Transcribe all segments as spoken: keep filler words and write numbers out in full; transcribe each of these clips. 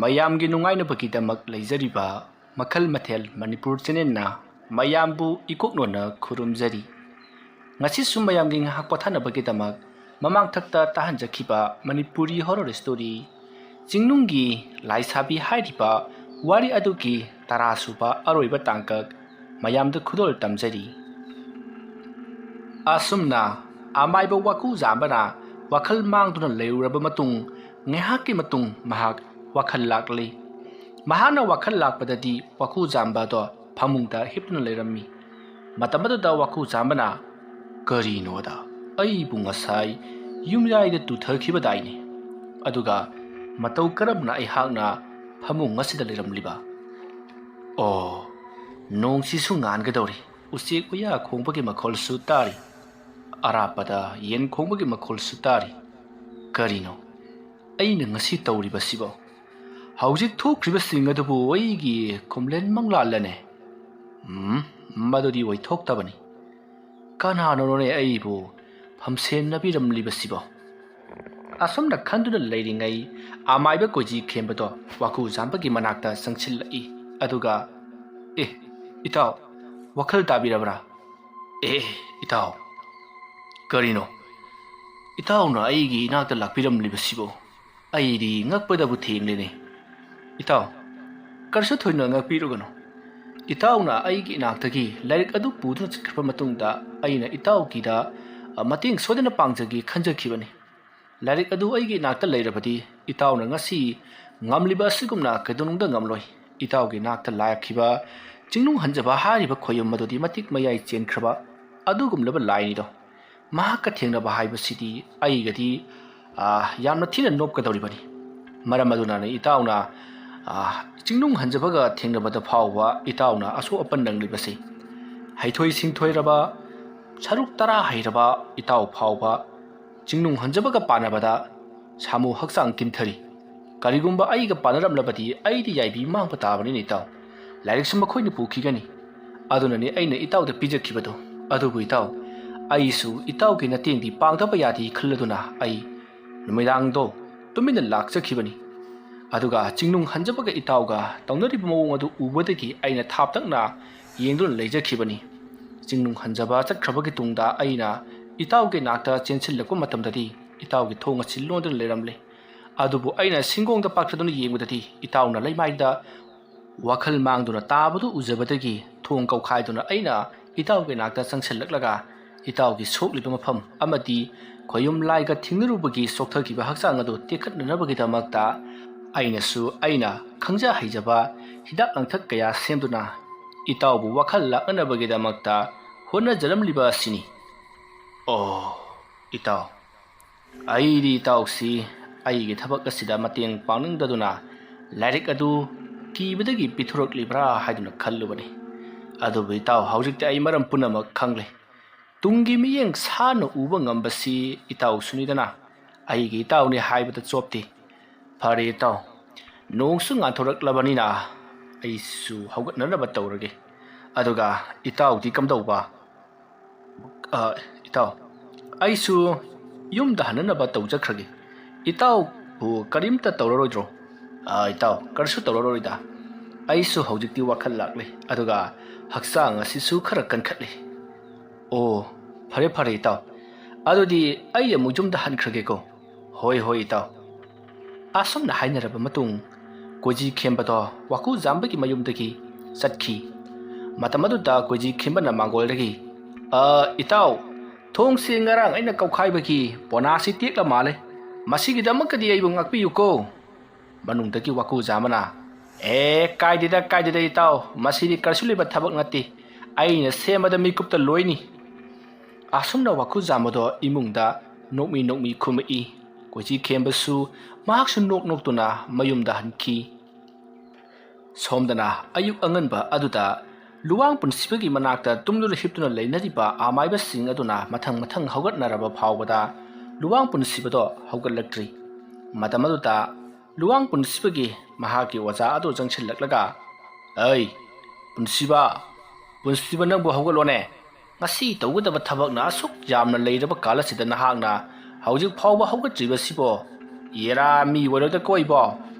ꯃꯌꯥꯝꯒꯤ ꯅꯨꯡꯉꯥꯏꯅꯕꯒꯤꯗꯃꯛ ꯂꯩꯖꯔꯤꯕ ꯃꯈꯜ ꯃꯊꯦꯜ ꯃꯅꯤꯄꯨꯔ ꯆꯦꯅꯦꯜꯅ ꯃꯌꯥꯝꯕꯨ ꯏꯀꯣꯛꯅꯣꯅ ꯈꯨꯔꯨꯝꯖꯔꯤ꯫ ꯉꯁꯤꯁꯨ ꯃꯌꯥꯝꯒꯤ ꯉꯥꯏꯍꯥꯛ ꯄꯣꯊꯥꯅꯕꯒꯤꯗꯃꯛ ꯃꯃꯥꯡꯊꯛꯇ ꯇꯥꯍꯟꯖꯈꯤꯕ ꯃꯅꯤꯄꯨꯔꯤ ꯍꯣꯔꯣꯔ ꯁ꯭ꯇꯣꯔꯤ ꯆꯤꯡꯅꯨꯡꯒꯤ ꯂꯥꯏꯁꯥꯕꯤ ꯍꯥꯏꯔꯤꯕ ꯋꯥꯔꯤ ꯑꯗꯨꯒꯤ ꯇꯔꯥꯁꯨꯕ ꯑꯔꯣꯏꯕ ꯇꯥꯡꯀꯛ ꯃꯌꯥꯝꯗ ꯈꯨꯗꯣꯜ ꯇꯝꯖꯔꯤ꯫ ꯑꯁꯨꯝꯅ ꯑꯃꯥꯏꯕ ꯋꯥꯀꯨ ꯖꯥꯝꯕꯅ ꯋꯥꯈꯜ ꯃꯥꯡꯗꯨꯅ ꯂꯩꯔꯨꯔꯕ ꯃꯇꯨꯡ, ꯉꯥꯏꯍꯥꯛꯀꯤ ꯃꯇꯨꯡ ꯃꯍꯥꯛ ꯋꯥꯈꯜ ꯂꯥꯛꯂꯤ꯫ ꯃꯍꯥꯛꯅ ꯋꯥꯈꯜ ꯂꯥꯛꯄꯗꯗꯤ ꯋꯥꯀꯨ ꯖꯥꯝꯕꯗꯣ ꯐꯃꯨꯡꯗ ꯍꯤꯞꯇꯨꯅ ꯂꯩꯔꯝꯃꯤ꯫ ꯃꯇꯝ ꯑꯗꯨꯗ ꯋꯥꯀꯨ ꯖꯥꯝꯕꯅ, "ꯀꯔꯤꯅꯣꯗ? ꯑꯩꯕꯨ ꯉꯁꯥꯏ ꯌꯨꯝꯌꯥꯏꯗ ꯇꯨꯊꯈꯤꯕꯗꯥꯏꯅꯦ? ꯑꯗꯨꯒ ꯃꯇꯧ ꯀꯔꯝꯅ ꯑꯩꯍꯥꯛꯅ ꯐꯃꯨꯡ ꯑꯁꯤꯗ ꯂꯩꯔꯝꯂꯤꯕ? ꯑꯣ, ꯅꯣꯡꯁꯤꯁꯨ ꯉꯥꯟꯒꯗꯧꯔꯤ꯫ ꯎꯆꯦꯛ ꯎꯌꯥ ꯈꯣꯡꯕꯒꯤ ꯃꯈꯣꯜꯁꯨ ꯇꯥꯔꯤ꯫ ꯑꯔꯥꯞꯄꯗ ꯌꯦꯟ ꯈꯣꯡꯕꯒꯤ ꯃꯈꯣꯜꯁꯨ ꯇꯥꯔꯤ꯫ ꯀꯔꯤꯅꯣ ꯑꯩꯅ ꯉꯁꯤ ꯇꯧꯔꯤꯕꯁꯤꯕꯣ? ꯍꯧꯖꯤꯛ ꯊꯣꯛꯈ꯭ꯔꯤꯕꯁꯤꯡ ꯑꯗꯨꯕꯨ ꯑꯩꯒꯤ ꯈꯨꯝꯂꯦꯟ ꯃꯪꯂꯥꯜꯂꯅꯦ? ꯎꯝ, ꯃꯗꯨꯗꯤ ꯑꯣꯏꯊꯣꯛꯇꯕꯅꯤ꯫ ꯀꯅꯥꯅꯣꯅꯦ ꯑꯩꯕꯨ ꯐꯝꯁꯦꯟꯅꯕꯤꯔꯝꯂꯤꯕꯁꯤꯕꯣ?" ꯑꯁꯨꯝꯅ ꯈꯟꯗꯨꯅ ꯂꯩꯔꯤꯉꯩ, ꯑꯃꯥꯏꯕ ꯀꯣꯏꯖꯤ ꯈꯦꯝꯕꯗꯣ ꯋꯥꯀꯨ ꯖꯥꯝꯕꯒꯤ ꯃꯅꯥꯛꯇ ꯆꯪꯁꯤꯜꯂꯛꯏ꯫ ꯑꯗꯨꯒ, "ꯑꯦ, ꯏꯇꯥꯎ, ꯋꯥꯈꯜ ꯇꯥꯕꯤꯔꯕ꯭ꯔꯥ? ꯑꯦ, ꯏꯇꯥꯎ, ꯀꯔꯤꯅꯣ? ꯏꯇꯥꯎꯅ ꯑꯩꯒꯤ ꯏꯅꯥꯛꯇ ꯂꯥꯛꯄꯤꯔꯝꯂꯤꯕꯁꯤꯕꯨ? ꯑꯩꯗꯤ ꯉꯛꯄꯗꯕꯨ ꯊꯦꯡꯂꯦꯅꯦ꯫ ꯏꯇꯥꯎ, ꯀꯔꯤꯁꯨ ꯊꯣꯏꯅ ꯉꯛꯄꯤꯔꯨꯒꯅꯨ꯫ ꯏꯇꯥꯎꯅ ꯑꯩꯒꯤ ꯏꯅꯥꯛꯇꯒꯤ ꯂꯥꯏꯔꯤꯛ ꯑꯗꯨ ꯄꯨꯗꯨꯅ ꯆꯠꯈ꯭ꯔꯕ ꯃꯇꯨꯡꯗ ꯑꯩꯅ ꯏꯇꯥꯎꯒꯤꯗ, ꯑ, ꯃꯇꯦꯡ ꯁꯣꯏꯗꯅ ꯄꯥꯡꯖꯒꯦ ꯈꯟꯖꯈꯤꯕꯅꯤ꯫ ꯂꯥꯏꯔꯤꯛ ꯑꯗꯨ ꯑꯩꯒꯤ ꯏꯅꯥꯛꯇ ꯂꯩꯔꯕꯗꯤ ꯏꯇꯥꯎꯅ ꯉꯁꯤ ꯉꯝꯂꯤꯕ ꯑꯁꯤꯒꯨꯝꯅ ꯀꯩꯗꯧꯅꯨꯡꯗ ꯉꯝꯂꯣꯏ꯫ ꯏꯇꯥꯎꯒꯤ ꯏꯅꯥꯛꯇ ꯂꯥꯛꯈꯤꯕ ꯆꯤꯡꯅꯨꯡ ꯍꯟꯖꯕ ꯍꯥꯏꯔꯤꯕ ꯈꯣꯌꯨꯝ ꯑꯗꯨꯗꯤ ꯃꯇꯤꯛ ꯃꯌꯥꯏ ꯆꯦꯟꯈ꯭ꯔꯕ ꯑꯗꯨꯒꯨꯝꯂꯕ ꯂꯥꯏꯅꯤꯗꯣ꯫ ꯃꯍꯥꯛꯀ ꯊꯦꯡꯅꯕ ꯍꯥꯏꯕꯁꯤꯗꯤ ꯑꯩꯒꯗꯤ, ꯑ, ꯌꯥꯝꯅ ꯊꯤꯅ ꯅꯣꯞꯀꯗꯧꯔꯤꯕꯅꯤ꯫ ꯃꯔꯝ ꯑꯗꯨꯅꯅꯤ ꯏꯇꯥꯎꯅ, ꯑ, ꯆꯤꯡꯅꯨꯡ ꯍꯟꯖꯕꯒ ꯊꯦꯡꯅꯕꯗ ꯐꯥꯎꯕ ꯏꯇꯥꯎꯅ ꯑꯁꯣꯛ ꯑꯄꯟ ꯅꯪꯂꯤꯕꯁꯤ꯫ ꯍꯩꯊꯣꯏ ꯁꯤꯡꯊꯣꯏꯔꯕ, ꯁꯔꯨꯛ ꯇꯔꯥ ꯍꯩꯔꯕ ꯏꯇꯥꯎ ꯐꯥꯎꯕ ꯆꯤꯡꯅꯨꯡ ꯍꯟꯖꯕꯒ ꯄꯥꯟꯅꯕꯗ ꯁꯥꯃꯨ ꯍꯛꯆꯥꯡ ꯀꯤꯟꯊꯔꯤ꯫ ꯀꯔꯤꯒꯨꯝꯕ ꯑꯩꯒ ꯄꯥꯟꯅꯔꯝꯂꯕꯗꯤ ꯑꯩꯗꯤ ꯌꯥꯏꯕꯤ ꯃꯥꯡꯕ ꯇꯥꯕꯅꯤꯅꯦ ꯏꯇꯥꯎ꯫ ꯂꯥꯏꯔꯤꯛꯁꯨ ꯃꯈꯣꯏꯅ ꯄꯨꯈꯤꯒꯅꯤ꯫ ꯑꯗꯨꯅꯅꯤ ꯑꯩꯅ ꯏꯇꯥꯎꯗ ꯄꯤꯖꯈꯤꯕꯗꯣ꯫ ꯑꯗꯨꯕꯨ ꯏꯇꯥꯎ, ꯑꯩꯁꯨ ꯏꯇꯥꯎꯒꯤ ꯃꯇꯦꯡꯗꯤ ꯄꯥꯡꯗꯕ ꯌꯥꯗꯦ ꯈꯜꯂꯗꯨꯅ ꯑꯩ ꯅꯨꯃꯤꯗꯥꯡꯗꯣ ꯇꯨꯃꯤꯟꯅ ꯂꯥꯛꯆꯈꯤꯕꯅꯤ꯫ ꯑꯗꯨꯒ ꯆꯤꯡꯅꯨꯡ ꯍꯟꯖꯕꯒ ꯏꯇꯥꯎꯒ ꯇꯧꯅꯔꯤꯕ ꯃꯑꯣꯡ ꯑꯗꯨ ꯎꯕꯗꯒꯤ ꯑꯩꯅ ꯊꯥꯞꯇꯛꯅ ꯌꯦꯡꯗꯨꯅ ꯂꯩꯖꯈꯤꯕꯅꯤ꯫ ꯆꯤꯡꯅꯨꯡ ꯍꯟꯖꯕ ꯆꯠꯈ꯭ꯔꯕꯒꯤ ꯇꯨꯡꯗ ꯑꯩꯅ ꯏꯇꯥꯎꯒꯤ ꯅꯥꯛꯇ ꯆꯦꯟꯁꯤꯜꯂꯛꯄ ꯃꯇꯝꯗꯗꯤ ꯏꯇꯥꯎꯒꯤ ꯊꯣꯡ ꯑꯁꯤ ꯂꯣꯟꯗꯨꯅ ꯂꯩꯔꯝꯂꯦ꯫ ꯑꯗꯨꯕꯨ ꯑꯩꯅ ꯁꯤꯡꯒꯣꯡꯗ ꯄꯥꯛꯊꯗꯨꯅ ꯌꯦꯡꯕꯗꯗꯤ ꯏꯇꯥꯎꯅ ꯂꯩꯃꯥꯏꯗ ꯋꯥꯈꯜ ꯃꯥꯡꯗꯨꯅ ꯇꯥꯕꯗꯨ ꯎꯖꯕꯗꯒꯤ ꯊꯣꯡ ꯀꯧꯈꯥꯏꯗꯨꯅ ꯑꯩꯅ ꯏꯇꯥꯎꯒꯤ ꯅꯥꯛꯇ ꯆꯪꯁꯤꯜꯂꯛꯂꯒ ꯏꯇꯥꯎꯒꯤ ꯁꯣꯛꯂꯤꯕ ꯃꯐꯝ ꯑꯃꯗꯤ ꯈꯣꯌꯨꯝ ꯂꯥꯏꯒ ꯊꯦꯡꯅꯔꯨꯕꯒꯤ ꯁꯣꯛꯊꯈꯤꯕ ꯍꯛꯆꯥꯡ ꯑꯗꯨ ꯇꯦꯛꯈꯠꯅꯅꯕꯒꯤꯗꯃꯛꯇ ꯑꯩꯅꯁꯨ ꯑꯩꯅ ꯈꯪꯖ ꯍꯩꯖꯕ ꯍꯤꯗꯥꯛ ꯂꯥꯡꯊꯛ ꯀꯌꯥ ꯁꯦꯝꯗꯨꯅ ꯏꯇꯥꯎꯕꯨ ꯋꯥꯈꯜ ꯂꯥꯛꯅꯅꯕꯒꯤꯗꯃꯛꯇ ꯍꯣꯠꯅꯖꯔꯝꯂꯤꯕ ꯑꯁꯤꯅꯤ꯫ ꯑꯣ, ꯏꯇꯥꯎ, ꯑꯩꯗꯤ ꯏꯇꯥꯎꯁꯤ ꯑꯩꯒꯤ ꯊꯕꯛ ꯑꯁꯤꯗ ꯃꯇꯦꯡ ꯄꯥꯡꯅꯤꯡꯗꯗꯨꯅ ꯂꯥꯏꯔꯤꯛ ꯑꯗꯨ ꯀꯤꯕꯗꯒꯤ ꯄꯤꯊꯣꯔꯛꯂꯤꯕ꯭ꯔꯥ ꯍꯥꯏꯗꯨꯅ ꯈꯜꯂꯨꯕꯅꯤ꯫ ꯑꯗꯨꯕꯨ ꯏꯇꯥꯎ, ꯍꯧꯖꯤꯛꯇꯤ ꯑꯩ ꯃꯔꯝ ꯄꯨꯝꯅꯃꯛ ꯈꯪꯂꯦ꯫ ꯇꯨꯡꯒꯤ ꯃꯤꯠꯌꯦꯡ ꯁꯥꯟꯅ ꯎꯕ ꯉꯝꯕꯁꯤ ꯏꯇꯥꯎꯁꯨꯅꯤꯗꯅ꯫ ꯑꯩꯒꯤ ꯏꯇꯥꯎꯅꯤ ꯍꯥꯏꯕꯗ ꯆꯣꯞꯇꯦ꯫ ꯐꯔꯦ ꯏꯇꯥꯎ, ꯅꯣꯡꯁꯨ ꯉꯥꯟꯊꯣꯔꯛꯂꯕꯅꯤꯅ ꯑꯩꯁꯨ ꯍꯧꯒꯠꯅꯅꯕ ꯇꯧꯔꯒꯦ꯫ ꯑꯗꯨꯒ ꯏꯇꯥꯎꯗꯤ ꯀꯝꯗꯧꯕ? ꯑ, ꯏꯇꯥꯎ, ꯑꯩꯁꯨ ꯌꯨꯝꯗ ꯍꯟꯅꯅꯕ ꯇꯧꯖꯈ꯭ꯔꯒꯦ꯫ ꯏꯇꯥꯎꯕꯨ ꯀꯔꯤꯝꯇ ꯇꯧꯔꯔꯣꯏꯗ꯭ꯔꯣ? ꯑ, ꯏꯇꯥꯎ, ꯀꯔꯤꯁꯨ ꯇꯧꯔꯔꯣꯏꯗ꯫ ꯑꯩꯁꯨ ꯍꯧꯖꯤꯛꯇꯤ ꯋꯥꯈꯜ ꯂꯥꯛꯂꯦ, ꯑꯗꯨꯒ ꯍꯛꯆꯥꯡ ꯑꯁꯤꯁꯨ ꯈꯔ ꯀꯟꯈꯠꯂꯦ꯫ ꯑꯣ, ꯐꯔꯦ ꯐꯔꯦ ꯏꯇꯥꯎ, ꯑꯗꯨꯗꯤ ꯑꯩ ꯑꯃꯨꯛ ꯌꯨꯝꯗ ꯍꯟꯈ꯭ꯔꯒꯦꯀꯣ꯫ ꯍꯣꯏ ꯍꯣꯏ ꯏꯇꯥꯎ꯫ ꯑꯁꯨꯝꯅ ꯍꯥꯏꯅꯔꯕ ꯃꯇꯨꯡ, ꯀꯣꯏꯖꯤ ꯈꯦꯝꯕꯗꯣ ꯋꯥꯀꯨ ꯖꯥꯝꯕꯒꯤ ꯃꯌꯨꯝꯗꯒꯤ ꯆꯠꯈꯤ꯫ ꯃꯇꯝ ꯑꯗꯨꯗ ꯀꯣꯏꯖꯤ ꯈꯦꯝꯕꯅ ꯃꯥꯡꯒꯣꯜꯗꯒꯤ, "ꯑ, ꯏꯇꯥꯎ, ꯊꯣꯡꯁꯤ ꯉꯔꯥꯡ ꯑꯩꯅ ꯀꯧꯈꯥꯏꯕꯒꯤ ꯄꯣꯅꯥꯁꯤ ꯇꯦꯛꯂ ꯃꯥꯜꯂꯦ꯫ ꯃꯁꯤꯒꯤꯗꯃꯛꯇꯗꯤ ꯑꯩꯕꯨ ꯉꯥꯛꯄꯤꯌꯨꯀꯣ꯫" ꯃꯅꯨꯡꯗꯒꯤ ꯋꯥꯀꯨ ꯖꯥꯝꯕꯅ, "ꯑꯦ, ꯀꯥꯏꯗꯦꯗ, ꯀꯥꯏꯗꯦꯗ ꯏꯇꯥꯎ, ꯃꯁꯤꯗꯤ ꯀꯔꯤꯁꯨ ꯂꯩꯕ ꯊꯕꯛ ꯅꯠꯇꯦ꯫ ꯑꯩꯅ ꯁꯦꯝꯕꯗ ꯃꯤꯀꯨꯞꯇ ꯂꯣꯏꯅꯤ꯫" ꯑꯁꯨꯝꯅ ꯋꯥꯀꯨ ꯖꯥꯝꯕꯗꯣ ꯏꯃꯨꯡꯗ ꯅꯣꯛꯃꯤ ꯅꯣꯛꯃꯤ ꯈꯨꯝꯃꯛꯏ꯫ ꯀꯣꯏꯖꯤ ꯈꯦꯝꯕꯁꯨ ꯃꯍꯥꯛꯁꯨ ꯅꯣꯛ ꯅꯣꯛꯇꯨꯅ ꯃꯌꯨꯝꯗ ꯍꯟꯈꯤ꯫ ꯁꯣꯝꯗꯅ ꯑꯌꯨꯛ ꯑꯉꯟꯕ ꯑꯗꯨꯗ ꯂꯨꯋꯥꯡ ꯄꯨꯟꯁꯤꯕꯒꯤ ꯃꯅꯥꯛꯇ ꯇꯨꯝꯗꯨꯅ ꯍꯤꯞꯇꯨꯅ ꯂꯩꯅꯔꯤꯕ ꯑꯃꯥꯏꯕꯁꯤꯡ ꯑꯗꯨꯅ ꯃꯊꯪ ꯃꯊꯪ ꯍꯧꯒꯠꯅꯔꯕ ꯐꯥꯎꯕꯗ ꯂꯨꯋꯥꯡ ꯄꯨꯟꯁꯤꯕꯗꯣ ꯍꯧꯒꯠꯂꯛꯇ꯭ꯔꯤ꯫ ꯃꯇꯝ ꯑꯗꯨꯗ ꯂꯨꯋꯥꯡ ꯄꯨꯟꯁꯤꯕꯒꯤ ꯃꯍꯥꯛꯀꯤ ꯑꯣꯖꯥ ꯑꯗꯨ ꯆꯪꯁꯤꯜꯂꯛꯂꯒ, "ꯑꯩ, ꯄꯨꯟꯁꯤꯕ, ꯄꯨꯟꯁꯤꯕ, ꯅꯪꯕꯨ ꯍꯧꯒꯠꯂꯣꯅꯦ꯫ ꯉꯁꯤ ꯇꯧꯒꯗꯕ ꯊꯕꯛꯅ ꯑꯁꯨꯛ ꯌꯥꯝꯅ ꯂꯩꯔꯕ ꯀꯥꯂꯁꯤꯗ ꯅꯍꯥꯛꯅ ꯍꯧꯖꯤꯛ ꯐꯥꯎꯕ ꯍꯧꯒꯠꯇ꯭ꯔꯤꯕꯁꯤꯕꯣ? ꯌꯦꯔꯥ, ꯃꯤ ꯑꯣꯏꯔꯣꯏꯗ ꯀꯣꯏꯕꯣ?"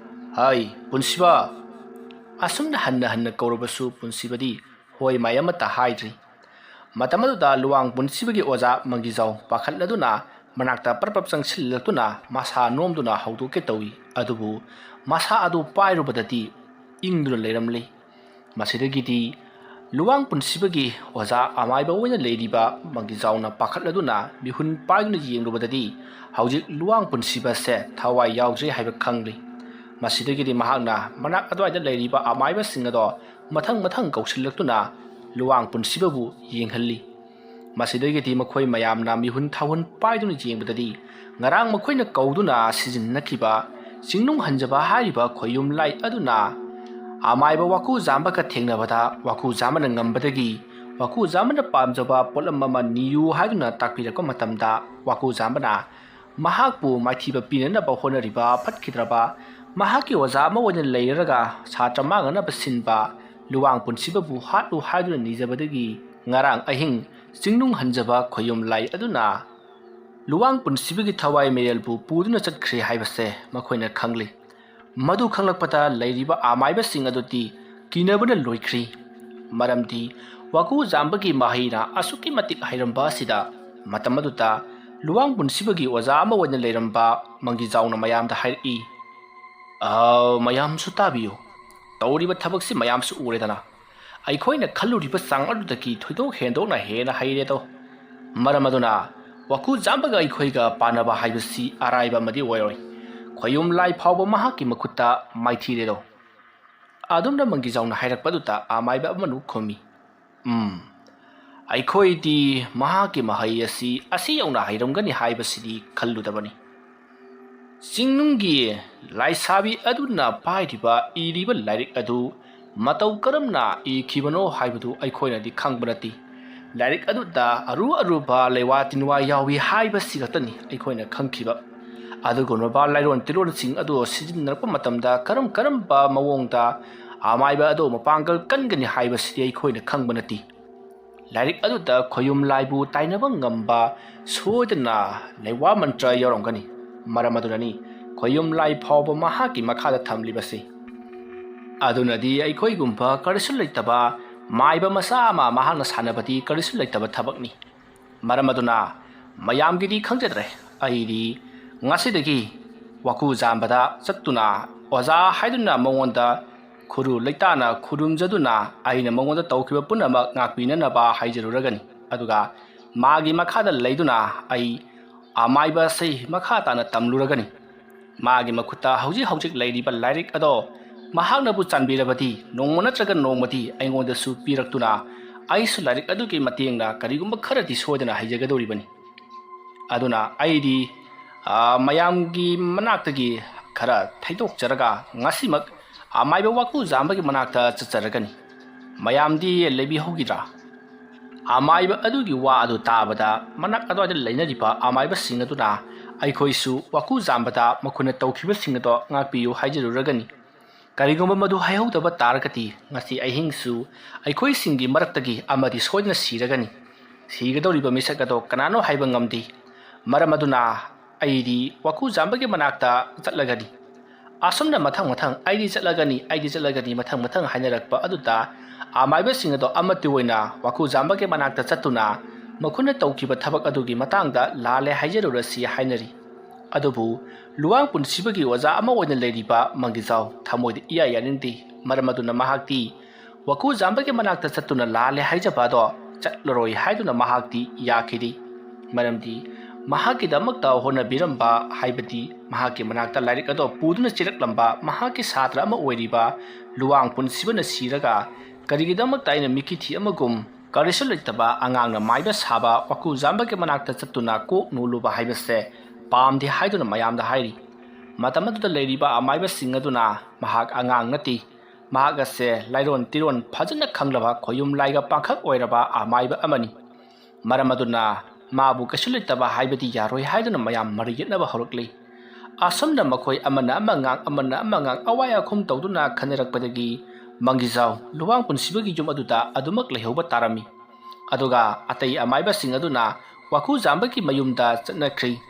"ꯍꯥꯏ, ꯄꯨꯟꯁꯤꯕ!" ꯑꯁꯨꯝꯅ ꯍꯟꯅ ꯍꯟꯅ ꯀꯧꯔꯕꯁꯨ ꯄꯨꯟꯁꯤꯕꯗꯤ ꯍꯣꯏ ꯃꯥꯏ ꯑꯃꯠꯇ ꯍꯥꯏꯗ꯭ꯔꯤ꯫ ꯃꯇꯝ ꯑꯗꯨꯗ ꯂꯨꯋꯥꯡ ꯄꯨꯟꯁꯤꯕꯒꯤ ꯑꯣꯖꯥ ꯃꯪꯒꯤꯖꯥꯎ ꯄꯥꯈꯠꯂꯗꯨꯅ ꯃꯅꯥꯛꯇ ꯄꯔꯞ ꯄꯔꯞ ꯆꯪꯁꯤꯜꯂꯛꯇꯨꯅ ꯃꯁꯥ ꯅꯣꯝꯗꯨꯅ ꯍꯧꯗꯣꯛꯀꯦ ꯇꯧꯏ꯫ ꯑꯗꯨꯕꯨ ꯃꯁꯥ ꯑꯗꯨ ꯄꯥꯏꯔꯨꯕꯗꯗꯤ ꯏꯪꯗꯨꯅ ꯂꯩꯔꯝꯂꯤ꯫ ꯃꯁꯤꯗꯒꯤꯗꯤ ꯂꯨꯋꯥꯡ ꯄꯨꯟꯁꯤꯕꯒꯤ ꯑꯣꯖꯥ ꯑꯃꯥꯏꯕ ꯑꯣꯏꯅ ꯂꯩꯔꯤꯕ ꯃꯪꯒꯤꯖꯥꯎꯅ ꯄꯥꯈꯠꯂꯗꯨꯅ ꯃꯤꯍꯨꯟ ꯄꯥꯏꯗꯨꯅ ꯌꯦꯡꯂꯨꯕꯗꯗꯤ ꯍꯧꯖꯤꯛ ꯂꯨꯋꯥꯡ ꯄꯨꯟꯁꯤꯕꯁꯦ ꯊꯋꯥꯏ ꯌꯥꯎꯗ꯭ꯔꯦ ꯍꯥꯏꯕ ꯈꯪꯂꯤ꯫ ꯃꯁꯤꯗꯒꯤꯗꯤ ꯃꯍꯥꯛꯅ ꯃꯅꯥꯛ ꯑꯗꯨꯋꯥꯏꯗ ꯂꯩꯔꯤꯕ ꯑꯃꯥꯏꯕꯁꯤꯡ ꯑꯗꯣ ꯃꯊꯪ ꯃꯊꯪ ꯀꯧꯁꯤꯜꯂꯛꯇꯨꯅ ꯂꯨꯋꯥꯡ ꯄꯨꯟꯁꯤꯕꯕꯨ ꯌꯦꯡꯍꯜꯂꯤ꯫ ꯃꯁꯤꯗꯒꯤꯗꯤ ꯃꯈꯣꯏ ꯃꯌꯥꯝꯅ ꯃꯤꯍꯨꯟ ꯊꯥꯍꯨꯟ ꯄꯥꯏꯗꯨꯅ ꯌꯦꯡꯕꯗꯗꯤ ꯉꯔꯥꯡ ꯃꯈꯣꯏꯅ ꯀꯧꯗꯨꯅ ꯁꯤꯖꯤꯟꯅꯈꯤꯕ ꯆꯤꯡꯅꯨꯡ ꯍꯟꯖꯕ ꯍꯥꯏꯔꯤꯕ ꯈꯣꯌꯨꯝ ꯂꯥꯏ ꯑꯗꯨꯅ ꯑꯃꯥꯏꯕ ꯋꯥꯀꯨ ꯖꯥꯝꯕꯒ ꯊꯦꯡꯅꯕꯗ ꯋꯥꯀꯨ ꯖꯥꯝꯕꯅ ꯉꯝꯕꯗꯒꯤ ꯋꯥꯀꯨ ꯖꯥꯝꯕꯅ ꯄꯥꯝꯖꯕ ꯄꯣꯠꯂꯝ ꯑꯃ ꯅꯤꯌꯨ ꯍꯥꯏꯗꯨꯅ ꯇꯥꯛꯄꯤꯔꯛꯄ ꯃꯇꯝꯗ ꯋꯥꯀꯨ ꯖꯥꯝꯕꯅ ꯃꯍꯥꯛꯄꯨ ꯃꯥꯏꯊꯤꯕ ꯄꯤꯅꯅꯕ ꯍꯣꯠꯅꯔꯤꯕ ꯐꯠꯈꯤꯗ꯭ꯔꯕ ꯃꯍꯥꯛꯀꯤ ꯑꯣꯖꯥ ꯑꯃ ꯑꯣꯏꯅ ꯂꯩꯔꯒ ꯁꯥꯇ꯭ꯔ ꯃꯥꯡꯅꯅꯕ ꯁꯤꯟꯕ ꯂꯨꯋꯥꯡ ꯄꯨꯟꯁꯤꯕꯕꯨ ꯍꯥꯠꯂꯨ ꯍꯥꯏꯗꯨꯅ ꯅꯤꯖꯕꯗꯒꯤ ꯉꯔꯥꯡ ꯑꯍꯤꯡ ꯆꯤꯡꯅꯨꯡ ꯍꯟꯖꯕ ꯈꯣꯌꯨꯝ ꯂꯥꯏ ꯑꯗꯨꯅ ꯂꯨꯋꯥꯡ ꯄꯨꯟꯁꯤꯕꯒꯤ ꯊꯋꯥꯏ ꯃꯩꯔꯦꯜꯕꯨ ꯄꯨꯗꯨꯅ ꯆꯠꯈ꯭ꯔꯦ ꯍꯥꯏꯕꯁꯦ ꯃꯈꯣꯏꯅ ꯈꯪꯂꯤ꯫ ꯃꯗꯨ ꯈꯪꯂꯛꯄꯗ ꯂꯩꯔꯤꯕ ꯑꯃꯥꯏꯕꯁꯤꯡ ꯑꯗꯨꯗꯤ ꯀꯤꯅꯕꯅ ꯂꯣꯏꯈ꯭ꯔꯤ꯫ ꯃꯔꯝꯗꯤ ꯋꯥꯀꯨ ꯖꯥꯝꯕꯒꯤ ꯃꯍꯩꯅ ꯑꯁꯨꯛꯀꯤ ꯃꯇꯤꯛ ꯍꯩꯔꯝꯕ ꯑꯁꯤꯗ ꯃꯇꯝ ꯑꯗꯨꯗ ꯂꯨꯋꯥꯡ ꯄꯨꯟꯁꯤꯕꯒꯤ ꯑꯣꯖꯥ ꯑꯃ ꯑꯣꯏꯅ ꯂꯩꯔꯝꯕ ꯃꯪꯒꯤꯖꯥꯎꯅ ꯃꯌꯥꯝꯗ ꯍꯥꯏꯔꯛꯏ, "ꯑꯥ, ꯃꯌꯥꯝꯁꯨ ꯇꯥꯕꯤꯌꯨ꯫ ꯇꯧꯔꯤꯕ ꯊꯕꯛꯁꯤ ꯃꯌꯥꯝꯁꯨ ꯎꯔꯦꯗꯅ꯫ ꯑꯩꯈꯣꯏꯅ ꯈꯜꯂꯨꯔꯤꯕ ꯆꯥꯡ ꯑꯗꯨꯗꯒꯤ ꯊꯣꯏꯗꯣꯛ ꯍꯦꯟꯗꯣꯛꯅ ꯍꯦꯟꯅ ꯍꯩꯔꯦꯗꯣ꯫ ꯃꯔꯝ ꯑꯗꯨꯅ ꯋꯥꯀꯨ ꯖꯥꯝꯕꯒ ꯑꯩꯈꯣꯏꯒ ꯄꯥꯟꯅꯕ ꯍꯥꯏꯕꯁꯤ ꯑꯔꯥꯏꯕ ꯑꯃꯗꯤ ꯑꯣꯏꯔꯣꯏ꯫ ꯈꯣꯌꯨꯝ ꯂꯥꯏ ꯐꯥꯎꯕ ꯃꯍꯥꯛꯀꯤ ꯃꯈꯨꯠꯇ ꯃꯥꯏꯊꯤꯔꯦꯗꯣ꯫" ꯑꯗꯨꯝꯅ ꯃꯪꯒꯤꯖꯥꯎꯅ ꯍꯥꯏꯔꯛꯄ ꯑꯗꯨꯗ ꯑꯃꯥꯏꯕ ꯑꯃꯅ ꯈꯨꯝꯃꯤ, "ꯎꯝ, ꯑꯩꯈꯣꯏꯗꯤ ꯃꯍꯥꯛꯀꯤ ꯃꯍꯩ ꯑꯁꯤ ꯑꯁꯤ ꯌꯧꯅ ꯍꯩꯔꯝꯒꯅꯤ ꯍꯥꯏꯕꯁꯤꯗꯤ ꯈꯜꯂꯨꯗꯕꯅꯤ꯫ ꯆꯤꯡꯅꯨꯡꯒꯤ ꯂꯥꯏꯁꯥꯕꯤ ꯑꯗꯨꯅ ꯄꯥꯏꯔꯤꯕ ꯏꯔꯤꯕ ꯂꯥꯏꯔꯤꯛ ꯑꯗꯨ ꯃꯇꯧ ꯀꯔꯝꯅ ꯏꯈꯤꯕꯅꯣ ꯍꯥꯏꯕꯗꯨ ꯑꯩꯈꯣꯏꯅꯗꯤ ꯈꯪꯕ ꯅꯠꯇꯦ꯫ ꯂꯥꯏꯔꯤꯛ ꯑꯗꯨꯗ ꯑꯔꯨ ꯑꯔꯨꯕ ꯂꯩꯋꯥ ꯇꯤꯟꯋꯥ ꯌꯥꯎꯏ ꯍꯥꯏꯕꯁꯤ ꯈꯛꯇꯅꯤ ꯑꯩꯈꯣꯏꯅ ꯈꯪꯈꯤꯕ꯫ ꯑꯗꯨꯒꯨꯝꯂꯕ ꯂꯥꯏꯔꯣꯟ ꯇꯤꯔꯣꯟꯁꯤꯡ ꯑꯗꯨ ꯁꯤꯖꯤꯟꯅꯔꯛꯄ ꯃꯇꯝꯗ ꯀꯔꯝ ꯀꯔꯝꯕ ꯃꯑꯣꯡꯗ ꯑꯃꯥꯏꯕ ꯑꯗꯨ ꯃꯄꯥꯡꯒꯜ ꯀꯟꯒꯅꯤ ꯍꯥꯏꯕꯁꯤꯗꯤ ꯑꯩꯈꯣꯏꯅ ꯈꯪꯕ ꯅꯠꯇꯦ꯫ ꯂꯥꯏꯔꯤꯛ ꯑꯗꯨꯗ ꯈꯣꯌꯨꯝ ꯂꯥꯏꯕꯨ ꯇꯥꯏꯅꯕ ꯉꯝꯕ ꯁꯣꯏꯗꯅ ꯂꯩꯋꯥ ꯃꯟꯇ꯭ꯔ ꯌꯥꯎꯔꯝꯒꯅꯤ꯫ ꯃꯔꯝ ꯑꯗꯨꯅꯅꯤ ꯈꯣꯌꯨꯝ ꯂꯥꯏ ꯐꯥꯎꯕ ꯃꯍꯥꯛꯀꯤ ꯃꯈꯥꯗ ꯊꯝꯂꯤꯕꯁꯤ꯫ ꯑꯗꯨꯅꯗꯤ ꯑꯩꯈꯣꯏꯒꯨꯝꯕ ꯀꯔꯤꯁꯨ ꯂꯩꯇꯕ ꯃꯥꯏꯕ ꯃꯆꯥ ꯑꯃ ꯃꯍꯥꯛꯅ ꯁꯥꯟꯅꯕꯗꯤ ꯀꯔꯤꯁꯨ ꯂꯩꯇꯕ ꯊꯕꯛꯅꯤ꯫ ꯃꯔꯝ ꯑꯗꯨꯅ ꯃꯌꯥꯝꯒꯤꯗꯤ ꯈꯪꯖꯗ꯭ꯔꯦ, ꯑꯩꯗꯤ ꯉꯁꯤꯗꯒꯤ ꯋꯥꯀꯨ ꯖꯥꯝꯕꯗ ꯆꯠꯇꯨꯅ ꯑꯣꯖꯥ ꯍꯥꯏꯗꯨꯅ ꯃꯉꯣꯟꯗ ꯈꯨꯔꯨ ꯂꯩꯇꯥꯅ ꯈꯨꯔꯨꯝꯖꯗꯨꯅ ꯑꯩꯅ ꯃꯉꯣꯟꯗ ꯇꯧꯈꯤꯕ ꯄꯨꯝꯅꯃꯛ ꯉꯥꯛꯄꯤꯅꯅꯕ ꯍꯥꯏꯖꯔꯨꯔꯒꯅꯤ꯫ ꯑꯗꯨꯒ ꯃꯥꯒꯤ ꯃꯈꯥꯗ ꯂꯩꯗꯨꯅ ꯑꯩ ꯑꯃꯥꯏꯕ ꯑꯁꯤ ꯃꯈꯥ ꯇꯥꯅ ꯇꯝꯂꯨꯔꯒꯅꯤ꯫ ꯃꯥꯒꯤ ꯃꯈꯨꯠꯇ ꯍꯧꯖꯤꯛ ꯍꯧꯖꯤꯛ ꯂꯩꯔꯤꯕ ꯂꯥꯏꯔꯤꯛ ꯑꯗꯣ ꯃꯍꯥꯛꯅꯕꯨ ꯆꯥꯟꯕꯤꯔꯕꯗꯤ ꯅꯣꯡꯃ ꯅꯠꯇ꯭ꯔꯒ ꯅꯣꯡꯃꯗꯤ ꯑꯩꯉꯣꯟꯗꯁꯨ ꯄꯤꯔꯛꯇꯨꯅ ꯑꯩꯁꯨ ꯂꯥꯏꯔꯤꯛ ꯑꯗꯨꯒꯤ ꯃꯇꯦꯡꯅ ꯀꯔꯤꯒꯨꯝꯕ ꯈꯔꯗꯤ ꯁꯣꯏꯗꯅ ꯍꯩꯖꯒꯗꯧꯔꯤꯕꯅꯤ꯫ ꯑꯗꯨꯅ ꯑꯩꯗꯤ, ꯑ, ꯃꯌꯥꯝꯒꯤ ꯃꯅꯥꯛꯇꯒꯤ ꯈꯔ ꯊꯩꯗꯣꯛꯆꯔꯒ ꯉꯁꯤꯃꯛ ꯑꯃꯥꯏꯕ ꯋꯥꯀꯨ ꯖꯥꯝꯕꯒꯤ ꯃꯅꯥꯛꯇ ꯆꯠꯆꯔꯒꯅꯤ꯫ ꯃꯌꯥꯝꯗꯤ ꯂꯩꯕꯤꯍꯧꯈꯤꯗ꯭ꯔꯥ? ꯑꯃꯥꯏꯕ ꯑꯗꯨꯒꯤ ꯋꯥ ꯑꯗꯨ ꯇꯥꯕꯗ ꯃꯅꯥꯛ ꯑꯗꯨꯋꯥꯏꯗ ꯂꯩꯅꯔꯤꯕ ꯑꯃꯥꯏꯕꯁꯤꯡ ꯑꯗꯨꯅ ꯑꯩꯈꯣꯏꯁꯨ ꯋꯥꯀꯨ ꯖꯥꯝꯕꯗ ꯃꯈꯣꯏꯅ ꯇꯧꯈꯤꯕꯁꯤꯡ ꯑꯗꯣ ꯉꯥꯛꯄꯤꯌꯨ ꯍꯥꯏꯖꯔꯨꯔꯒꯅꯤ꯫ ꯀꯔꯤꯒꯨꯝꯕ ꯃꯗꯨ ꯍꯥꯏꯍꯧꯗꯕ ꯇꯥꯔꯒꯗꯤ ꯉꯁꯤ ꯑꯍꯤꯡꯁꯨ ꯑꯩꯈꯣꯏꯁꯤꯡꯒꯤ ꯃꯔꯛꯇꯒꯤ ꯑꯃꯗꯤ ꯁꯣꯏꯗꯅ ꯁꯤꯔꯒꯅꯤ꯫ ꯁꯤꯒꯗꯧꯔꯤꯕ ꯃꯤꯁꯛ ꯑꯗꯣ ꯀꯅꯥꯅꯣ ꯍꯥꯏꯕ ꯉꯝꯗꯦ꯫ ꯃꯔꯝ ꯑꯗꯨꯅ ꯑꯩꯗꯤ ꯋꯥꯀꯨ ꯖꯥꯝꯕꯒꯤ ꯃꯅꯥꯛꯇ ꯆꯠꯂꯒꯅꯤ꯫ ꯑꯁꯨꯝꯅ ꯃꯊꯪ ꯃꯊꯪ "ꯑꯩꯗꯤ ꯆꯠꯂꯒꯅꯤ, ꯑꯩꯗꯤ ꯆꯠꯂꯒꯅꯤ" ꯃꯊꯪ ꯃꯊꯪ ꯍꯥꯏꯅꯔꯛꯄ ꯑꯗꯨꯗ ꯑꯃꯥꯏꯕꯁꯤꯡ ꯑꯗꯣ ꯑꯃꯠꯇ ꯑꯣꯏꯅ ꯋꯥꯀꯨ ꯖꯥꯝꯕꯒꯤ ꯃꯅꯥꯛꯇ ꯆꯠꯇꯨꯅ ꯃꯈꯣꯏꯅ ꯇꯧꯈꯤꯕ ꯊꯕꯛ ꯑꯗꯨꯒꯤ ꯃꯇꯥꯡꯗ ꯂꯥꯜꯂꯦ ꯍꯥꯏꯖꯔꯨꯔꯁꯤ ꯍꯥꯏꯅꯔꯤ꯫ ꯑꯗꯨꯕꯨ ꯂꯨꯋꯥꯡ ꯄꯨꯟꯁꯤꯕꯒꯤ ꯑꯣꯖꯥ ꯑꯃ ꯑꯣꯏꯅ ꯂꯩꯔꯤꯕ ꯃꯪꯒꯤꯖꯥꯎ ꯊꯃꯣꯏꯗ ꯏꯌꯥ ꯌꯥꯅꯤꯡꯗꯦ꯫ ꯃꯔꯝ ꯑꯗꯨꯅ ꯃꯍꯥꯛꯇꯤ ꯋꯥꯀꯨ ꯖꯥꯝꯕꯒꯤ ꯃꯅꯥꯛꯇ ꯆꯠꯇꯨꯅ ꯂꯥꯜꯂꯦ ꯍꯥꯏꯖꯕ ꯑꯗꯣ ꯆꯠꯂꯔꯣꯏ ꯍꯥꯏꯗꯨꯅ ꯃꯍꯥꯛꯇꯤ ꯌꯥꯈꯤꯗꯦ꯫ ꯃꯔꯝꯗꯤ ꯃꯍꯥꯛꯀꯤꯗꯃꯛꯇ ꯍꯣꯠꯅꯕꯤꯔꯝꯕ, ꯍꯥꯏꯕꯗꯤ ꯃꯍꯥꯛꯀꯤ ꯃꯅꯥꯛꯇ ꯂꯥꯏꯔꯤꯛ ꯑꯗꯣ ꯄꯨꯗꯨꯅ ꯆꯦꯜꯂꯛꯂꯝꯕ ꯃꯍꯥꯛꯀꯤ ꯁꯥꯇ꯭ꯔ ꯑꯃ ꯑꯣꯏꯔꯤꯕ ꯂꯨꯋꯥꯡ ꯄꯨꯟꯁꯤꯕꯅ ꯁꯤꯔꯒ ꯀꯔꯤꯒꯤꯗꯃꯛꯇ ꯑꯩꯅ ꯃꯤꯀꯤꯊꯤ ꯑꯃꯒꯨꯝ ꯀꯔꯤꯁꯨ ꯂꯩꯇꯕ ꯑꯉꯥꯡꯅ ꯃꯥꯏꯕ ꯁꯥꯕ ꯋꯥꯀꯨ ꯖꯥꯝꯕꯒꯤ ꯃꯅꯥꯛꯇ ꯆꯠꯇꯨꯅ ꯀꯣꯛ ꯅꯣꯜꯂꯨꯕ ꯍꯥꯏꯕꯁꯦ ꯄꯥꯝꯗꯦ ꯍꯥꯏꯗꯨꯅ ꯃꯌꯥꯝꯗ ꯍꯥꯏꯔꯤ꯫ ꯃꯇꯝ ꯑꯗꯨꯗ ꯂꯩꯔꯤꯕ ꯑꯃꯥꯏꯕꯁꯤꯡ ꯑꯗꯨꯅ ꯃꯍꯥꯛ ꯑꯉꯥꯡ ꯅꯠꯇꯦ, ꯃꯍꯥꯛ ꯑꯁꯦ ꯂꯥꯏꯔꯣꯟ ꯇꯤꯔꯣꯟ ꯐꯖꯅ ꯈꯪꯂꯕ ꯈꯣꯌꯨꯝ ꯂꯥꯏꯒ ꯄꯥꯡꯈꯛ ꯑꯣꯏꯔꯕ ꯑꯃꯥꯏꯕ ꯑꯃꯅꯤ꯫ ꯃꯔꯝ ꯑꯗꯨꯅ ꯃꯥꯕꯨ ꯀꯩꯁꯨ ꯂꯩꯇꯕ ꯍꯥꯏꯕꯗꯤ ꯌꯥꯔꯣꯏ ꯍꯥꯏꯗꯨꯅ ꯃꯌꯥꯝ ꯃꯔꯩ ꯌꯦꯠꯅꯕ ꯍꯧꯔꯛꯂꯤ꯫ ꯑꯁꯨꯝꯅ ꯃꯈꯣꯏ ꯑꯃꯅ ꯑꯃ ꯉꯥꯡ, ꯑꯃꯅ ꯑꯃ ꯉꯥꯡ, ꯑꯋꯥꯏ ꯑꯈꯨꯝ ꯇꯧꯗꯨꯅ ꯈꯟꯅꯔꯛꯄꯗꯒꯤ ꯃꯪꯒꯤꯖꯥꯎ ꯂꯨꯋꯥꯡ ꯄꯨꯟꯁꯤꯕꯒꯤ ꯌꯨꯝ ꯑꯗꯨꯗ ꯑꯗꯨꯃꯛ ꯂꯩꯍꯧꯕ ꯇꯥꯔꯝꯃꯤ꯫ ꯑꯗꯨꯒ ꯑꯇꯩ ꯑꯃꯥꯏꯕꯁꯤꯡ ꯑꯗꯨꯅ ꯋꯥꯀꯨ ꯖꯥꯝꯕꯒꯤ ꯃꯌꯨꯝꯗ ꯆꯠꯅꯈ꯭ꯔꯤ꯫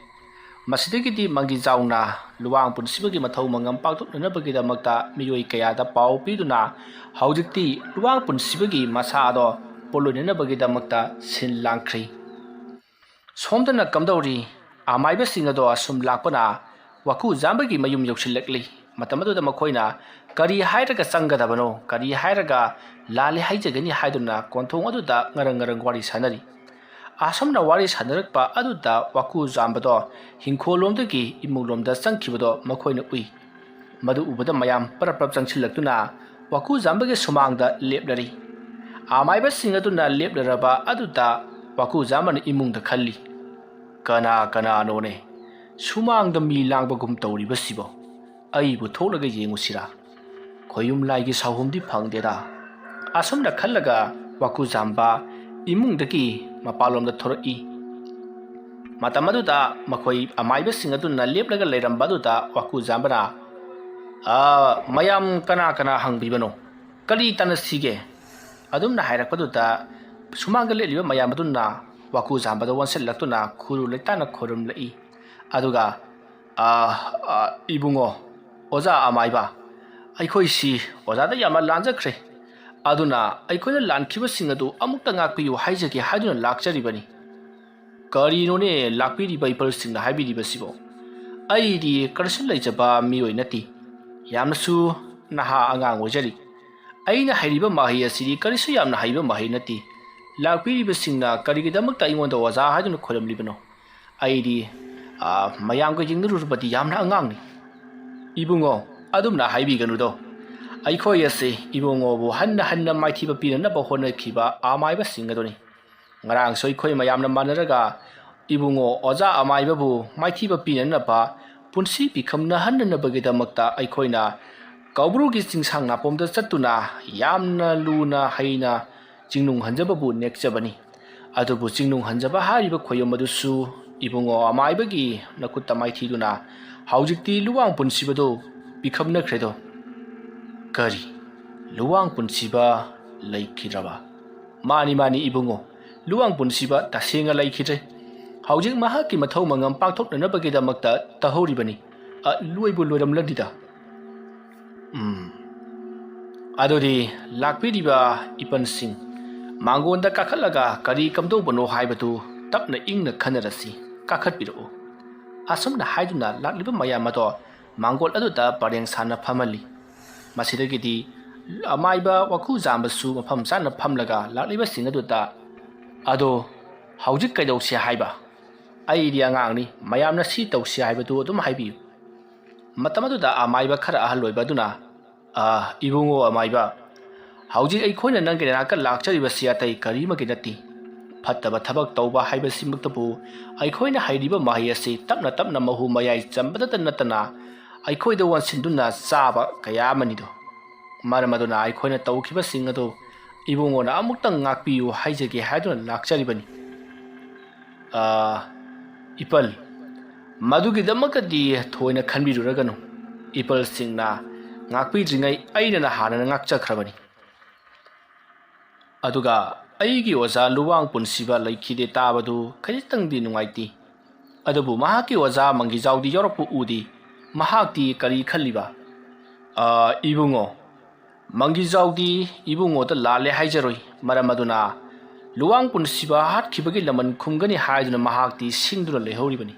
ꯃꯁꯤꯗꯒꯤꯗꯤ ꯃꯪꯒꯤ ꯆꯥꯎꯅ ꯂꯨꯋꯥꯡ ꯄꯨꯟꯁꯤꯕꯒꯤ ꯃꯊꯧ ꯃꯉꯝ ꯄꯥꯡꯊꯣꯛꯅꯅꯕꯒꯤꯗꯃꯛꯇ ꯃꯤꯑꯣꯏ ꯀꯌꯥꯗ ꯄꯥꯎ ꯄꯤꯗꯨꯅ ꯍꯧꯖꯤꯛꯇꯤ ꯂꯨꯋꯥꯡ ꯄꯨꯟꯁꯤꯕꯒꯤ ꯃꯁꯥ ꯑꯗꯣ ꯄꯣꯠꯂꯣꯏꯅꯅꯕꯒꯤꯗꯃꯛꯇ ꯁꯤꯟ ꯂꯥꯡꯈ꯭ꯔꯤ꯫ ꯁꯣꯝꯗꯅ ꯀꯝꯗꯧꯔꯤ? ꯑꯃꯥꯏꯕꯁꯤꯡ ꯑꯗꯣ ꯑꯁꯨꯝ ꯂꯥꯛꯄꯅ ꯋꯥꯀꯨ ꯖꯥꯝꯕꯒꯤ ꯃꯌꯨꯝ ꯌꯧꯁꯤꯜꯂꯛꯂꯤ꯫ ꯃꯇꯝ ꯑꯗꯨꯗ ꯃꯈꯣꯏꯅ ꯀꯔꯤ ꯍꯥꯏꯔꯒ ꯆꯪꯒꯗꯕꯅꯣ, ꯀꯔꯤ ꯍꯥꯏꯔꯒ ꯂꯥꯜꯂꯦ ꯍꯥꯏꯖꯒꯅꯤ ꯍꯥꯏꯗꯨꯅ ꯀꯣꯟꯊꯣꯡ ꯑꯗꯨꯗ ꯉꯔꯪ ꯉꯔꯪ ꯋꯥꯔꯤ ꯁꯥꯟꯅꯔꯤ꯫ ꯑꯁꯨꯝꯅ ꯋꯥꯔꯤ ꯁꯥꯟꯅꯔꯛꯄ ꯑꯗꯨꯗ ꯋꯥꯀꯨ ꯖꯥꯝꯕꯗꯣ ꯍꯤꯡꯈꯣꯜꯂꯣꯝꯗꯒꯤ ꯏꯃꯨꯡꯂꯣꯝꯗ ꯆꯪꯈꯤꯕꯗꯣ ꯃꯈꯣꯏꯅ ꯎꯏ꯫ ꯃꯗꯨ ꯎꯕꯗ ꯃꯌꯥꯝ ꯄꯔꯞ ꯄꯔꯞ ꯆꯪꯁꯤꯜꯂꯛꯇꯨꯅ ꯋꯥꯀꯨ ꯖꯥꯝꯕꯒꯤ ꯁꯨꯃꯥꯡꯗ ꯂꯦꯞꯂꯔꯤ꯫ ꯑꯃꯥꯏꯕꯁꯤꯡ ꯑꯗꯨꯅ ꯂꯦꯞꯂꯔꯕ ꯑꯗꯨꯗ ꯋꯥꯀꯨ ꯖꯥꯝꯕꯅ ꯏꯃꯨꯡꯗ ꯈꯜꯂꯤ, "ꯀꯅꯥ ꯀꯅꯥꯅꯣꯅꯦ ꯁꯨꯃꯥꯡꯗ ꯃꯤ ꯂꯥꯡꯕꯒꯨꯝ ꯇꯧꯔꯤꯕꯁꯤꯕꯣ? ꯑꯩꯕꯨ ꯊꯣꯛꯂꯒ ꯌꯦꯡꯉꯨꯁꯤꯔꯥ?" ꯈꯣꯌꯨꯝ ꯂꯥꯏꯒꯤ ꯁꯥꯍꯨꯝꯗꯤ ꯐꯪꯗꯦꯗ꯫ ꯑꯁꯨꯝꯅ ꯈꯜꯂꯒ ꯋꯥꯀꯨ ꯖꯥꯝꯕ ꯏꯃꯨꯡꯗꯒꯤ ꯃꯄꯥꯟꯂꯣꯝꯗ ꯊꯣꯔꯛꯏ꯫ ꯃꯇꯝ ꯑꯗꯨꯗ ꯃꯈꯣꯏ ꯑꯃꯥꯏꯕꯁꯤꯡ ꯑꯗꯨꯅ ꯂꯦꯞꯂꯒ ꯂꯩꯔꯝꯕ ꯑꯗꯨꯗ ꯋꯥꯀꯨ ꯖꯥꯝꯕꯅ, "ꯑꯥ, ꯃꯌꯥꯝ ꯀꯅꯥ ꯀꯅꯥ ꯍꯪꯕꯤꯕꯅꯣ? ꯀꯔꯤ ꯇꯥꯟꯅꯁꯤꯒꯦ?" ꯑꯗꯨꯝꯅ ꯍꯥꯏꯔꯛꯄꯗꯨꯗ ꯁꯨꯃꯥꯡꯗ ꯂꯦꯞꯂꯤꯕ ꯃꯌꯥꯝ ꯑꯗꯨꯅ ꯋꯥꯀꯨ ꯖꯥꯝꯕꯗ ꯑꯣꯟꯁꯤꯜꯂꯛꯇꯨꯅ ꯈꯨꯔꯨ ꯂꯩꯇꯥꯅ ꯈꯨꯔꯨꯝꯂꯛꯏ꯫ ꯑꯗꯨꯒ, "ꯑꯥ, ꯑꯥ, ꯏꯕꯨꯡꯉꯣ, ꯑꯣꯖꯥ ꯑꯃꯥꯏꯕ, ꯑꯩꯈꯣꯏꯁꯤ ꯑꯣꯖꯥꯗ ꯌꯥꯝꯅ ꯂꯥꯟꯖꯈ꯭ꯔꯦ꯫ ꯑꯗꯨꯅ ꯑꯩꯈꯣꯏꯅ ꯂꯥꯟꯈꯤꯕꯁꯤꯡ ꯑꯗꯨ ꯑꯃꯨꯛꯇ ꯉꯥꯛꯄꯤꯌꯨ ꯍꯥꯏꯖꯒꯦ ꯍꯥꯏꯗꯨꯅ ꯂꯥꯛꯆꯔꯤꯕꯅꯤ꯫" "ꯀꯔꯤꯅꯣꯅꯦ ꯂꯥꯛꯄꯤꯔꯤꯕ ꯏꯄꯜꯁꯤꯡꯅ ꯍꯥꯏꯕꯤꯔꯤꯕꯁꯤꯕꯣ? ꯑꯩꯗꯤ ꯀꯔꯤꯁꯨ ꯂꯩꯖꯕ ꯃꯤꯑꯣꯏ ꯅꯠꯇꯦ꯫ ꯌꯥꯝꯅꯁꯨ ꯅꯍꯥ ꯑꯉꯥꯡ ꯑꯣꯏꯖꯔꯤ꯫ ꯑꯩꯅ ꯍꯩꯔꯤꯕ ꯃꯍꯩ ꯑꯁꯤꯗꯤ ꯀꯔꯤꯁꯨ ꯌꯥꯝꯅ ꯍꯩꯕ ꯃꯍꯩ ꯅꯠꯇꯦ꯫ ꯂꯥꯛꯄꯤꯔꯤꯕꯁꯤꯡꯅ ꯀꯔꯤꯒꯤꯗꯃꯛꯇ ꯑꯩꯉꯣꯟꯗ ꯑꯣꯖꯥ ꯍꯥꯏꯗꯨꯅ ꯈꯣꯏꯔꯝꯂꯤꯕꯅꯣ? ꯑꯩꯗꯤ, ꯑꯥ, ꯃꯌꯥꯝꯒ ꯌꯦꯡꯅꯔꯨꯔꯕꯗꯤ ꯌꯥꯝꯅ ꯑꯉꯥꯡꯅꯤ꯫" "ꯏꯕꯨꯡꯉꯣ, ꯑꯗꯨꯝꯅ ꯍꯥꯏꯕꯤꯒꯅꯨꯗꯣ꯫ ꯑꯩꯈꯣꯏ ꯑꯁꯤ ꯏꯕꯨꯡꯉꯣꯕꯨ ꯍꯟꯅ ꯍꯟꯅ ꯃꯥꯏꯊꯤꯕ ꯄꯤꯅꯅꯕ ꯍꯣꯠꯅꯈꯤꯕ ꯑꯃꯥꯏꯕꯁꯤꯡ ꯑꯗꯨꯅꯤ꯫ ꯉꯔꯥꯡꯁꯨ ꯑꯩꯈꯣꯏ ꯃꯌꯥꯝꯅ ꯃꯥꯟꯅꯔꯒ ꯏꯕꯨꯡꯉꯣ ꯑꯣꯖꯥ ꯑꯃꯥꯏꯕꯕꯨ ꯃꯥꯏꯊꯤꯕ ꯄꯤꯅꯅꯕ, ꯄꯨꯟꯁꯤ ꯄꯤꯈꯝꯅꯍꯟꯅꯅꯕꯒꯤꯗꯃꯛꯇ ꯑꯩꯈꯣꯏꯅ ꯀꯧꯕ꯭ꯔꯨꯒꯤ ꯆꯤꯡꯁꯥꯡ ꯅꯥꯄꯣꯝꯗ ꯆꯠꯇꯨꯅ ꯌꯥꯝꯅ ꯂꯨꯅ ꯍꯩꯅ ꯆꯤꯡꯅꯨꯡ ꯍꯟꯖꯕꯕꯨ ꯅꯦꯛꯆꯕꯅꯤ꯫ ꯑꯗꯨꯕꯨ ꯆꯤꯡꯅꯨꯡ ꯍꯟꯖꯕ ꯍꯥꯏꯔꯤꯕ ꯈꯣꯌꯨꯝ ꯑꯗꯨꯁꯨ ꯏꯕꯨꯡꯉꯣ ꯑꯃꯥꯏꯕꯒꯤ ꯅꯈꯨꯠꯇ ꯃꯥꯏꯊꯤꯗꯨꯅ ꯍꯧꯖꯤꯛꯇꯤ ꯂꯨꯋꯥꯡ ꯄꯨꯟꯁꯤꯕꯗꯨ ꯄꯤꯈꯝꯅꯈ꯭ꯔꯦꯗꯣ꯫" "ꯀꯔꯤ? ꯂꯨꯋꯥꯡ ꯄꯨꯟꯁꯤꯕ ꯂꯩꯈꯤꯗ꯭ꯔꯕ?" "ꯃꯥꯅꯤ, ꯃꯥꯅꯤ ꯏꯕꯨꯡꯉꯣ, ꯂꯨꯋꯥꯡ ꯄꯨꯟꯁꯤꯕ ꯇꯁꯦꯡꯅ ꯂꯩꯈꯤꯗ꯭ꯔꯦ꯫ ꯍꯧꯖꯤꯛ ꯃꯍꯥꯛꯀꯤ ꯃꯊꯧ ꯃꯉꯝ ꯄꯥꯡꯊꯣꯛꯅꯅꯕꯒꯤꯗꯃꯛꯇ ꯇꯧꯍꯧꯔꯤꯕꯅꯤ꯫ ꯑ, ꯂꯣꯏꯕꯨ ꯂꯣꯏꯔꯝꯂꯅꯤꯗ꯫ ꯎꯝ꯫ ꯑꯗꯨꯗꯤ ꯂꯥꯛꯄꯤꯔꯤꯕ ꯏꯄꯟꯁꯤꯡ, ꯃꯥꯡꯒꯣꯟꯗ ꯀꯥꯈꯠꯂꯒ ꯀꯔꯤ ꯀꯝꯗꯧꯕꯅꯣ ꯍꯥꯏꯕꯗꯨ ꯇꯞꯅ ꯏꯪꯅ ꯈꯟꯅꯔꯁꯤ꯫ ꯀꯥꯈꯠꯄꯤꯔꯛꯎ꯫ ꯑꯁꯨꯝꯅ ꯍꯥꯏꯗꯨꯅ ꯂꯥꯛꯂꯤꯕ ꯃꯌꯥꯝ ꯑꯗꯣ ꯃꯥꯡꯒꯣꯜ ꯑꯗꯨꯗ ꯄꯔꯦꯡ ꯁꯥꯅ ꯐꯝꯍꯜꯂꯤ꯫ ꯃꯁꯤꯗꯒꯤꯗꯤ ꯑꯃꯥꯏꯕ ꯋꯥꯈꯨꯖꯥꯝꯕꯁꯨ ꯃꯐꯝ ꯆꯥꯅ ꯐꯝꯂꯒ ꯂꯥꯛꯂꯤꯕꯁꯤꯡ ꯑꯗꯨꯗ, "ꯑꯗꯣ ꯍꯧꯖꯤꯛ ꯀꯩꯗꯧꯁꯤ ꯍꯥꯏꯕ? ꯑꯩꯗꯤ ꯑꯉꯥꯡꯅꯤ, ꯃꯌꯥꯝꯅ ꯁꯤ ꯇꯧꯁꯤ ꯍꯥꯏꯕꯗꯨ ꯑꯗꯨꯝ ꯍꯥꯏꯕꯤꯌꯨ꯫" ꯃꯇꯝ ꯑꯗꯨꯗ ꯑꯃꯥꯏꯕ ꯈꯔ ꯑꯍꯜ ꯑꯣꯏꯕ ꯑꯗꯨꯅ, "ꯑ, ꯏꯕꯨꯡꯉꯣ ꯑꯃꯥꯏꯕ, ꯍꯧꯖꯤꯛ ꯑꯩꯈꯣꯏꯅ ꯅꯪꯒꯤ ꯅꯅꯥꯛꯇ ꯂꯥꯛꯆꯔꯤꯕꯁꯤ ꯑꯇꯩ ꯀꯔꯤꯃꯒꯤ ꯅꯠꯇꯦ꯫ ꯐꯠꯇꯕ ꯊꯕꯛ ꯇꯧꯕ ꯍꯥꯏꯕꯁꯤꯃꯛꯇꯕꯨ ꯑꯩꯈꯣꯏꯅ ꯍꯩꯔꯤꯕ ꯃꯍꯩ ꯑꯁꯤ ꯇꯞꯅ ꯇꯞꯅ ꯃꯍꯨ ꯃꯌꯥꯏ ꯆꯝꯕꯗꯇ ꯅꯠꯇꯅ ꯑꯩꯈꯣꯏꯗ ꯑꯣꯟꯁꯤꯟꯗꯨꯅ ꯆꯥꯕ ꯀꯌꯥ ꯑꯃꯅꯤꯗꯣ꯫ ꯃꯔꯝ ꯑꯗꯨꯅ ꯑꯩꯈꯣꯏꯅ ꯇꯧꯈꯤꯕꯁꯤꯡ ꯑꯗꯨ ꯏꯕꯨꯡꯉꯣꯅ ꯑꯃꯨꯛꯇꯪ ꯉꯥꯛꯄꯤꯌꯨ ꯍꯥꯏꯖꯒꯦ ꯍꯥꯏꯗꯨꯅ ꯂꯥꯛꯆꯔꯤꯕꯅꯤ꯫" "ꯑ, ꯏꯄꯜ, ꯃꯗꯨꯒꯤꯗꯃꯛꯇꯗꯤ ꯊꯣꯏꯅ ꯈꯟꯕꯤꯔꯨꯔꯒꯅꯨ꯫ ꯏꯄꯜꯁꯤꯡꯅ ꯉꯥꯛꯄꯤꯗ꯭ꯔꯤꯉꯩ ꯑꯩꯅ ꯍꯥꯟꯅ ꯉꯥꯛꯆꯈ꯭ꯔꯕꯅꯤ꯫" ꯑꯗꯨꯒ ꯑꯩꯒꯤ ꯑꯣꯖꯥ ꯂꯨꯋꯥꯡ ꯄꯨꯟꯁꯤꯕ ꯂꯩꯈꯤꯗꯦ ꯇꯥꯕꯗꯨ ꯈꯖꯤꯛꯇꯪꯗꯤ ꯅꯨꯡꯉꯥꯏꯇꯦ꯫ ꯑꯗꯨꯕꯨ ꯃꯍꯥꯛꯀꯤ ꯑꯣꯖꯥ ꯃꯪꯒꯤꯖꯥꯎꯗꯤ ꯌꯥꯎꯔꯛꯄ ꯎꯗꯦ꯫ ꯃꯍꯥꯛꯇꯤ ꯀꯔꯤ ꯈꯜꯂꯤꯕ? "ꯑ, ꯏꯕꯨꯡꯉꯣ, ꯃꯪꯒꯤꯖꯥꯎꯗꯤ ꯏꯕꯨꯡꯉꯣꯗ ꯂꯥꯜꯂꯦ ꯍꯥꯏꯖꯔꯣꯏ꯫ ꯃꯔꯝ ꯑꯗꯨꯅ ꯂꯨꯋꯥꯡ ꯄꯨꯟꯁꯤꯕ ꯍꯥꯠꯈꯤꯕꯒꯤ ꯂꯃꯟ ꯈꯨꯝꯒꯅꯤ ꯍꯥꯏꯗꯨꯅ ꯃꯍꯥꯛꯇꯤ ꯁꯤꯡꯗꯨꯅ ꯂꯩꯍꯧꯔꯤꯕꯅꯤ꯫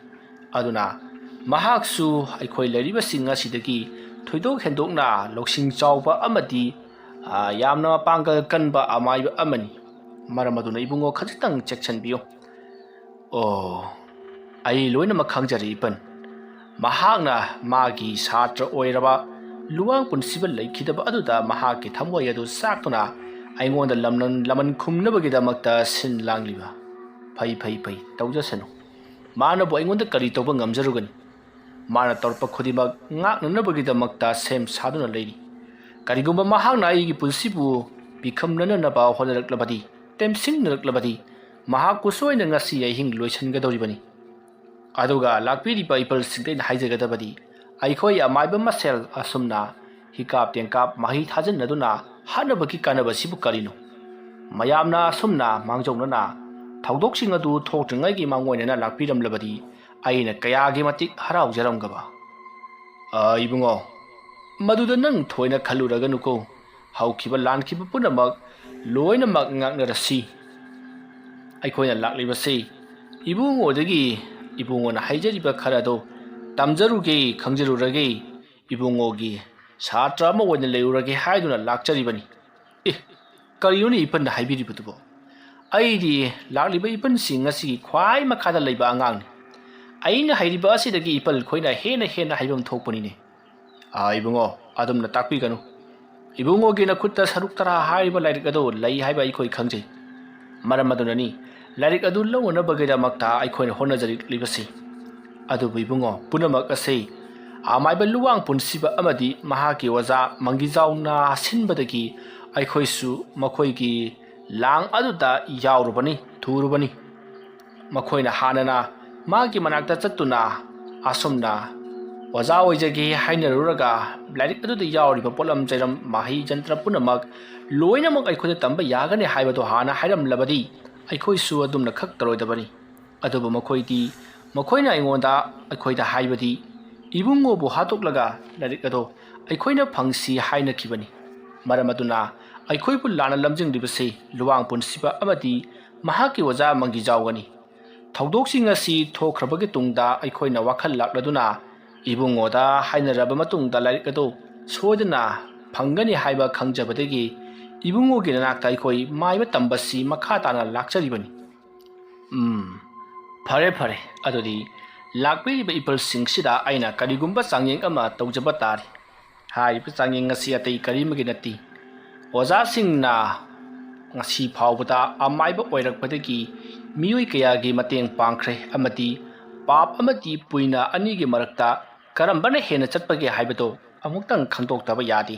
ꯑꯗꯨꯅ ꯃꯍꯥꯛꯁꯨ ꯑꯩꯈꯣꯏ ꯂꯩꯔꯤꯕꯁꯤꯡ ꯑꯁꯤꯗꯒꯤ ꯊꯣꯏꯗꯣꯛ ꯍꯦꯟꯗꯣꯛꯅ ꯂꯧꯁꯤꯡ ꯆꯥꯎꯕ ꯑꯃꯗꯤ, ꯑ, ꯌꯥꯝꯅ ꯃꯄꯥꯡꯒꯜ ꯀꯟꯕ ꯑꯃꯥꯏꯕ ꯑꯃꯅꯤ꯫ ꯃꯔꯝ ꯑꯗꯨꯅ ꯏꯕꯨꯡꯉꯣ ꯈꯖꯤꯛꯇꯪ ꯆꯦꯛꯁꯤꯟꯕꯤꯌꯨ꯫" "ꯑꯣ, ꯑꯩ ꯂꯣꯏꯅꯃꯛ ꯈꯪꯖꯔꯦ ꯏꯄꯟ꯫ ꯃꯍꯥꯛꯅ ꯃꯥꯒꯤ ꯁꯥꯇ꯭ꯔ ꯑꯣꯏꯔꯕ ꯂꯨꯋꯥꯡ ꯄꯨꯟꯁꯤꯕ ꯂꯩꯈꯤꯗꯕ ꯑꯗꯨꯗ ꯃꯍꯥꯛꯀꯤ ꯊꯃꯣꯏ ꯑꯗꯨ ꯆꯥꯛꯇꯨꯅ ꯑꯩꯉꯣꯟꯗ ꯂꯃꯟ, ꯂꯃꯟ ꯈꯨꯝꯅꯕꯒꯤꯗꯃꯛꯇ ꯁꯤꯟ ꯂꯥꯡꯂꯤꯕ꯫ ꯐꯩ, ꯐꯩ, ꯐꯩ, ꯇꯧꯖꯁꯅꯨ꯫ ꯃꯥꯅꯕꯨ ꯑꯩꯉꯣꯟꯗ ꯀꯔꯤ ꯇꯧꯕ ꯉꯝꯖꯔꯨꯒꯅꯤ? ꯃꯥꯅ ꯇꯧꯔꯛꯄ ꯈꯨꯗꯤꯡꯃꯛ ꯉꯥꯛꯅꯅꯕꯒꯤꯗꯃꯛꯇ ꯁꯦꯝ ꯁꯥꯗꯨꯅ ꯂꯩꯔꯤ꯫ ꯀꯔꯤꯒꯨꯝꯕ ꯃꯍꯥꯛꯅ ꯑꯩꯒꯤ ꯄꯨꯟꯁꯤꯕꯨ ꯄꯤꯈꯝꯅꯅꯅꯕ ꯍꯣꯠꯅꯔꯛꯂꯕꯗꯤ, ꯇꯦꯝꯁꯤꯡꯅꯔꯛꯂꯕꯗꯤ, ꯃꯍꯥꯛꯄꯨ ꯁꯣꯏꯅ ꯉꯁꯤ ꯑꯍꯤꯡ ꯂꯣꯏꯁꯤꯟꯒꯗꯧꯔꯤꯕꯅꯤ꯫ ꯑꯗꯨꯒ ꯂꯥꯛꯄꯤꯔꯤꯕ ꯏꯄꯜꯁꯤꯡꯗ ꯑꯩꯅ ꯍꯥꯏꯖꯒꯗꯕꯗꯤ, ꯑꯩꯈꯣꯏ ꯑꯃꯥꯏꯕ ꯃꯁꯦꯜ ꯑꯁꯨꯝꯅ ꯍꯤꯀꯥꯞ ꯇꯦꯡꯀꯥꯞ ꯃꯍꯩ ꯊꯥꯖꯤꯟꯅꯗꯨꯅ ꯍꯥꯠꯅꯕꯒꯤ ꯀꯥꯟꯅꯕꯁꯤꯕꯨ ꯀꯔꯤꯅꯣ? ꯃꯌꯥꯝꯅ ꯑꯁꯨꯝꯅ ꯃꯥꯡꯖꯧꯅꯅ ꯊꯧꯗꯣꯛꯁꯤꯡ ꯑꯗꯨ ꯊꯣꯛꯇ꯭ꯔꯤꯉꯩꯒꯤ ꯃꯥꯡꯑꯣꯏꯅꯅ ꯂꯥꯛꯄꯤꯔꯝꯂꯕꯗꯤ ꯑꯩꯅ ꯀꯌꯥꯒꯤ ꯃꯇꯤꯛ ꯍꯔꯥꯎꯖꯔꯝꯒꯕ꯫ ꯑ, ꯏꯕꯨꯡꯉꯣ, ꯃꯗꯨꯗ ꯅꯪ ꯊꯣꯏꯅ ꯈꯜꯂꯨꯔꯒꯅꯨꯀꯣ꯫ ꯍꯧꯈꯤꯕ ꯂꯥꯟꯈꯤꯕ ꯄꯨꯝꯅꯃꯛ ꯂꯣꯏꯅꯃꯛ ꯉꯥꯛꯅꯔꯁꯤ꯫ ꯑꯩꯈꯣꯏꯅ ꯂꯥꯛꯂꯤꯕꯁꯤ ꯏꯕꯨꯡꯉꯣꯗꯒꯤ, ꯏꯕꯨꯡꯉꯣꯅ ꯍꯥꯏꯖꯔꯤꯕ ꯈꯔꯗꯣ ꯇꯝꯖꯔꯨꯒꯦ, ꯈꯪꯖꯔꯨꯔꯒꯦ, ꯏꯕꯨꯡꯉꯣꯒꯤ ꯁꯥꯇ꯭ꯔ ꯑꯃ ꯑꯣꯏꯅ ꯂꯩꯔꯨꯔꯒꯦ ꯍꯥꯏꯗꯨꯅ ꯂꯥꯛꯆꯔꯤꯕꯅꯤ꯫ ꯑꯦ, ꯀꯔꯤꯅꯣꯅꯦ ꯏꯄꯟꯅ ꯍꯥꯏꯕꯤꯔꯤꯕꯗꯨꯕꯣ? ꯑꯩꯗꯤ ꯂꯥꯛꯂꯤꯕ ꯏꯄꯟꯁꯤꯡ ꯑꯁꯤꯒꯤ ꯈ꯭ꯋꯥꯏ ꯃꯈꯥꯗ ꯂꯩꯕ ꯑꯉꯥꯡꯅꯤ꯫ ꯑꯩꯅ ꯍꯩꯔꯤꯕ ꯑꯁꯤꯗꯒꯤ ꯏꯄꯟ ꯈꯣꯏꯅ ꯍꯦꯟꯅ ꯍꯦꯟꯅ ꯍꯩꯐꯝ ꯊꯣꯛꯄꯅꯤꯅꯦ꯫ ꯑꯥ, ꯏꯕꯨꯡꯉꯣ, ꯑꯗꯨꯝꯅ ꯇꯥꯛꯄꯤꯒꯅꯨ꯫ ꯏꯕꯨꯡꯉꯣꯒꯤ ꯅꯈꯨꯠꯇ ꯁꯔꯨꯛ ꯇꯔꯥ ꯍꯥꯏꯔꯤꯕ ꯂꯥꯏꯔꯤꯛ ꯑꯗꯨ ꯂꯩ ꯍꯥꯏꯕ ꯑꯩꯈꯣꯏ ꯈꯪꯖꯩ꯫ ꯃꯔꯝ ꯑꯗꯨꯅꯅꯤ ꯂꯥꯏꯔꯤꯛ ꯑꯗꯨ ꯂꯧꯅꯅꯕꯒꯤꯗꯃꯛꯇ ꯑꯩꯈꯣꯏꯅ ꯍꯣꯠꯅꯖꯔꯛꯂꯤꯕꯁꯤ꯫ ꯑꯗꯨꯕꯨ ꯏꯕꯨꯡꯉꯣ, ꯄꯨꯝꯅꯃꯛ ꯑꯁꯤ ꯑꯃꯥꯏꯕ ꯂꯨꯋꯥꯡ ꯄꯨꯟꯁꯤꯕ ꯑꯃꯗꯤ ꯃꯍꯥꯛꯀꯤ ꯑꯣꯖꯥ ꯃꯪꯒꯤꯖꯥꯎꯅ ꯁꯤꯟꯕꯗꯒꯤ ꯑꯩꯈꯣꯏꯁꯨ ꯃꯈꯣꯏꯒꯤ ꯂꯥꯡ ꯑꯗꯨꯗ ꯌꯥꯎꯔꯨꯕꯅꯤ, ꯊꯨꯔꯨꯕꯅꯤ꯫ ꯃꯈꯣꯏꯅ ꯍꯥꯟꯅꯅ ꯃꯥꯒꯤ ꯃꯅꯥꯛꯇ ꯆꯠꯇꯨꯅ ꯑꯁꯨꯝꯅ ꯑꯣꯖꯥ ꯑꯣꯏꯖꯒꯦ ꯍꯥꯏꯅꯔꯨꯔꯒ ꯂꯥꯏꯔꯤꯛ ꯑꯗꯨꯗ ꯌꯥꯎꯔꯤꯕ ꯄꯣꯠꯂꯝ ꯆꯩꯔꯝ, ꯃꯍꯩ ꯖꯟꯇ꯭ꯔ ꯄꯨꯝꯅꯃꯛ ꯂꯣꯏꯅꯃꯛ ꯑꯩꯈꯣꯏꯗ ꯇꯝꯕ ꯌꯥꯒꯅꯤ ꯍꯥꯏꯕꯗꯨ ꯍꯥꯟꯅ ꯍꯥꯏꯔꯝꯂꯕꯗꯤ ꯑꯩꯈꯣꯏꯁꯨ ꯑꯗꯨꯝꯅ ꯈꯛꯇꯔꯣꯏꯗꯕꯅꯤ꯫ ꯑꯗꯨꯕꯨ ꯃꯈꯣꯏꯗꯤ, ꯃꯈꯣꯏꯅ ꯑꯩꯉꯣꯟꯗ, ꯑꯩꯈꯣꯏꯗ ꯍꯥꯏꯕꯗꯤ ꯏꯕꯨꯡꯉꯣꯕꯨ ꯍꯥꯠꯇꯣꯛꯂꯒ ꯂꯥꯏꯔꯤꯛ ꯑꯗꯣ ꯑꯩꯈꯣꯏꯅ ꯐꯪꯁꯤ ꯍꯥꯏꯅꯈꯤꯕꯅꯤ꯫ ꯃꯔꯝ ꯑꯗꯨꯅ ꯑꯩꯈꯣꯏꯕꯨ ꯂꯥꯟꯅ ꯂꯝꯖꯤꯡꯂꯤꯕꯁꯤ ꯂꯨꯋꯥꯡ ꯄꯨꯟꯁꯤꯕ ꯑꯃꯗꯤ ꯃꯍꯥꯛꯀꯤ ꯑꯣꯖꯥ ꯃꯪꯒꯤꯖꯥꯎꯒꯅꯤ꯫ ꯊꯧꯗꯣꯛꯁꯤꯡ ꯑꯁꯤ ꯊꯣꯛꯈ꯭ꯔꯕꯒꯤ ꯇꯨꯡꯗ ꯑꯩꯈꯣꯏꯅ ꯋꯥꯈꯜ ꯂꯥꯛꯂꯗꯨꯅ ꯏꯕꯨꯡꯉꯣꯗ ꯍꯥꯏꯅꯔꯕ ꯃꯇꯨꯡꯗ ꯂꯥꯏꯔꯤꯛ ꯑꯗꯨ ꯁꯣꯏꯗꯅ ꯐꯪꯒꯅꯤ ꯍꯥꯏꯕ ꯈꯪꯖꯕꯗꯒꯤ ꯏꯕꯨꯡꯉꯣꯒꯤ ꯅꯅꯥꯛꯇ ꯑꯩꯈꯣꯏ ꯃꯥꯏꯕ ꯇꯝꯕꯁꯤ ꯃꯈꯥ ꯇꯥꯅ ꯂꯥꯛꯆꯔꯤꯕꯅꯤ꯫ ꯎꯝ, ꯐꯔꯦ, ꯐꯔꯦ꯫ ꯑꯗꯨꯗꯤ ꯂꯥꯛꯄꯤꯔꯤꯕ ꯏꯄꯜꯁꯤꯡꯁꯤꯗ ꯑꯩꯅ ꯀꯔꯤꯒꯨꯝꯕ ꯆꯥꯡꯌꯦꯡ ꯑꯃ ꯇꯧꯖꯕ ꯇꯥꯔꯤ꯫ ꯍꯥꯏꯔꯤꯕ ꯆꯥꯡꯌꯦꯡ ꯑꯁꯤ ꯑꯇꯩ ꯀꯔꯤꯃꯒꯤ ꯅꯠꯇꯦ꯫ ꯑꯣꯖꯥꯁꯤꯡꯅ ꯉꯁꯤ ꯐꯥꯎꯕꯗ ꯑꯃꯥꯏꯕ ꯑꯣꯏꯔꯛꯄꯗꯒꯤ ꯃꯤꯑꯣꯏ ꯀꯌꯥꯒꯤ ꯃꯇꯦꯡ ꯄꯥꯡꯈ꯭ꯔꯦ ꯑꯃꯗꯤ ꯄꯥꯞ ꯑꯃꯗꯤ ꯄꯨꯏꯅ ꯑꯅꯤꯒꯤ ꯃꯔꯛꯇ ꯀꯔꯝꯕꯅ ꯍꯦꯟꯅ ꯆꯠꯄꯒꯦ ꯍꯥꯏꯕꯗꯨ ꯑꯃꯨꯛꯇꯪ ꯈꯪꯗꯣꯛꯇꯕ ꯌꯥꯗꯦ꯫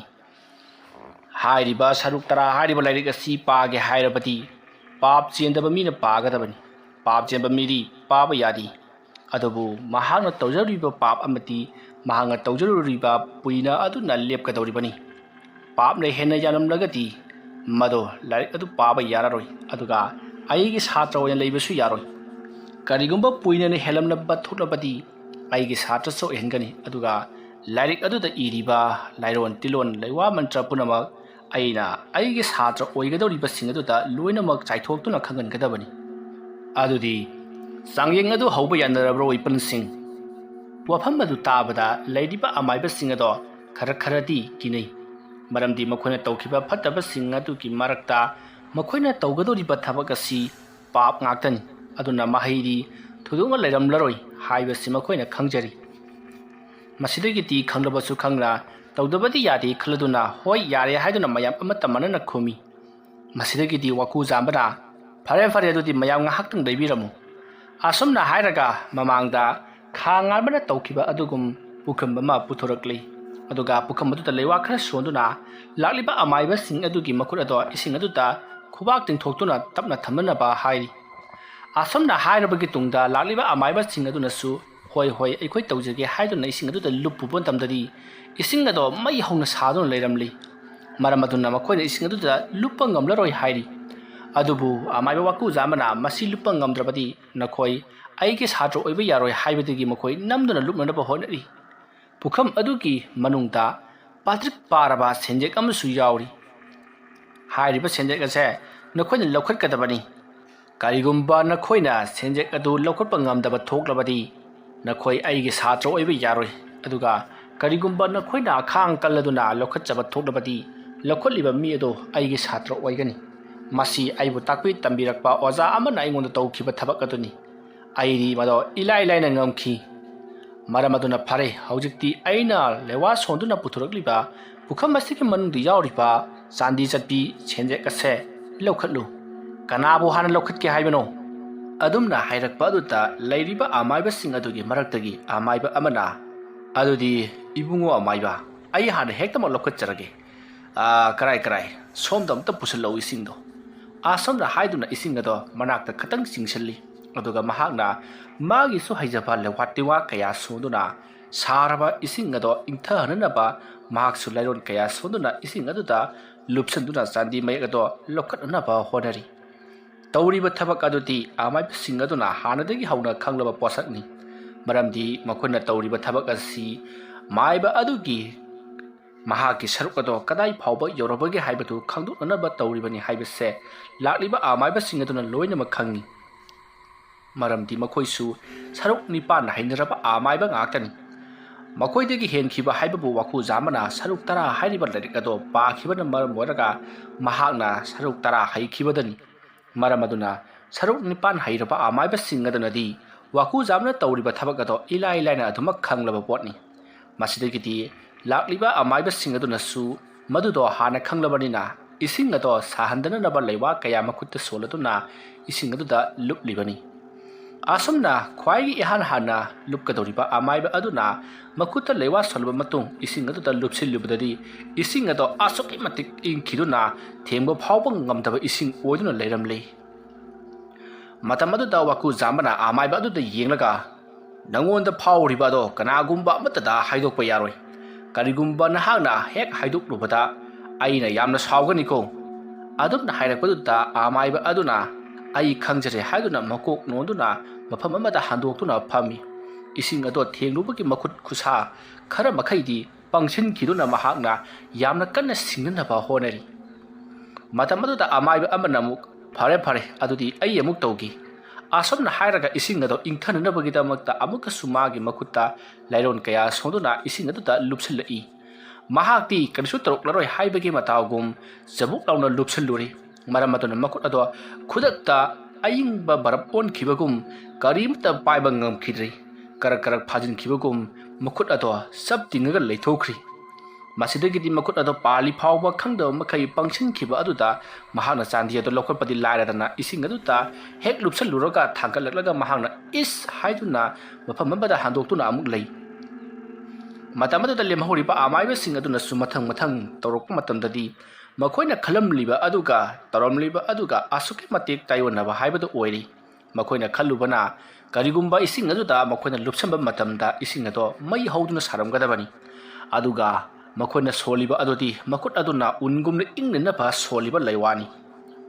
ꯍꯥꯏꯔꯤꯕ ꯁꯔꯨꯛ ꯇꯔꯥ ꯍꯥꯏꯔꯤꯕ ꯂꯥꯏꯔꯤꯛ ꯑꯁꯤ ꯄꯥꯒꯦ ꯍꯥꯏꯔꯕꯗꯤ ꯄꯥꯞ ꯆꯦꯟꯗꯕ ꯃꯤꯅ ꯄꯥꯒꯗꯕꯅꯤ꯫ ꯄꯥꯞ ꯆꯦꯟꯕ ꯃꯤꯗꯤ ꯄꯥꯕ ꯌꯥꯗꯦ꯫ ꯑꯗꯨꯕꯨ ꯃꯍꯥꯛꯅ ꯇꯧꯖꯔꯤꯕ ꯄꯥꯞ ꯑꯃꯗꯤ ꯃꯍꯥꯛꯅ ꯇꯧꯖꯔꯨꯔꯤꯕ ꯄꯨꯏꯅ ꯑꯗꯨꯅ ꯂꯦꯞꯀꯗꯧꯔꯤꯕꯅꯤ꯫ ꯄꯥꯞꯅ ꯍꯦꯟꯅ ꯌꯥꯝꯂꯝꯂꯒꯗꯤ ꯃꯗꯨ ꯂꯥꯏꯔꯤꯛ ꯑꯗꯨ ꯄꯥꯕ ꯌꯥꯔꯔꯣꯏ꯫ ꯑꯗꯨꯒ ꯑꯩꯒꯤ ꯁꯥꯇ꯭ꯔ ꯑꯣꯏꯅ ꯂꯩꯕꯁꯨ ꯌꯥꯔꯣꯏ꯫ ꯀꯔꯤꯒꯨꯝꯕ ꯄꯨꯏꯅꯅ ꯍꯦꯜꯂꯝꯂꯕ ꯊꯣꯛꯂꯕꯗꯤ ꯑꯩꯒꯤ ꯁꯥꯇ꯭ꯔꯁꯨ ꯑꯣꯏꯍꯟꯒꯅꯤ, ꯑꯗꯨꯒ ꯂꯥꯏꯔꯤꯛ ꯑꯗꯨꯗ ꯏꯔꯤꯕ ꯂꯥꯏꯔꯣꯟ ꯇꯤꯂꯣꯟ ꯂꯩꯋꯥ ꯃꯟꯇ꯭ꯔ ꯄꯨꯝꯅꯃꯛ ꯑꯩꯅ ꯑꯩꯒꯤ ꯁꯥꯇ꯭ꯔ ꯑꯣꯏꯒꯗꯧꯔꯤꯕꯁꯤꯡ ꯑꯗꯨꯗ ꯂꯣꯏꯅꯃꯛ ꯆꯥꯏꯊꯣꯛꯇꯨꯅ ꯈꯪꯍꯟꯒꯗꯕꯅꯤ꯫ ꯑꯗꯨꯗꯤ ꯆꯥꯡꯌꯦꯡ ꯑꯗꯨ ꯍꯧꯕ ꯌꯥꯅꯔꯕ꯭ꯔꯣ ꯏꯄꯟꯁꯤꯡ? ꯋꯥꯐꯝ ꯑꯗꯨ ꯇꯥꯕꯗ ꯂꯩꯔꯤꯕ ꯑꯃꯥꯏꯕꯁꯤꯡ ꯑꯗꯣ ꯈꯔ ꯈꯔꯗꯤ ꯀꯤꯅꯩ꯫ ꯃꯔꯝꯗꯤ ꯃꯈꯣꯏꯅ ꯇꯧꯈꯤꯕ ꯐꯠꯇꯕꯁꯤꯡ ꯑꯗꯨꯒꯤ ꯃꯔꯛꯇ ꯃꯈꯣꯏꯅ ꯇꯧꯒꯗꯧꯔꯤꯕ ꯊꯕꯛ ꯑꯁꯤ ꯄꯥꯞ ꯉꯥꯛꯇꯅꯤ꯫ ꯑꯗꯨꯅ ꯃꯍꯩꯗꯤ ꯊꯣꯏꯗꯣꯛꯅ ꯂꯩꯔꯝꯂꯔꯣꯏ ꯍꯥꯏꯕꯁꯤ ꯃꯈꯣꯏꯅ ꯈꯪꯖꯔꯤ꯫ ꯃꯁꯤꯗꯒꯤꯗꯤ ꯈꯪꯂꯕꯁꯨ ꯈꯪꯅ ꯇꯧꯗꯕꯗꯤ ꯌꯥꯗꯦ ꯈꯜꯂꯗꯨꯅ ꯍꯣꯏ ꯌꯥꯔꯦ ꯍꯥꯏꯗꯨꯅ ꯃꯌꯥꯝ ꯑꯃꯠꯇ ꯃꯥꯟꯅꯅ ꯈꯨꯝꯃꯤ꯫ ꯃꯁꯤꯗꯒꯤꯗꯤ ꯋꯥꯀꯨ ꯖꯥꯝꯕꯅ, "ꯐꯔꯦ ꯐꯔꯦ, ꯑꯗꯨꯗꯤ ꯃꯌꯥꯝ ꯉꯥꯏꯍꯥꯛꯇꯪ ꯂꯩꯕꯤꯔꯝꯃꯨ"꯫ ꯑꯁꯨꯝꯅ ꯍꯥꯏꯔꯒ ꯃꯃꯥꯡꯗ ꯈꯥ ꯉꯥꯟꯕꯅ ꯇꯧꯈꯤꯕ ꯑꯗꯨꯒꯨꯝ ꯄꯨꯈꯝ ꯑꯃ ꯄꯨꯊꯣꯔꯛꯂꯤ꯫ ꯑꯗꯨꯒ ꯄꯨꯈꯝ ꯑꯗꯨꯗ ꯂꯩꯋꯥ ꯈꯔ ꯁꯣꯟꯗꯨꯅ ꯂꯥꯛꯂꯤꯕ ꯑꯃꯥꯏꯕꯁꯤꯡ ꯑꯗꯨꯒꯤ ꯃꯈꯨꯠ ꯑꯗꯣ ꯏꯁꯤꯡ ꯑꯗꯨꯗ ꯈꯨꯕꯥꯛ ꯇꯤꯡꯊꯣꯛꯇꯨꯅ ꯇꯞꯅ ꯊꯝꯅꯅꯕ ꯍꯥꯏꯔꯤ꯫ ꯑꯁꯨꯝꯅ ꯍꯥꯏꯔꯕꯒꯤ ꯇꯨꯡꯗ ꯂꯥꯛꯂꯤꯕ ꯑꯃꯥꯏꯕꯁꯤꯡ ꯑꯗꯨꯅꯁꯨ "ꯍꯣꯏ ꯍꯣꯏ, ꯑꯩꯈꯣꯏ ꯇꯧꯖꯒꯦ" ꯍꯥꯏꯗꯨꯅ ꯏꯁꯤꯡ ꯑꯗꯨꯗ ꯂꯨꯞꯄꯨꯕ ꯃꯇꯝꯗꯗꯤ ꯏꯁꯤꯡ ꯑꯗꯣ ꯃꯩ ꯍꯧꯅ ꯁꯥꯗꯨꯅ ꯂꯩꯔꯝꯂꯤ꯫ ꯃꯔꯝ ꯑꯗꯨꯅ ꯃꯈꯣꯏꯅ ꯏꯁꯤꯡ ꯑꯗꯨꯗ ꯂꯨꯞꯄ ꯉꯝꯂꯔꯣꯏ ꯍꯥꯏꯔꯤ꯫ ꯑꯗꯨꯕꯨ ꯑꯃꯥꯏꯕ ꯋꯥꯀꯨꯖꯥ ꯑꯃꯅ ꯃꯁꯤ ꯂꯨꯞꯄ ꯉꯝꯗ꯭ꯔꯕꯗꯤ ꯅꯈꯣꯏ ꯑꯩꯒꯤ ꯁꯥꯇ꯭ꯔ ꯑꯣꯏꯕ ꯌꯥꯔꯣꯏ ꯍꯥꯏꯕꯗꯒꯤ ꯃꯈꯣꯏ ꯅꯝꯗꯨꯅ ꯂꯨꯞꯅꯅꯕ ꯍꯣꯠꯅꯔꯤ꯫ ꯄꯨꯈꯝ ꯑꯗꯨꯒꯤ ꯃꯅꯨꯡꯗ ꯄꯥꯇ꯭ꯔꯤꯛ ꯄꯥꯔꯕ ꯁꯦꯟꯖꯦꯛ ꯑꯃꯁꯨ ꯌꯥꯎꯔꯤ꯫ ꯍꯥꯏꯔꯤꯕ ꯁꯦꯟꯖꯦꯛ ꯑꯁꯦ ꯅꯈꯣꯏꯅ ꯂꯧꯈꯠꯀꯗꯕꯅꯤ꯫ ꯀꯔꯤꯒꯨꯝꯕ ꯅꯈꯣꯏꯅ ꯁꯦꯟꯖꯦꯛ ꯑꯗꯨ ꯂꯧꯈꯠꯄ ꯉꯝꯗꯕ ꯊꯣꯛꯂꯕꯗꯤ ꯅꯈꯣꯏ ꯑꯩꯒꯤ ꯁꯥꯇ꯭ꯔ ꯑꯣꯏꯕ ꯌꯥꯔꯣꯏ꯫ ꯑꯗꯨꯒ ꯀꯔꯤꯒꯨꯝꯕ ꯅꯈꯣꯏꯅ ꯑꯈꯥꯡ ꯀꯜꯂꯗꯨꯅ ꯂꯧꯈꯠꯆꯕ ꯊꯣꯛꯂꯕꯗꯤ ꯂꯧꯈꯠꯂꯤꯕ ꯃꯤ ꯑꯗꯨ ꯑꯩꯒꯤ ꯁꯥꯇ꯭ꯔ ꯑꯣꯏꯒꯅꯤ꯫ ꯃꯁꯤ ꯑꯩꯕꯨ ꯇꯥꯛꯄꯤ ꯇꯝꯕꯤꯔꯛꯄ ꯑꯣꯖꯥ ꯑꯃꯅ ꯑꯩꯉꯣꯟꯗ ꯇꯧꯈꯤꯕ ꯊꯕꯛ ꯑꯗꯨꯅꯤ꯫ ꯑꯩꯗꯤ ꯃꯗꯣ ꯏꯂꯥꯏ ꯂꯥꯏꯅ ꯉꯝꯈꯤ꯫ ꯃꯔꯝ ꯑꯗꯨꯅ ꯐꯔꯦ, ꯍꯧꯖꯤꯛꯇꯤ ꯑꯩꯅ ꯂꯩꯋꯥ ꯁꯣꯟꯗꯨꯅ ꯄꯨꯊꯣꯔꯛꯂꯤꯕ ꯄꯨꯈꯝ ꯑꯁꯤꯒꯤ ꯃꯅꯨꯡꯗ ꯌꯥꯎꯔꯤꯕ ꯆꯥꯟꯗꯤ ꯆꯠꯄꯤ ꯁꯦꯟꯖꯦꯛ ꯑꯁꯦ ꯂꯧꯈꯠꯂꯨ꯫ ꯀꯅꯥꯕꯨ ꯍꯥꯟꯅ ꯂꯧꯈꯠꯀꯦ ꯍꯥꯏꯕꯅꯣ? ꯑꯗꯨꯝꯅ ꯍꯥꯏꯔꯛꯄ ꯑꯗꯨꯗ ꯂꯩꯔꯤꯕ ꯑꯃꯥꯏꯕꯁꯤꯡ ꯑꯗꯨꯒꯤ ꯃꯔꯛꯇꯒꯤ ꯑꯃꯥꯏꯕ ꯑꯃꯅ, "ꯑꯗꯨꯗꯤ ꯏꯕꯨꯡꯉꯣ ꯑꯃꯥꯏꯕ, ꯑꯩ ꯍꯥꯟꯅ ꯍꯦꯛꯇꯃꯛ ꯂꯧꯈꯠꯆꯔꯒꯦ꯫ ꯑꯥ, ꯀꯔꯥꯏ ꯀꯔꯥꯏ, ꯁꯣꯝꯗ ꯑꯝꯇ ꯄꯨꯁꯤꯜꯂꯛꯎ ꯏꯁꯤꯡꯗꯣ"꯫ ꯑꯁꯨꯝꯅ ꯍꯥꯏꯗꯨꯅ ꯏꯁꯤꯡ ꯑꯗꯣ ꯃꯅꯥꯛꯇ ꯈꯇꯪ ꯆꯤꯡꯁꯤꯜꯂꯤ꯫ ꯑꯗꯨꯒ ꯃꯍꯥꯛꯅ ꯃꯥꯒꯤꯁꯨ ꯍꯩꯖꯕ ꯂꯩꯋꯥ ꯇꯤꯋꯥ ꯀꯌꯥ ꯁꯣꯟꯗꯨꯅ ꯁꯥꯔꯕ ꯏꯁꯤꯡ ꯑꯗꯣ ꯏꯪꯊꯍꯟꯅꯅꯕ ꯃꯍꯥꯛꯁꯨ ꯂꯥꯏꯔꯣꯟ ꯀꯌꯥ ꯁꯣꯟꯗꯨꯅ ꯏꯁꯤꯡ ꯑꯗꯨꯗ ꯂꯨꯞꯁꯤꯟꯗꯨꯅ ꯆꯥꯟꯗꯤ ꯃꯌꯦꯛ ꯑꯗꯣ ꯂꯧꯈꯠꯅꯅꯕ ꯍꯣꯠꯅꯔꯤ꯫ ꯇꯧꯔꯤꯕ ꯊꯕꯛ ꯑꯗꯨꯗꯤ ꯑꯃꯥꯏꯕꯁꯤꯡ ꯑꯗꯨꯅ ꯍꯥꯟꯅꯗꯒꯤ ꯍꯧꯅ ꯈꯪꯂꯕ ꯄꯣꯠꯁꯛꯅꯤ꯫ ꯃꯔꯝꯗꯤ ꯃꯈꯣꯏꯅ ꯇꯧꯔꯤꯕ ꯊꯕꯛ ꯑꯁꯤ ꯃꯥꯏꯕ ꯑꯗꯨꯒꯤ ꯃꯍꯥꯛꯀꯤ ꯁꯔꯨꯛ ꯑꯗꯣ ꯀꯗꯥꯏ ꯐꯥꯎꯕ ꯌꯧꯔꯕꯒꯦ ꯍꯥꯏꯕꯗꯨ ꯈꯪꯗꯣꯛꯅꯅꯕ ꯇꯧꯔꯤꯕꯅꯤ ꯍꯥꯏꯕꯁꯦ ꯂꯥꯛꯂꯤꯕ ꯑꯃꯥꯏꯕꯁꯤꯡ ꯑꯗꯨꯅ ꯂꯣꯏꯅꯃꯛ ꯈꯪꯏ꯫ ꯃꯔꯝꯗꯤ ꯃꯈꯣꯏꯁꯨ ꯁꯔꯨꯛ ꯅꯤꯄꯥꯟ ꯍꯩꯅꯔꯕ ꯑꯃꯥꯏꯕ ꯉꯥꯛꯇꯅꯤ꯫ ꯃꯈꯣꯏꯗꯒꯤ ꯍꯦꯟꯈꯤꯕ ꯍꯥꯏꯕꯕꯨ ꯋꯥꯀꯨꯖꯥꯝꯕꯅ ꯁꯔꯨꯛ ꯇꯔꯥ ꯍꯥꯏꯔꯤꯕ ꯂꯥꯏꯔꯤꯛ ꯑꯗꯣ ꯄꯥꯈꯤꯕꯅ ꯃꯔꯝ ꯑꯣꯏꯔꯒ ꯃꯍꯥꯛꯅ ꯁꯔꯨꯛ ꯇꯔꯥ ꯍꯩꯈꯤꯕꯗꯅꯤ꯫ ꯃꯔꯝ ꯑꯗꯨꯅ ꯁꯔꯨꯛ ꯅꯤꯄꯥꯟ ꯍꯩꯔꯕ ꯑꯃꯥꯏꯕꯁꯤꯡ ꯑꯗꯨꯅꯗꯤ ꯋꯥꯀꯨꯖꯥꯝꯕꯅ ꯇꯧꯔꯤꯕ ꯊꯕꯛ ꯑꯗꯣ ꯏꯂꯥꯏ ꯂꯥꯏꯅ ꯑꯗꯨꯃꯛ ꯈꯪꯂꯕ ꯄꯣꯠꯅꯤ꯫ ꯃꯁꯤꯗꯒꯤꯗꯤ ꯂꯥꯛꯂꯤꯕ ꯑꯃꯥꯏꯕꯁꯤꯡ ꯑꯗꯨꯅꯁꯨ ꯃꯗꯨꯗꯣ ꯍꯥꯟꯅ ꯈꯪꯂꯕꯅꯤꯅ ꯏꯁꯤꯡ ꯑꯗꯣ ꯁꯥꯍꯟꯗꯅꯅꯕ ꯂꯩꯋꯥ ꯀꯌꯥ ꯃꯈꯨꯠꯇ ꯁꯣꯜꯂꯗꯨꯅ ꯏꯁꯤꯡ ꯑꯗꯨꯗ ꯂꯨꯞꯂꯤꯕꯅꯤ꯫ ꯑꯁꯨꯝꯅ ꯈ꯭ꯋꯥꯏꯒꯤ ꯏꯍꯥꯟ ꯍꯥꯟꯅ ꯂꯨꯞꯀꯗꯧꯔꯤꯕ ꯑꯃꯥꯏꯕ ꯑꯗꯨꯅ ꯃꯈꯨꯠꯇ ꯂꯩꯋꯥ ꯁꯣꯜꯂꯕ ꯃꯇꯨꯡ ꯏꯁꯤꯡ ꯑꯗꯨꯗ ꯂꯨꯞꯁꯤꯜꯂꯨꯕꯗꯗꯤ ꯏꯁꯤꯡ ꯑꯗꯣ ꯑꯁꯨꯛꯀꯤ ꯃꯇꯤꯛ ꯏꯪꯈꯤꯗꯨꯅ ꯊꯦꯡꯕ ꯐꯥꯎꯕ ꯉꯝꯗꯕ ꯏꯁꯤꯡ ꯑꯣꯏꯗꯨꯅ ꯂꯩꯔꯝꯂꯤ꯫ ꯃꯇꯝ ꯑꯗꯨꯗ ꯋꯥꯀꯨꯖꯥꯝꯕꯅ ꯑꯃꯥꯏꯕ ꯑꯗꯨꯗ ꯌꯦꯡꯂꯒ, "ꯅꯉꯣꯟꯗ ꯐꯥꯎꯔꯤꯕ ꯑꯗꯣ ꯀꯅꯥꯒꯨꯝꯕ ꯑꯃꯠꯇꯗ ꯍꯥꯏꯗꯣꯛꯄ ꯌꯥꯔꯣꯏ꯫ ꯀꯔꯤꯒꯨꯝꯕ ꯅꯍꯥꯛꯅ ꯍꯦꯛ ꯍꯥꯏꯗꯣꯛꯂꯨꯕꯗ ꯑꯩꯅ ꯌꯥꯝꯅ ꯁꯥꯎꯒꯅꯤꯀꯣ"꯫ ꯑꯗꯨꯝꯅ ꯍꯥꯏꯔꯛꯄꯗꯨꯗ ꯑꯃꯥꯏꯕ ꯑꯗꯨꯅ "ꯑꯩ ꯈꯪꯖꯔꯦ" ꯍꯥꯏꯗꯨꯅ ꯃꯀꯣꯛ ꯅꯣꯟꯗꯨꯅ ꯃꯐꯝ ꯑꯃꯗ ꯍꯟꯗꯣꯛꯇꯨꯅ ꯐꯝꯃꯤ꯫ ꯏꯁꯤꯡ ꯑꯗꯣ ꯊꯦꯡꯂꯨꯕꯒꯤ ꯃꯈꯨꯠ ꯈꯨꯠꯁꯥ ꯈꯔ ꯃꯈꯩꯗꯤ ꯄꯪꯁꯤꯟꯈꯤꯗꯨꯅ ꯃꯍꯥꯛꯅ ꯌꯥꯝꯅ ꯀꯟꯅ ꯁꯤꯡꯅꯅꯕ ꯍꯣꯠꯅꯔꯤ꯫ ꯃꯇꯝ ꯑꯗꯨꯗ ꯑꯃꯥꯏꯕ ꯑꯃꯅ ꯑꯃꯨꯛ, "ꯐꯔꯦ, ꯐꯔꯦ, ꯑꯗꯨꯗꯤ ꯑꯩ ꯑꯃꯨꯛ ꯇꯧꯒꯦ"꯫ ꯑꯁꯨꯝꯅ ꯍꯥꯏꯔꯒ ꯏꯁꯤꯡ ꯑꯗꯣ ꯏꯪꯊꯅꯅꯕꯒꯤꯗꯃꯛꯇ ꯑꯃꯨꯛꯀꯁꯨ ꯃꯥꯒꯤ ꯃꯈꯨꯠꯇ ꯂꯥꯏꯔꯣꯟ ꯀꯌꯥ ꯁꯣꯟꯗꯨꯅ ꯏꯁꯤꯡ ꯑꯗꯨꯗ ꯂꯨꯞꯁꯤꯜꯂꯛꯏ꯫ ꯃꯍꯥꯛꯇꯤ ꯀꯔꯤꯁꯨ ꯇꯧꯔꯛꯂꯔꯣꯏ ꯍꯥꯏꯕꯒꯤ ꯃꯇꯥꯎꯒꯨꯝ ꯆꯕꯨꯛ ꯂꯥꯎꯅ ꯂꯨꯞꯁꯤꯜꯂꯨꯔꯦ꯫ ꯃꯔꯝ ꯑꯗꯨꯅ ꯃꯈꯨꯠ ꯑꯗꯣ ꯈꯨꯗꯛꯇ ꯑꯏꯪꯕ ꯕꯔꯞ ꯑꯣꯟꯈꯤꯕꯒꯨꯝ ꯀꯔꯤꯃꯠꯇ ꯄꯥꯏꯕ ꯉꯝꯈꯤꯗ꯭ꯔꯦ꯫ ꯀꯔꯛ ꯀꯔꯛ ꯐꯥꯖꯤꯟꯈꯤꯕꯒꯨꯝ ꯃꯈꯨꯠ ꯑꯗꯣ ꯆꯞ ꯇꯤꯡꯉꯒ ꯂꯩꯊꯣꯛꯈ꯭ꯔꯤ꯫ ꯃꯁꯤꯗꯒꯤꯗꯤ ꯃꯈꯨꯠ ꯑꯗꯣ ꯄꯥꯜꯂꯤ ꯐꯥꯎꯕ ꯈꯪꯗꯕ ꯃꯈꯩ ꯄꯪꯁꯤꯟꯈꯤꯕ ꯑꯗꯨꯗ ꯃꯍꯥꯛꯅ ꯆꯥꯟꯗꯤ ꯑꯗꯨ ꯂꯧꯈꯠꯄꯗꯤ ꯂꯥꯏꯔꯗꯅ ꯏꯁꯤꯡ ꯑꯗꯨꯗ ꯍꯦꯛ ꯂꯨꯞꯁꯜꯂꯨꯔꯒ ꯊꯥꯡꯒꯠꯂꯛꯂꯒ ꯃꯍꯥꯛꯅ "ꯏꯁ" ꯍꯥꯏꯗꯨꯅ ꯃꯐꯝ ꯑꯃꯗ ꯍꯟꯗꯣꯛꯇꯨꯅ ꯑꯃꯨꯛ ꯂꯩ꯫ ꯃꯇꯝ ꯑꯗꯨꯗ ꯂꯦꯝꯍꯧꯔꯤꯕ ꯑꯃꯥꯏꯕꯁꯤꯡ ꯑꯗꯨꯅꯁꯨ ꯃꯊꯪ ꯃꯊꯪ ꯇꯧꯔꯛꯄ ꯃꯇꯝꯗꯗꯤ ꯃꯈꯣꯏꯅ ꯈꯜꯂꯝꯂꯤꯕ ꯑꯗꯨꯒ ꯇꯧꯔꯝꯂꯤꯕ ꯑꯗꯨꯒ ꯑꯁꯨꯛꯀꯤ ꯃꯇꯤꯛ ꯇꯥꯏꯑꯣꯟꯅꯕ ꯍꯥꯏꯕꯗꯨ ꯑꯣꯏꯔꯤ꯫ ꯃꯈꯣꯏꯅ ꯈꯜꯂꯨꯕꯅ ꯀꯔꯤꯒꯨꯝꯕ ꯏꯁꯤꯡ ꯑꯗꯨꯗ ꯃꯈꯣꯏꯅ ꯂꯨꯞꯁꯟꯕ ꯃꯇꯝꯗ ꯏꯁꯤꯡ ꯑꯗꯣ ꯃꯩ ꯍꯧꯗꯨꯅ ꯁꯥꯔꯝꯒꯗꯕꯅꯤ꯫ ꯑꯗꯨꯒ ꯃꯈꯣꯏꯅ ꯁꯣꯜꯂꯤꯕ ꯑꯗꯨꯗꯤ ꯃꯈꯨꯠ ꯑꯗꯨꯅ ꯎꯟꯒꯨꯝꯅ ꯏꯪꯅꯅꯕ ꯁꯣꯜꯂꯤꯕ ꯂꯩꯋꯥꯅꯤ꯫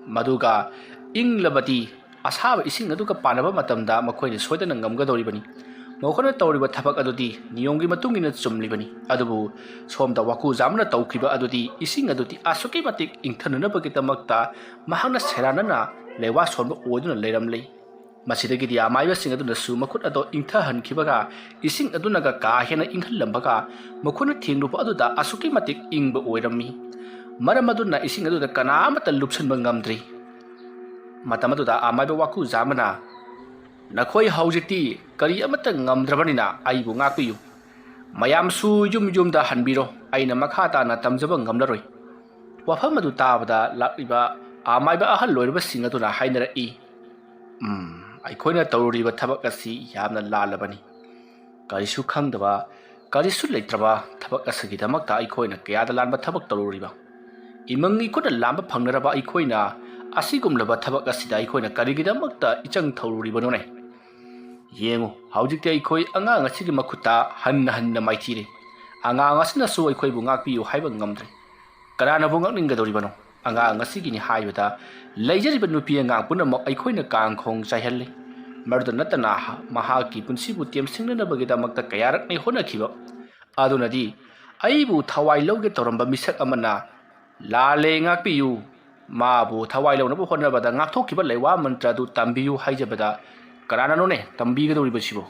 ꯃꯗꯨꯒ ꯏꯪꯂꯕꯗꯤ ꯑꯁꯥꯕ ꯏꯁꯤꯡ ꯑꯗꯨꯒ ꯄꯥꯟꯅꯕ ꯃꯇꯝꯗ ꯃꯈꯣꯏꯅ ꯁꯣꯏꯗꯅ ꯉꯝꯒꯗꯧꯔꯤꯕꯅꯤ꯫ ꯃꯈꯣꯏꯅ ꯇꯧꯔꯤꯕ ꯊꯕꯛ ꯑꯗꯨꯗꯤ ꯅꯤꯌꯣꯝꯒꯤ ꯃꯇꯨꯡ ꯏꯟꯅ ꯆꯨꯝꯂꯤꯕꯅꯤ꯫ ꯑꯗꯨꯕꯨ ꯁꯣꯝꯗ ꯋꯥꯀꯨꯖꯥꯃꯅ ꯇꯧꯈꯤꯕ ꯑꯗꯨꯗꯤ ꯏꯁꯤꯡ ꯑꯗꯨꯗꯤ ꯑꯁꯨꯛꯀꯤ ꯃꯇꯤꯛ ꯏꯪꯊꯅꯅꯕꯒꯤꯗꯃꯛꯇ ꯃꯍꯥꯛꯅ ꯁꯦꯔꯥꯟꯅꯅ ꯂꯩꯋꯥ ꯁꯣꯟꯕ ꯑꯣꯏꯗꯨꯅ ꯂꯩꯔꯝꯂꯦ꯫ ꯃꯁꯤꯗꯒꯤꯗꯤ ꯑꯃꯥꯏꯕꯁꯤꯡ ꯑꯗꯨꯅꯁꯨ ꯃꯈꯨꯠ ꯑꯗꯨ ꯏꯪꯊꯍꯟꯈꯤꯕꯒ ꯏꯁꯤꯡ ꯑꯗꯨꯅꯒ ꯀꯥ ꯍꯦꯟꯅ ꯏꯪꯍꯜꯂꯝꯕꯒ ꯃꯈꯣꯏꯅ ꯊꯦꯡꯂꯨꯕ ꯑꯗꯨꯗ ꯑꯁꯨꯛꯀꯤ ꯃꯇꯤꯛ ꯏꯪꯕ ꯑꯣꯏꯔꯝꯃꯤ꯫ ꯃꯔꯝ ꯑꯗꯨꯅ ꯏꯁꯤꯡ ꯑꯗꯨꯗ ꯀꯅꯥ ꯑꯃꯠꯇ ꯂꯨꯞꯁꯤꯟꯕ ꯉꯝꯗ꯭ꯔꯤ꯫ ꯃꯇꯝ ꯑꯗꯨꯗ ꯑꯃꯥꯏꯕ ꯋꯥꯀꯨꯖꯥꯃꯅ, "ꯅꯈꯣꯏ ꯍꯧꯖꯤꯛꯇꯤ ꯀꯔꯤ ꯑꯃꯠꯇ ꯉꯝꯗ꯭ꯔꯕꯅꯤꯅ ꯑꯩꯕꯨ ꯉꯥꯛꯄꯤꯌꯨ꯫ ꯃꯌꯥꯝꯁꯨ ꯌꯨꯝ ꯌꯨꯝꯗ ꯍꯟꯕꯤꯔꯣ, ꯑꯩꯅ ꯃꯈꯥ ꯇꯥꯅ ꯇꯝꯖꯕ ꯉꯝꯂꯔꯣꯏ"꯫ ꯋꯥꯐꯝ ꯑꯗꯨ ꯇꯥꯕꯗ ꯂꯥꯛꯂꯤꯕ ꯑꯃꯥꯏꯕ ꯑꯍꯜ ꯑꯣꯏꯔꯕꯁꯤꯡ ꯑꯗꯨꯅ ꯍꯥꯏꯅꯔꯛꯏ, "ꯎꯝ, ꯑꯩꯈꯣꯏꯅ ꯇꯧꯔꯨꯔꯤꯕ ꯊꯕꯛ ꯑꯁꯤ ꯌꯥꯝꯅ ꯂꯥꯜꯂꯕꯅꯤ꯫ ꯀꯔꯤꯁꯨ ꯈꯪꯗꯕ, ꯀꯔꯤꯁꯨ ꯂꯩꯇ꯭ꯔꯕ ꯊꯕꯛ ꯑꯁꯤꯒꯤꯗꯃꯛꯇ ꯑꯩꯈꯣꯏꯅ ꯀꯌꯥꯗ ꯂꯥꯟꯕ ꯊꯕꯛ ꯇꯧꯔꯨꯔꯤꯕ? ꯏꯃꯪ ꯏꯀꯨꯠꯅ ꯂꯥꯟꯕ ꯐꯪꯅꯔꯕ ꯑꯩꯈꯣꯏꯅ ꯑꯁꯤꯒꯨꯝꯂꯕ ꯊꯕꯛ ꯑꯁꯤꯗ ꯑꯩꯈꯣꯏꯅ ꯀꯔꯤꯒꯤꯗꯃꯛꯇ ꯏꯆꯪ ꯊꯧꯔꯨꯔꯤꯕꯅꯣꯅꯦ? ꯌꯦꯡꯉꯨ, ꯍꯧꯖꯤꯛꯇꯤ ꯑꯩꯈꯣꯏ ꯑꯉꯥꯡ ꯑꯁꯤꯒꯤ ꯃꯈꯨꯠꯇ ꯍꯟꯅ ꯍꯟꯅ ꯃꯥꯏꯊꯤꯔꯦ꯫ ꯑꯉꯥꯡ ꯑꯁꯤꯅꯁꯨ ꯑꯩꯈꯣꯏꯕꯨ ꯉꯥꯛꯄꯤꯌꯨ ꯍꯥꯏꯕ ꯉꯝꯗ꯭ꯔꯦ꯫ ꯀꯅꯥꯅꯕꯨ ꯉꯥꯛꯅꯤꯡꯒꯗꯧꯔꯤꯕꯅꯣ? ꯑꯉꯥꯡ ꯑꯁꯤꯒꯤꯅꯤ ꯍꯥꯏꯕꯗ ꯂꯩꯖꯔꯤꯕ ꯅꯨꯄꯤ ꯑꯉꯥꯡ ꯄꯨꯝꯅꯃꯛ ꯑꯩꯈꯣꯏꯅ ꯀꯥꯡꯈꯣꯡ ꯆꯥꯏꯍꯜꯂꯤ꯫ ꯃꯗꯨꯗ ꯅꯠꯇꯅ ꯃꯍꯥꯛꯀꯤ ꯄꯨꯟꯁꯤꯕꯨ ꯇꯦꯝꯁꯤꯡꯅꯅꯕꯒꯤꯗꯃꯛꯇ ꯀꯌꯥꯔꯛꯅꯤ ꯍꯣꯠꯅꯈꯤꯕ꯫ ꯑꯗꯨꯅꯗꯤ ꯑꯩꯕꯨ ꯊꯋꯥꯏ ꯂꯧꯒꯦ ꯇꯧꯔꯝꯕ ꯃꯤꯁꯛ ꯑꯃꯅ ꯂꯥꯜꯂꯦ, ꯉꯥꯛꯄꯤꯌꯨ, ꯃꯥꯕꯨ ꯊꯋꯥꯏ ꯂꯧꯅꯕ ꯍꯣꯠꯅꯕꯗ ꯉꯥꯛꯊꯣꯛꯈꯤꯕ ꯂꯩꯋꯥ ꯃꯟꯇ꯭ꯔ ꯑꯗꯨ ꯇꯝꯕꯤꯌꯨ" ꯍꯥꯏꯖꯕꯗ ꯀꯅꯥꯅꯅꯣꯅꯦ ꯇꯝꯕꯤꯒꯗꯧꯔꯤꯕꯁꯤꯕꯨ?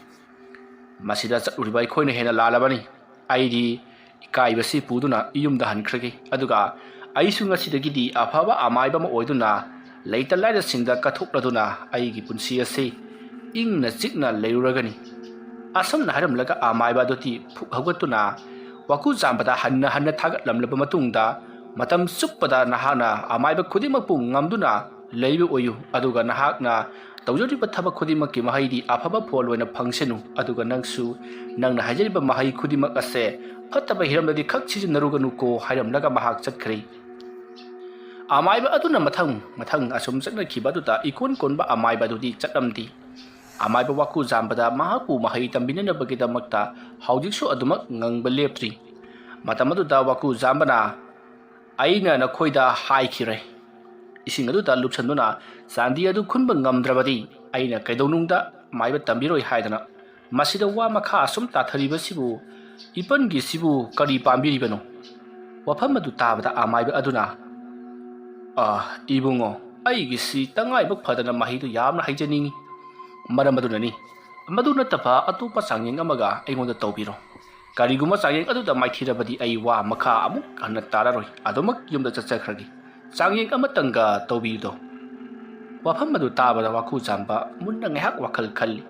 ꯃꯁꯤꯗ ꯆꯠꯂꯨꯔꯤꯕ ꯑꯩꯈꯣꯏꯅ ꯍꯦꯟꯅ ꯂꯥꯜꯂꯕꯅꯤ꯫ ꯑꯩꯗꯤ ꯏꯀꯥꯏꯕꯁꯤ ꯄꯨꯗꯨꯅ ꯌꯨꯝꯗ ꯍꯟꯈ꯭ꯔꯒꯦ꯫ ꯑꯗꯨꯒ ꯑꯩꯁꯨ ꯉꯁꯤꯗꯒꯤꯗꯤ ꯑꯐꯕ ꯑꯃꯥꯏꯕ ꯑꯃ ꯑꯣꯏꯗꯨꯅ ꯂꯩꯇ ꯂꯥꯏꯔꯁꯤꯡꯗ ꯀꯠꯊꯣꯛꯂꯗꯨꯅ ꯑꯩꯒꯤ ꯄꯨꯟꯁꯤ ꯑꯁꯤ ꯏꯪꯅ ꯆꯤꯛꯅ ꯂꯩꯔꯨꯔꯒꯅꯤ꯫ ꯑꯁꯨꯝꯅ ꯍꯥꯏꯔꯝꯂꯒ ꯑꯃꯥꯏꯕ ꯑꯗꯨꯗꯤ ꯐꯨꯛ ꯍꯧꯒꯠꯇꯨꯅ ꯋꯥꯀꯨ ꯆꯥꯝꯕꯗ ꯍꯟꯅ ꯍꯟꯅ ꯊꯥꯒꯠꯂꯝꯂꯕ ꯃꯇꯨꯡꯗ, "ꯃꯇꯝ ꯆꯨꯞꯄꯗ ꯅꯍꯥꯛꯅ ꯑꯃꯥꯏꯕ ꯈꯨꯗꯤꯡꯃꯛꯄꯨ ꯉꯝꯗꯨꯅ ꯂꯩꯕ ꯑꯣꯏꯌꯨ, ꯑꯗꯨꯒ ꯅꯍꯥꯛꯅ ꯇꯧꯖꯔꯤꯕ ꯊꯕꯛ ꯈꯨꯗꯤꯡꯃꯛꯀꯤ ꯃꯍꯩꯗꯤ ꯑꯐꯕ ꯐꯣꯜ ꯑꯣꯏꯅ ꯐꯪꯁꯅꯨ, ꯑꯗꯨꯒ ꯅꯪꯁꯨ ꯅꯪꯅ ꯍꯥꯏꯖꯔꯤꯕ ꯃꯍꯩ ꯈꯨꯗꯤꯡꯃꯛ ꯑꯁꯦ ꯐꯠꯇꯕ ꯍꯤꯔꯝꯗꯗꯤ ꯈꯛ ꯁꯤꯖꯤꯟꯅꯔꯨꯒꯅꯨꯀꯣ" ꯍꯥꯏꯔꯝꯂꯒ ꯃꯍꯥꯛ ꯆꯠꯈ꯭ꯔꯦ꯫ ꯑꯃꯥꯏꯕ ꯑꯗꯨꯅ ꯃꯊꯪ ꯃꯊꯪ ꯑꯁꯨꯝ ꯆꯠꯅꯈꯤꯕ ꯑꯗꯨꯗ ꯏꯀꯣꯟ ꯀꯣꯟꯕ ꯑꯃꯥꯏꯕ ꯑꯗꯨꯗꯤ ꯆꯠꯂꯝꯗꯦ꯫ ꯑꯃꯥꯏꯕ ꯋꯥꯀꯨ ꯖꯥꯝꯕꯗ ꯃꯍꯥꯛꯄꯨ ꯃꯍꯩ ꯇꯝꯕꯤꯅꯅꯕꯒꯤꯗꯃꯛꯇ ꯍꯧꯖꯤꯛꯁꯨ ꯑꯗꯨꯃꯛ ꯉꯪꯕ ꯂꯦꯞꯇ꯭ꯔꯤ꯫ ꯃꯇꯝ ꯑꯗꯨꯗ ꯋꯥꯀꯨ ꯖꯥꯝꯕꯅ, "ꯑꯩꯅ ꯅꯈꯣꯏꯗ ꯍꯥꯏꯈꯤꯔꯦ, ꯏꯁꯤꯡ ꯑꯗꯨꯗ ꯂꯨꯞꯁꯟꯗꯨꯅ ꯆꯥꯟꯗꯤ ꯑꯗꯨ ꯈꯨꯟꯕ ꯉꯝꯗ꯭ꯔꯕꯗꯤ ꯑꯩꯅ ꯀꯩꯗꯧꯅꯨꯡꯗ ꯃꯥꯏꯕ ꯇꯝꯕꯤꯔꯣꯏ ꯍꯥꯏꯗꯅ ꯃꯁꯤꯗ ꯋꯥ ꯃꯈꯥ ꯑꯁꯨꯝ ꯇꯥꯊꯔꯤꯕꯁꯤꯕꯨ ꯏꯄꯟꯒꯤꯁꯤꯕꯨ ꯀꯔꯤ ꯄꯥꯝꯕꯤꯔꯤꯕꯅꯣ? ꯋꯥꯐꯝ ꯑꯗꯨ ꯇꯥꯕꯗ ꯑꯃꯥꯏꯕ ꯑꯗꯨꯅ, "ꯑꯥ, ꯏꯕꯨꯡꯉꯣ, ꯑꯩꯒꯤꯁꯤ ꯇꯉꯥꯏꯕ ꯐꯗꯅ ꯃꯍꯩꯗꯨ ꯌꯥꯝꯅ ꯍꯩꯖꯅꯤꯡꯏ꯫ ꯃꯔꯝ ꯑꯗꯨꯅꯅꯤ꯫ ꯃꯗꯨ ꯅꯠꯇꯕ ꯑꯇꯣꯞꯄ ꯆꯥꯡꯌꯦꯡ ꯑꯃꯒ ꯑꯩꯉꯣꯟꯗ ꯇꯧꯕꯤꯔꯣ꯫ ꯀꯔꯤꯒꯨꯝꯕ ꯆꯥꯡꯌꯦꯡ ꯑꯗꯨꯗ ꯃꯥꯏꯊꯤꯔꯕꯗꯤ ꯑꯩ ꯋꯥ ꯃꯈꯥ ꯑꯃꯨꯛ ꯍꯟꯅ ꯇꯥꯔꯔꯣꯏ꯫ ꯑꯗꯨꯃꯛ ꯌꯨꯝꯗ ꯆꯠꯆꯈ꯭ꯔꯒꯦ꯫ ꯆꯥꯡꯌꯦꯡ ꯑꯃꯇꯪꯒ ꯇꯧꯕꯤꯌꯨꯗꯣ꯫" ꯋꯥꯐꯝ ꯑꯗꯨ ꯇꯥꯕꯗ ꯋꯥꯈꯨ ꯆꯥꯝꯕ ꯃꯨꯟꯅ ꯉꯥꯏꯍꯥꯛ ꯋꯥꯈꯜ ꯈꯜꯂꯤ꯫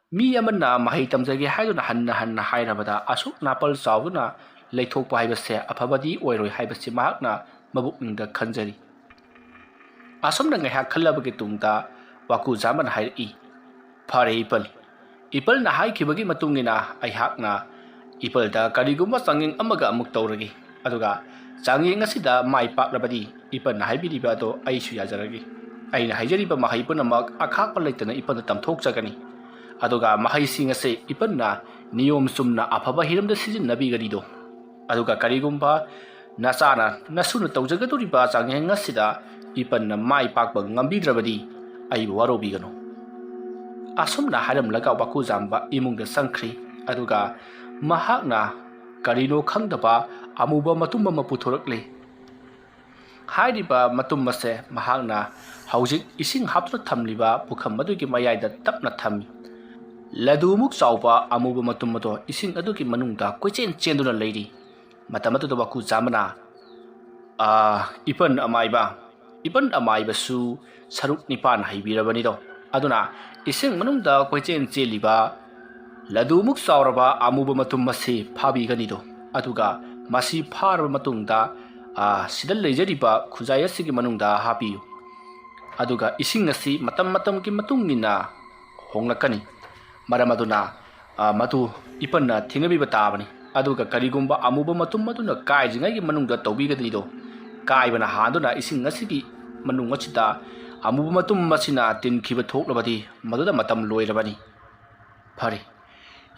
ꯃꯤ ꯑꯃꯅ ꯃꯍꯩ ꯇꯝꯖꯒꯦ ꯍꯥꯏꯗꯨꯅ ꯍꯟꯅ ꯍꯟꯅ ꯍꯥꯏꯔꯕꯗ ꯑꯁꯨꯛ ꯅꯥꯄꯜ ꯆꯥꯎꯗꯨꯅ ꯂꯩꯊꯣꯛꯄ ꯍꯥꯏꯕꯁꯦ ꯑꯐꯕꯗꯤ ꯑꯣꯏꯔꯣꯏ ꯍꯥꯏꯕꯁꯤ ꯃꯍꯥꯛꯅ ꯃꯕꯨꯛꯅꯤꯡꯗ ꯈꯟꯖꯔꯤ꯫ ꯑꯁꯨꯝꯅ ꯉꯥꯏꯍꯥꯛ ꯈꯜꯂꯕꯒꯤ ꯇꯨꯡꯗ ꯋꯥꯀꯨ ꯖꯥꯃꯟ ꯍꯥꯏꯔꯛꯏ, "ꯐꯔꯦ ꯏꯄꯜ, ꯏꯄꯜꯅ ꯍꯥꯏꯈꯤꯕꯒꯤ ꯃꯇꯨꯡ ꯏꯟꯅ ꯑꯩꯍꯥꯛꯅ ꯏꯄꯜꯗ ꯀꯔꯤꯒꯨꯝꯕ ꯆꯥꯡꯌꯦꯡ ꯑꯃꯒ ꯑꯃꯨꯛ ꯇꯧꯔꯒꯦ꯫ ꯑꯗꯨꯒ ꯆꯥꯡꯌꯦꯡ ꯑꯁꯤꯗ ꯃꯥꯏ ꯄꯥꯛꯂꯕꯗꯤ ꯏꯄꯜꯅ ꯍꯥꯏꯕꯤꯔꯤꯕ ꯑꯗꯣ ꯑꯩꯁꯨ ꯌꯥꯖꯔꯒꯦ꯫ ꯑꯩꯅ ꯍꯥꯏꯖꯔꯤꯕ ꯃꯍꯩ ꯄꯨꯝꯅꯃꯛ ꯑꯈꯥꯛꯄ ꯂꯩꯇꯅ ꯏꯄꯜꯗ ꯇꯝꯊꯣꯛꯆꯒꯅꯤ꯫ ꯑꯗꯨꯒ ꯃꯍꯩꯁꯤꯡ ꯑꯁꯦ ꯏꯄꯜꯅ ꯅꯤꯌꯣꯝ ꯆꯨꯝꯅ ꯑꯐꯕ ꯍꯤꯔꯝꯗ ꯁꯤꯖꯤꯟꯅꯕꯤꯒꯅꯤꯗꯣ꯫ ꯑꯗꯨꯒ ꯀꯔꯤꯒꯨꯝꯕ ꯅꯆꯥꯅ ꯅꯁꯨꯅ ꯇꯧꯖꯒꯗꯧꯔꯤꯕ ꯆꯥꯡꯌꯦꯡ ꯑꯁꯤꯗ ꯏꯄꯟꯅ ꯃꯥꯏ ꯄꯥꯛꯄ ꯉꯝꯕꯤꯗ꯭ꯔꯕꯗꯤ ꯑꯩꯕꯨ ꯋꯥꯔꯧꯕꯤꯒꯅꯨ꯫" ꯑꯁꯨꯝꯅ ꯍꯥꯏꯔꯝꯂꯒ ꯋꯥꯀꯨꯖꯥꯝꯕ ꯏꯃꯨꯡꯗ ꯆꯪꯈ꯭ꯔꯤ꯫ ꯑꯗꯨꯒ ꯃꯍꯥꯛꯅ ꯀꯔꯤꯅꯣ ꯈꯪꯗꯕ ꯑꯃꯨꯕ ꯃꯇꯨꯝ ꯑꯃ ꯄꯨꯊꯣꯔꯛꯂꯤ꯫ ꯍꯥꯏꯔꯤꯕ ꯃꯇꯨꯝ ꯑꯁꯦ ꯃꯍꯥꯛꯅ ꯍꯧꯖꯤꯛ ꯏꯁꯤꯡ ꯍꯥꯞꯇꯨꯅ ꯊꯝꯂꯤꯕ ꯄꯨꯈꯝ ꯑꯗꯨꯒꯤ ꯃꯌꯥꯏꯗ ꯇꯞꯅ ꯊꯝꯃꯤ꯫ ꯂꯗꯨꯃꯨꯛ ꯆꯥꯎꯕ ꯑꯃꯨꯕ ꯃꯇꯨꯝ ꯑꯗꯣ ꯏꯁꯤꯡ ꯑꯗꯨꯒꯤ ꯃꯅꯨꯡꯗ ꯀꯣꯏꯆꯦꯟ ꯆꯦꯟꯗꯨꯅ ꯂꯩꯔꯤ꯫ ꯃꯇꯝ ꯑꯗꯨꯗ ꯋꯥꯀꯨ ꯆꯥꯝꯕꯅ, "ꯑꯥ, ꯏꯄꯟ ꯑꯃꯥꯏꯕ, ꯏꯄꯟ ꯑꯃꯥꯏꯕꯁꯨ ꯁꯔꯨꯛ ꯅꯤꯄꯥꯟ ꯍꯩꯕꯤꯔꯕꯅꯤꯗꯣ꯫ ꯑꯗꯨꯅ ꯏꯁꯤꯡ ꯃꯅꯨꯡꯗ ꯀꯣꯏꯆꯦꯟ ꯆꯦꯜꯂꯤꯕ ꯂꯗꯨꯃꯨꯛ ꯆꯥꯎꯔꯕ ꯑꯃꯨꯕ ꯃꯇꯨꯝ ꯑꯁꯤ ꯐꯥꯕꯤꯒꯅꯤꯗꯣ꯫ ꯑꯗꯨꯒ ꯃꯁꯤ ꯐꯥꯔꯕ ꯃꯇꯨꯡꯗ, ꯑꯥ, ꯁꯤꯗ ꯂꯩꯖꯔꯤꯕ ꯈꯨꯖꯥꯏ ꯑꯁꯤꯒꯤ ꯃꯅꯨꯡꯗ ꯍꯥꯞꯄꯤꯌꯨ꯫ ꯑꯗꯨꯒ ꯏꯁꯤꯡ ꯑꯁꯤ ꯃꯇꯝ ꯃꯇꯝꯒꯤ ꯃꯇꯨꯡ ꯏꯟꯅ ꯍꯣꯡꯂꯛꯀꯅꯤ꯫ ꯃꯔꯝ ꯑꯗꯨꯅ, ꯑ, ꯃꯗꯨ ꯏꯄꯟꯅ ꯊꯦꯡꯅꯕꯤꯕ ꯇꯥꯕꯅꯤ꯫ ꯑꯗꯨꯒ ꯀꯔꯤꯒꯨꯝꯕ ꯑꯃꯨꯕ ꯃꯇꯨꯝ ꯑꯗꯨꯅ ꯀꯥꯏꯗ꯭ꯔꯤꯉꯩꯒꯤ ꯃꯅꯨꯡꯗ ꯇꯧꯕꯤꯒꯗ꯭ꯔꯤꯗꯣ, ꯀꯥꯏꯕꯅ ꯍꯥꯟꯗꯨꯅ ꯏꯁꯤꯡ ꯑꯁꯤꯒꯤ ꯃꯅꯨꯡ ꯑꯁꯤꯗ ꯑꯃꯨꯕ ꯃꯇꯨꯝ ꯑꯁꯤꯅ ꯇꯤꯟꯈꯤꯕ ꯊꯣꯛꯂꯕꯗꯤ ꯃꯗꯨꯗ ꯃꯇꯝ ꯂꯣꯏꯔꯕꯅꯤ꯫" "ꯐꯔꯦ,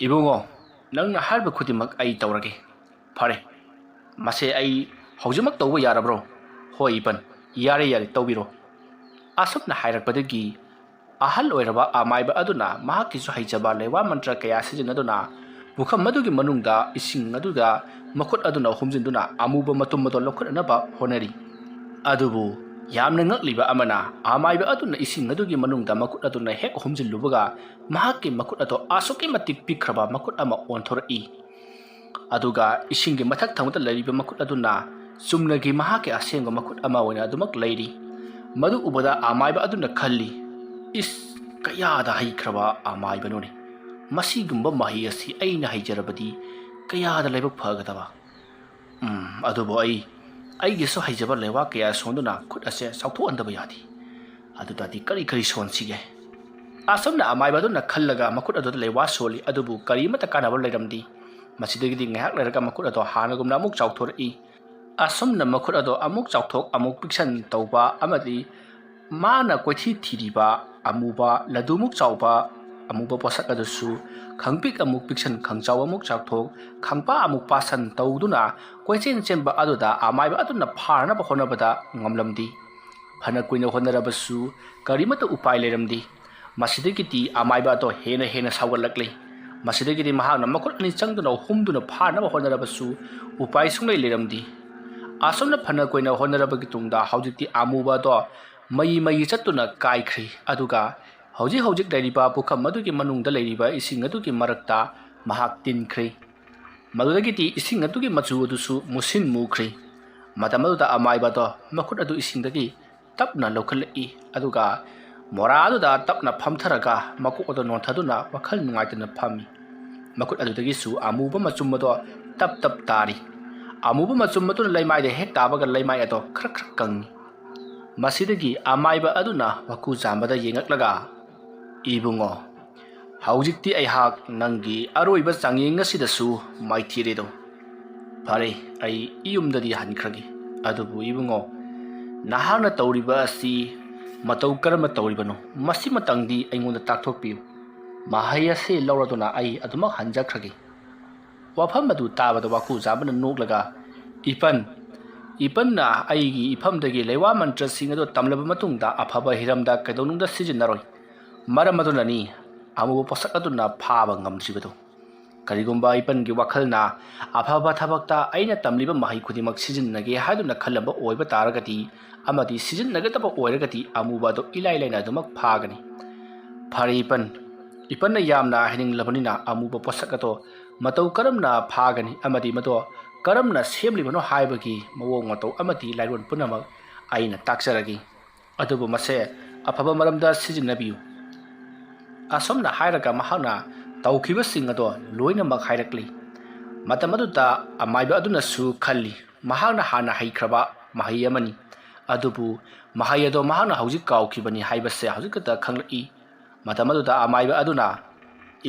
ꯏꯕꯨꯡꯉꯣ, ꯅꯪꯅ ꯍꯥꯏꯔꯤꯕ ꯈꯨꯗꯤꯡꯃꯛ ꯑꯩ ꯇꯧꯔꯒꯦ꯫" "ꯐꯔꯦ, ꯃꯁꯦ ꯑꯩ ꯍꯧꯖꯤꯛꯃꯛ ꯇꯧꯕ ꯌꯥꯔꯕ꯭ꯔꯣ?" "ꯍꯣꯏ ꯏꯄꯟ, "ꯌꯥꯔꯦ, ꯌꯥꯔꯦ, ꯇꯧꯕꯤꯔꯣ"꯫ ꯑꯁꯨꯝꯅ ꯍꯥꯏꯔꯛꯄꯗꯒꯤ ꯑꯍꯜ ꯑꯣꯏꯔꯕ ꯑꯃꯥꯏꯕ ꯑꯗꯨꯅ ꯃꯍꯥꯛꯀꯤꯁꯨ ꯍꯩꯖꯕ ꯂꯩꯋꯥ ꯃꯟꯇ꯭ꯔ ꯀꯌꯥ ꯁꯤꯖꯤꯟꯅꯗꯨꯅ ꯄꯨꯈꯝ ꯑꯗꯨꯒꯤ ꯃꯅꯨꯡꯗ ꯏꯁꯤꯡ ꯑꯗꯨꯗ ꯃꯈꯨꯠ ꯑꯗꯨꯅ ꯍꯨꯝꯖꯤꯟꯗꯨꯅ ꯑꯃꯨꯕ ꯃꯇꯨꯝ ꯑꯗꯨ ꯂꯧꯈꯠꯅꯅꯕ ꯍꯣꯠꯅꯔꯤ꯫ ꯑꯗꯨꯕꯨ ꯌꯥꯝꯅ ꯉꯛꯂꯤꯕ ꯑꯃꯅ, ꯑꯃꯥꯏꯕ ꯑꯗꯨꯅ ꯏꯁꯤꯡ ꯑꯗꯨꯒꯤ ꯃꯅꯨꯡꯗ ꯃꯈꯨꯠ ꯑꯗꯨꯅ ꯍꯦꯛ ꯍꯨꯝꯖꯤꯜꯂꯨꯕꯒ, ꯃꯍꯥꯛꯀꯤ ꯃꯈꯨꯠ ꯑꯗꯨ ꯑꯁꯨꯛꯀꯤ ꯃꯇꯤꯛ ꯄꯤꯛꯈ꯭ꯔꯕ ꯃꯈꯨꯠ ꯑꯃ ꯑꯣꯟꯊꯣꯔꯛꯏ꯫ ꯑꯗꯨꯒ ꯏꯁꯤꯡꯒꯤ ꯃꯊꯛ ꯊꯪꯕꯗ ꯂꯩꯔꯤꯕ ꯃꯈꯨꯠ ꯑꯗꯨꯅ ꯆꯨꯝꯅꯒꯤ ꯃꯍꯥꯛꯀꯤ ꯑꯁꯦꯡꯕ ꯃꯈꯨꯠ ꯑꯃ ꯑꯣꯏꯅ ꯑꯗꯨꯃꯛ ꯂꯩꯔꯤ꯫ ꯃꯗꯨ ꯎꯕꯗ ꯑꯃꯥꯏꯕ ꯑꯗꯨꯅ ꯈꯜꯂꯤ, "ꯏꯁ, ꯀꯌꯥꯗ ꯍꯩꯈ꯭ꯔꯕ ꯑꯃꯥꯏꯕꯅꯣꯅꯦ! ꯃꯁꯤꯒꯨꯝꯕ ꯃꯍꯩ ꯑꯁꯤ ꯑꯩꯅ ꯍꯩꯖꯔꯕꯗꯤ ꯀꯌꯥꯗ ꯂꯥꯏꯕꯛ ꯐꯒꯗꯕ! ꯎꯝ, ꯑꯗꯨꯕꯨ ꯑꯩ ꯑꯩꯒꯤꯁꯨ ꯍꯩꯖꯕ ꯂꯩꯋꯥ ꯀꯌꯥ ꯁꯣꯟꯗꯨꯅ ꯈꯨꯠ ꯑꯁꯦ ꯆꯥꯎꯊꯣꯛꯍꯟꯗꯕ ꯌꯥꯗꯦ꯫ ꯑꯗꯨꯗꯗꯤ ꯀꯔꯤ ꯀꯔꯤ ꯁꯣꯟꯁꯤꯒꯦ?" ꯑꯁꯨꯝꯅ ꯑꯃꯥꯏꯕ ꯑꯗꯨꯅ ꯈꯜꯂꯒ ꯃꯈꯨꯠ ꯑꯗꯨꯗ ꯂꯩꯋꯥ ꯁꯣꯜꯂꯤ, ꯑꯗꯨꯕꯨ ꯀꯔꯤꯃꯠꯇ ꯀꯥꯟꯅꯕ ꯂꯩꯔꯝꯗꯦ꯫ ꯃꯁꯤꯗꯒꯤꯗꯤ ꯉꯥꯏꯍꯥꯛ ꯂꯩꯔꯒ ꯃꯈꯨꯠ ꯑꯗꯣ ꯍꯥꯟꯅꯒꯨꯝꯅ ꯑꯃꯨꯛ ꯆꯥꯎꯊꯣꯔꯛꯏ꯫ ꯑꯁꯨꯝꯅ ꯃꯈꯨꯠ ꯑꯗꯣ ꯑꯃꯨꯛ ꯆꯥꯎꯊꯣꯛ ꯑꯃꯨꯛ ꯄꯤꯛꯁꯟ ꯇꯧꯕ ꯑꯃꯗꯤ ꯃꯥꯅ ꯀꯣꯏꯊꯤ ꯊꯤꯔꯤꯕ ꯑꯃꯨꯕ ꯂꯗꯨꯃꯨꯛ ꯆꯥꯎꯕ ꯑꯃꯨꯕ ꯄꯣꯠꯁꯛ ꯑꯗꯨꯁꯨ ꯈꯪꯄꯤꯛ ꯑꯃꯨꯛ ꯄꯤꯛꯁꯟ, ꯈꯪꯆꯥꯎ ꯑꯃꯨꯛ ꯆꯥꯎꯊꯣꯛ, ꯈꯪꯄꯥ ꯑꯃꯨꯛ ꯄꯥꯁꯟ ꯇꯧꯗꯨꯅ ꯀꯣꯏꯆꯦꯟ ꯆꯦꯟꯕ ꯑꯗꯨꯗ ꯑꯃꯥꯏꯕ ꯑꯗꯨꯅ ꯐꯥꯅꯕ ꯍꯣꯠꯅꯕꯗ ꯉꯝꯂꯝꯗꯦ꯫ ꯐꯅ ꯀꯨꯏꯅ ꯍꯣꯠꯅꯔꯕꯁꯨ ꯀꯔꯤꯃꯠꯇ ꯎꯄꯥꯏ ꯂꯩꯔꯝꯗꯦ꯫ ꯃꯁꯤꯗꯒꯤꯗꯤ ꯑꯃꯥꯏꯕ ꯑꯗꯣ ꯍꯦꯟꯅ ꯍꯦꯟꯅ ꯁꯥꯎꯒꯠꯂꯛꯂꯦ꯫ ꯃꯁꯤꯗꯒꯤꯗꯤ ꯃꯍꯥꯛꯅ ꯃꯈꯨꯠ ꯑꯅꯤ ꯆꯪꯗꯨꯅ ꯍꯨꯝꯗꯨꯅ ꯐꯥꯅꯕ ꯍꯣꯠꯅꯔꯕꯁꯨ ꯎꯄꯥꯏ ꯁꯨꯡꯂꯩ ꯂꯩꯔꯝꯗꯦ꯫ ꯑꯁꯨꯝꯅ ꯐꯅ ꯀꯨꯏꯅ ꯍꯣꯠꯅꯔꯕꯒꯤ ꯇꯨꯡꯗ ꯍꯧꯖꯤꯛꯇꯤ ꯑꯃꯨꯕ ꯑꯗꯣ ꯃꯩ ꯃꯩ ꯆꯠꯇꯨꯅ ꯀꯥꯏꯈ꯭ꯔꯦ꯫ ꯑꯗꯨꯒ ꯍꯧꯖꯤꯛ ꯍꯧꯖꯤꯛ ꯂꯩꯔꯤꯕ ꯄꯨꯈꯝ ꯑꯗꯨꯒꯤ ꯃꯅꯨꯡꯗ ꯂꯩꯔꯤꯕ ꯏꯁꯤꯡ ꯑꯗꯨꯒꯤ ꯃꯔꯛꯇ ꯃꯍꯥꯛ ꯇꯤꯟꯈ꯭ꯔꯦ꯫ ꯃꯗꯨꯗꯒꯤꯗꯤ ꯏꯁꯤꯡ ꯑꯗꯨꯒꯤ ꯃꯆꯨ ꯑꯗꯨꯁꯨ ꯃꯨꯁꯤꯟ ꯃꯨꯈ꯭ꯔꯦ꯫ ꯃꯇꯝ ꯑꯗꯨꯗ ꯑꯃꯥꯏꯕ ꯑꯗꯣ ꯃꯈꯨꯠ ꯑꯗꯨ ꯏꯁꯤꯡꯗꯒꯤ ꯇꯞꯅ ꯂꯧꯈꯠꯂꯛꯏ, ꯑꯗꯨꯒ ꯃꯣꯔꯥ ꯑꯗꯨꯗ ꯇꯞꯅ ꯐꯝꯊꯔꯒ ꯃꯀꯣꯛ ꯑꯗꯨ ꯅꯣꯟꯊꯗꯨꯅ ꯋꯥꯈꯜ ꯅꯨꯡꯉꯥꯏꯇꯅ ꯐꯝꯃꯤ꯫ ꯃꯈꯨꯠ ꯑꯗꯨꯗꯒꯤꯁꯨ ꯑꯃꯨꯕ ꯃꯆꯨꯝ ꯑꯗꯣ ꯇꯞ ꯇꯞ ꯇꯥꯔꯤ꯫ ꯑꯃꯨꯕ ꯃꯆꯨꯝ ꯑꯗꯨꯅ ꯂꯩꯃꯥꯏꯗ ꯍꯦꯛ ꯇꯥꯕꯒ ꯂꯩꯃꯥꯏ ꯑꯗꯣ ꯈꯔ ꯈꯔ ꯀꯪꯉꯤ꯫ ꯃꯁꯤꯗꯒꯤ ꯑꯃꯥꯏꯕ ꯑꯗꯨꯅ ꯋꯥꯀꯨ ꯆꯥꯝꯕꯗ ꯌꯦꯡꯉꯛꯂꯒ, "ꯏꯕꯨꯡꯉꯣ, ꯍꯧꯖꯤꯛꯇꯤ ꯑꯩꯍꯥꯛ ꯅꯪꯒꯤ ꯑꯔꯣꯏꯕ ꯆꯥꯡꯌꯦꯡ ꯑꯁꯤꯗꯁꯨ ꯃꯥꯏꯊꯤꯔꯦꯗꯣ꯫ ꯐꯔꯦ, ꯑꯩ ꯌꯨꯝꯗꯗꯤ ꯍꯟꯈ꯭ꯔꯒꯦ꯫ ꯑꯗꯨꯕꯨ ꯏꯕꯨꯡꯉꯣ, ꯅꯍꯥꯛꯅ ꯇꯧꯔꯤꯕ ꯑꯁꯤ ꯃꯇꯧ ꯀꯔꯝꯅ ꯇꯧꯔꯤꯕꯅꯣ? ꯃꯁꯤꯃꯇꯪꯗꯤ ꯑꯩꯉꯣꯟꯗ ꯇꯥꯛꯊꯣꯛꯄꯤꯌꯨ꯫ ꯃꯍꯩ ꯑꯁꯤ ꯂꯧꯔꯗꯨꯅ ꯑꯩ ꯑꯗꯨꯃꯛ ꯍꯟꯖꯈ꯭ꯔꯒꯦ"꯫ ꯋꯥꯐꯝ ꯑꯗꯨ ꯇꯥꯕꯗ ꯋꯥꯀꯨ ꯆꯥꯝꯕꯅ ꯅꯣꯛꯂꯒ, "ꯏꯄꯟ, ꯏꯄꯟꯅ ꯑꯩꯒꯤ ꯏꯐꯝꯗꯒꯤ ꯂꯩꯋꯥ ꯃꯟꯇ꯭ꯔꯁꯤꯡ ꯑꯗꯨ ꯇꯝꯂꯕ ꯃꯇꯨꯡꯗ ꯑꯐꯕ ꯍꯤꯔꯝꯗ ꯀꯩꯗꯧꯅꯨꯡꯗ ꯁꯤꯖꯤꯟꯅꯔꯣꯏ꯫ ꯃꯔꯝ ꯑꯗꯨꯅꯅꯤ ꯑꯃꯨꯕ ꯄꯣꯠꯁꯛ ꯑꯗꯨꯅ ꯐꯥꯕ ꯉꯝꯗ꯭ꯔꯤꯕꯗꯨ꯫ ꯀꯔꯤꯒꯨꯝꯕ ꯏꯄꯟꯒꯤ ꯋꯥꯈꯜꯅ ꯑꯐꯕ ꯊꯕꯛꯇ ꯑꯩꯅ ꯇꯝꯂꯤꯕ ꯃꯍꯩ ꯈꯨꯗꯤꯡꯃꯛ ꯁꯤꯖꯤꯟꯅꯒꯦ ꯍꯥꯏꯗꯨꯅ ꯈꯜꯂꯝꯕ ꯑꯣꯏꯕ ꯇꯥꯔꯒꯗꯤ ꯑꯃꯗꯤ ꯁꯤꯖꯤꯟꯅꯒꯗꯕ ꯑꯣꯏꯔꯒꯗꯤ ꯑꯃꯨꯕ ꯑꯗꯨ ꯏꯂꯥꯏ ꯂꯥꯏꯅ ꯑꯗꯨꯃꯛ ꯐꯥꯒꯅꯤ꯫ ꯐꯔꯦ ꯏꯄꯟ, ꯏꯄꯟꯅ ꯌꯥꯝꯅ ꯍꯥꯏꯅꯤꯡꯂꯕꯅꯤꯅ ꯑꯃꯨꯕ ꯄꯣꯠꯁꯛ ꯑꯗꯣ ꯃꯇꯧ ꯀꯔꯝꯅ ꯐꯥꯒꯅꯤ ꯑꯃꯗꯤ ꯃꯗꯣ ꯀꯔꯝꯅ ꯁꯦꯝꯂꯤꯕꯅꯣ ꯍꯥꯏꯕꯒꯤ ꯃꯑꯣꯡ ꯃꯇꯧ ꯑꯃꯗꯤ ꯂꯥꯏꯔꯣꯟ ꯄꯨꯝꯅꯃꯛ ꯑꯩꯅ ꯇꯥꯛꯆꯔꯒꯦ꯫ ꯑꯗꯨꯕꯨ ꯃꯁꯦ ꯑꯐꯕ ꯃꯔꯝꯗ ꯁꯤꯖꯤꯟꯅꯕꯤꯌꯨ꯫ ꯑꯁꯨꯝꯅ ꯍꯥꯏꯔꯒ ꯃꯍꯥꯛꯅ ꯇꯧꯈꯤꯕꯁꯤꯡ ꯑꯗꯣ ꯂꯣꯏꯅꯃꯛ ꯍꯥꯏꯔꯛꯂꯤ꯫ ꯃꯇꯝ ꯑꯗꯨꯗ ꯑꯃꯥꯏꯕ ꯑꯗꯨꯅꯁꯨ ꯈꯜꯂꯤ, ꯃꯍꯥꯛꯅ ꯍꯥꯟꯅ ꯍꯩꯈ꯭ꯔꯕ ꯃꯍꯩ ꯑꯃꯅꯤ, ꯑꯗꯨꯕꯨ ꯃꯍꯩ ꯑꯗꯣ ꯃꯍꯥꯛꯅ ꯍꯧꯖꯤꯛ ꯀꯥꯎꯈꯤꯕꯅꯤ ꯍꯥꯏꯕꯁꯦ ꯍꯧꯖꯤꯛ ꯈꯛꯇ ꯈꯪꯂꯛꯏ꯫ ꯃꯇꯝ ꯑꯗꯨꯗ ꯑꯃꯥꯏꯕ ꯑꯗꯨꯅ,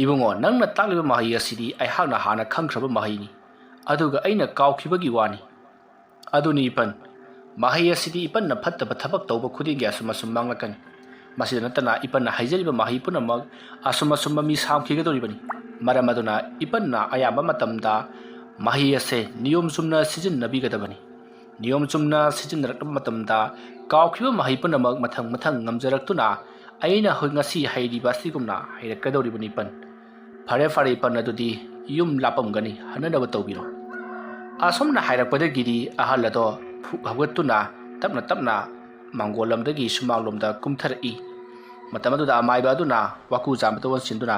"ꯏꯕꯨꯡꯉꯣ, ꯅꯪꯅ ꯇꯥꯛꯂꯤꯕ ꯃꯍꯩ ꯑꯁꯤꯗꯤ ꯑꯩꯍꯥꯛꯅ ꯍꯥꯟꯅ ꯈꯪꯈ꯭ꯔꯕ ꯃꯍꯩꯅꯤ, ꯑꯗꯨꯒ ꯑꯩꯅ ꯀꯥꯎꯈꯤꯕꯒꯤ ꯋꯥꯅꯤ꯫ ꯑꯗꯨꯅꯤ ꯏꯄꯟ, ꯃꯍꯩ ꯑꯁꯤꯗꯤ ꯏꯄꯟꯅ ꯐꯠꯇꯕ ꯊꯕꯛ ꯇꯧꯕ ꯈꯨꯗꯤꯡꯒꯤ ꯑꯁꯨꯝ ꯑꯁꯨꯝ ꯃꯥꯡꯂꯛꯀꯅꯤ꯫ ꯃꯁꯤꯗ ꯅꯠꯇꯅ ꯏꯄꯟꯅ ꯍꯩꯖꯔꯤꯕ ꯃꯍꯩ ꯄꯨꯝꯅꯃꯛ ꯑꯁꯨꯝ ꯑꯁꯨꯝ ꯃꯃꯤ ꯁꯥꯝꯈꯤꯒꯗꯧꯔꯤꯕꯅꯤ꯫ ꯃꯔꯝ ꯑꯗꯨꯅ ꯏꯄꯟꯅ ꯑꯌꯥꯝꯕ ꯃꯇꯝꯗ ꯃꯍꯩ ꯑꯁꯦ ꯅꯤꯌꯣꯝ ꯆꯨꯝꯅ ꯁꯤꯖꯤꯟꯅꯕꯤꯒꯗꯕꯅꯤ꯫ ꯅꯤꯌꯣꯝ ꯆꯨꯝꯅ ꯁꯤꯖꯤꯟꯅꯔꯛꯂꯕ ꯃꯇꯝꯗ ꯀꯥꯎꯈꯤꯕ ꯃꯍꯩ ꯄꯨꯝꯅꯃꯛ ꯃꯊꯪ ꯃꯊꯪ ꯉꯝꯖꯔꯛꯇꯨꯅ ꯑꯩꯅ ꯍꯧ-, ꯉꯁꯤ ꯍꯩꯔꯤꯕ ꯑꯁꯤꯒꯨꯝꯅ ꯍꯩꯔꯛꯀꯗꯧꯔꯤꯕꯅꯤ ꯏꯄꯟ꯫ ꯐꯔꯦ ꯐꯔꯦ ꯏꯄꯟ, ꯑꯗꯨꯗꯤ ꯌꯨꯝ ꯂꯥꯞꯄꯝꯒꯅꯤ, ꯍꯟꯅꯅꯕ ꯇꯧꯕꯤꯔꯣ꯫" ꯑꯁꯨꯝꯅ ꯍꯥꯏꯔꯛꯄꯗꯒꯤꯗꯤ ꯑꯍꯜ ꯑꯗꯣ ꯐꯨꯛ ꯍꯧꯒꯠꯇꯨꯅ ꯇꯞꯅ ꯇꯞꯅ ꯃꯥꯡꯒꯣꯜ ꯂꯝꯗꯒꯤ ꯁꯨꯃꯥꯡꯂꯣꯝꯗ ꯀꯨꯝꯊꯔꯛꯏ꯫ ꯃꯇꯝ ꯑꯗꯨꯗ ꯑꯃꯥꯏꯕ ꯑꯗꯨꯅ ꯋꯥꯀꯨ ꯖꯥꯝꯕꯗ ꯑꯣꯟꯁꯤꯟꯗꯨꯅ,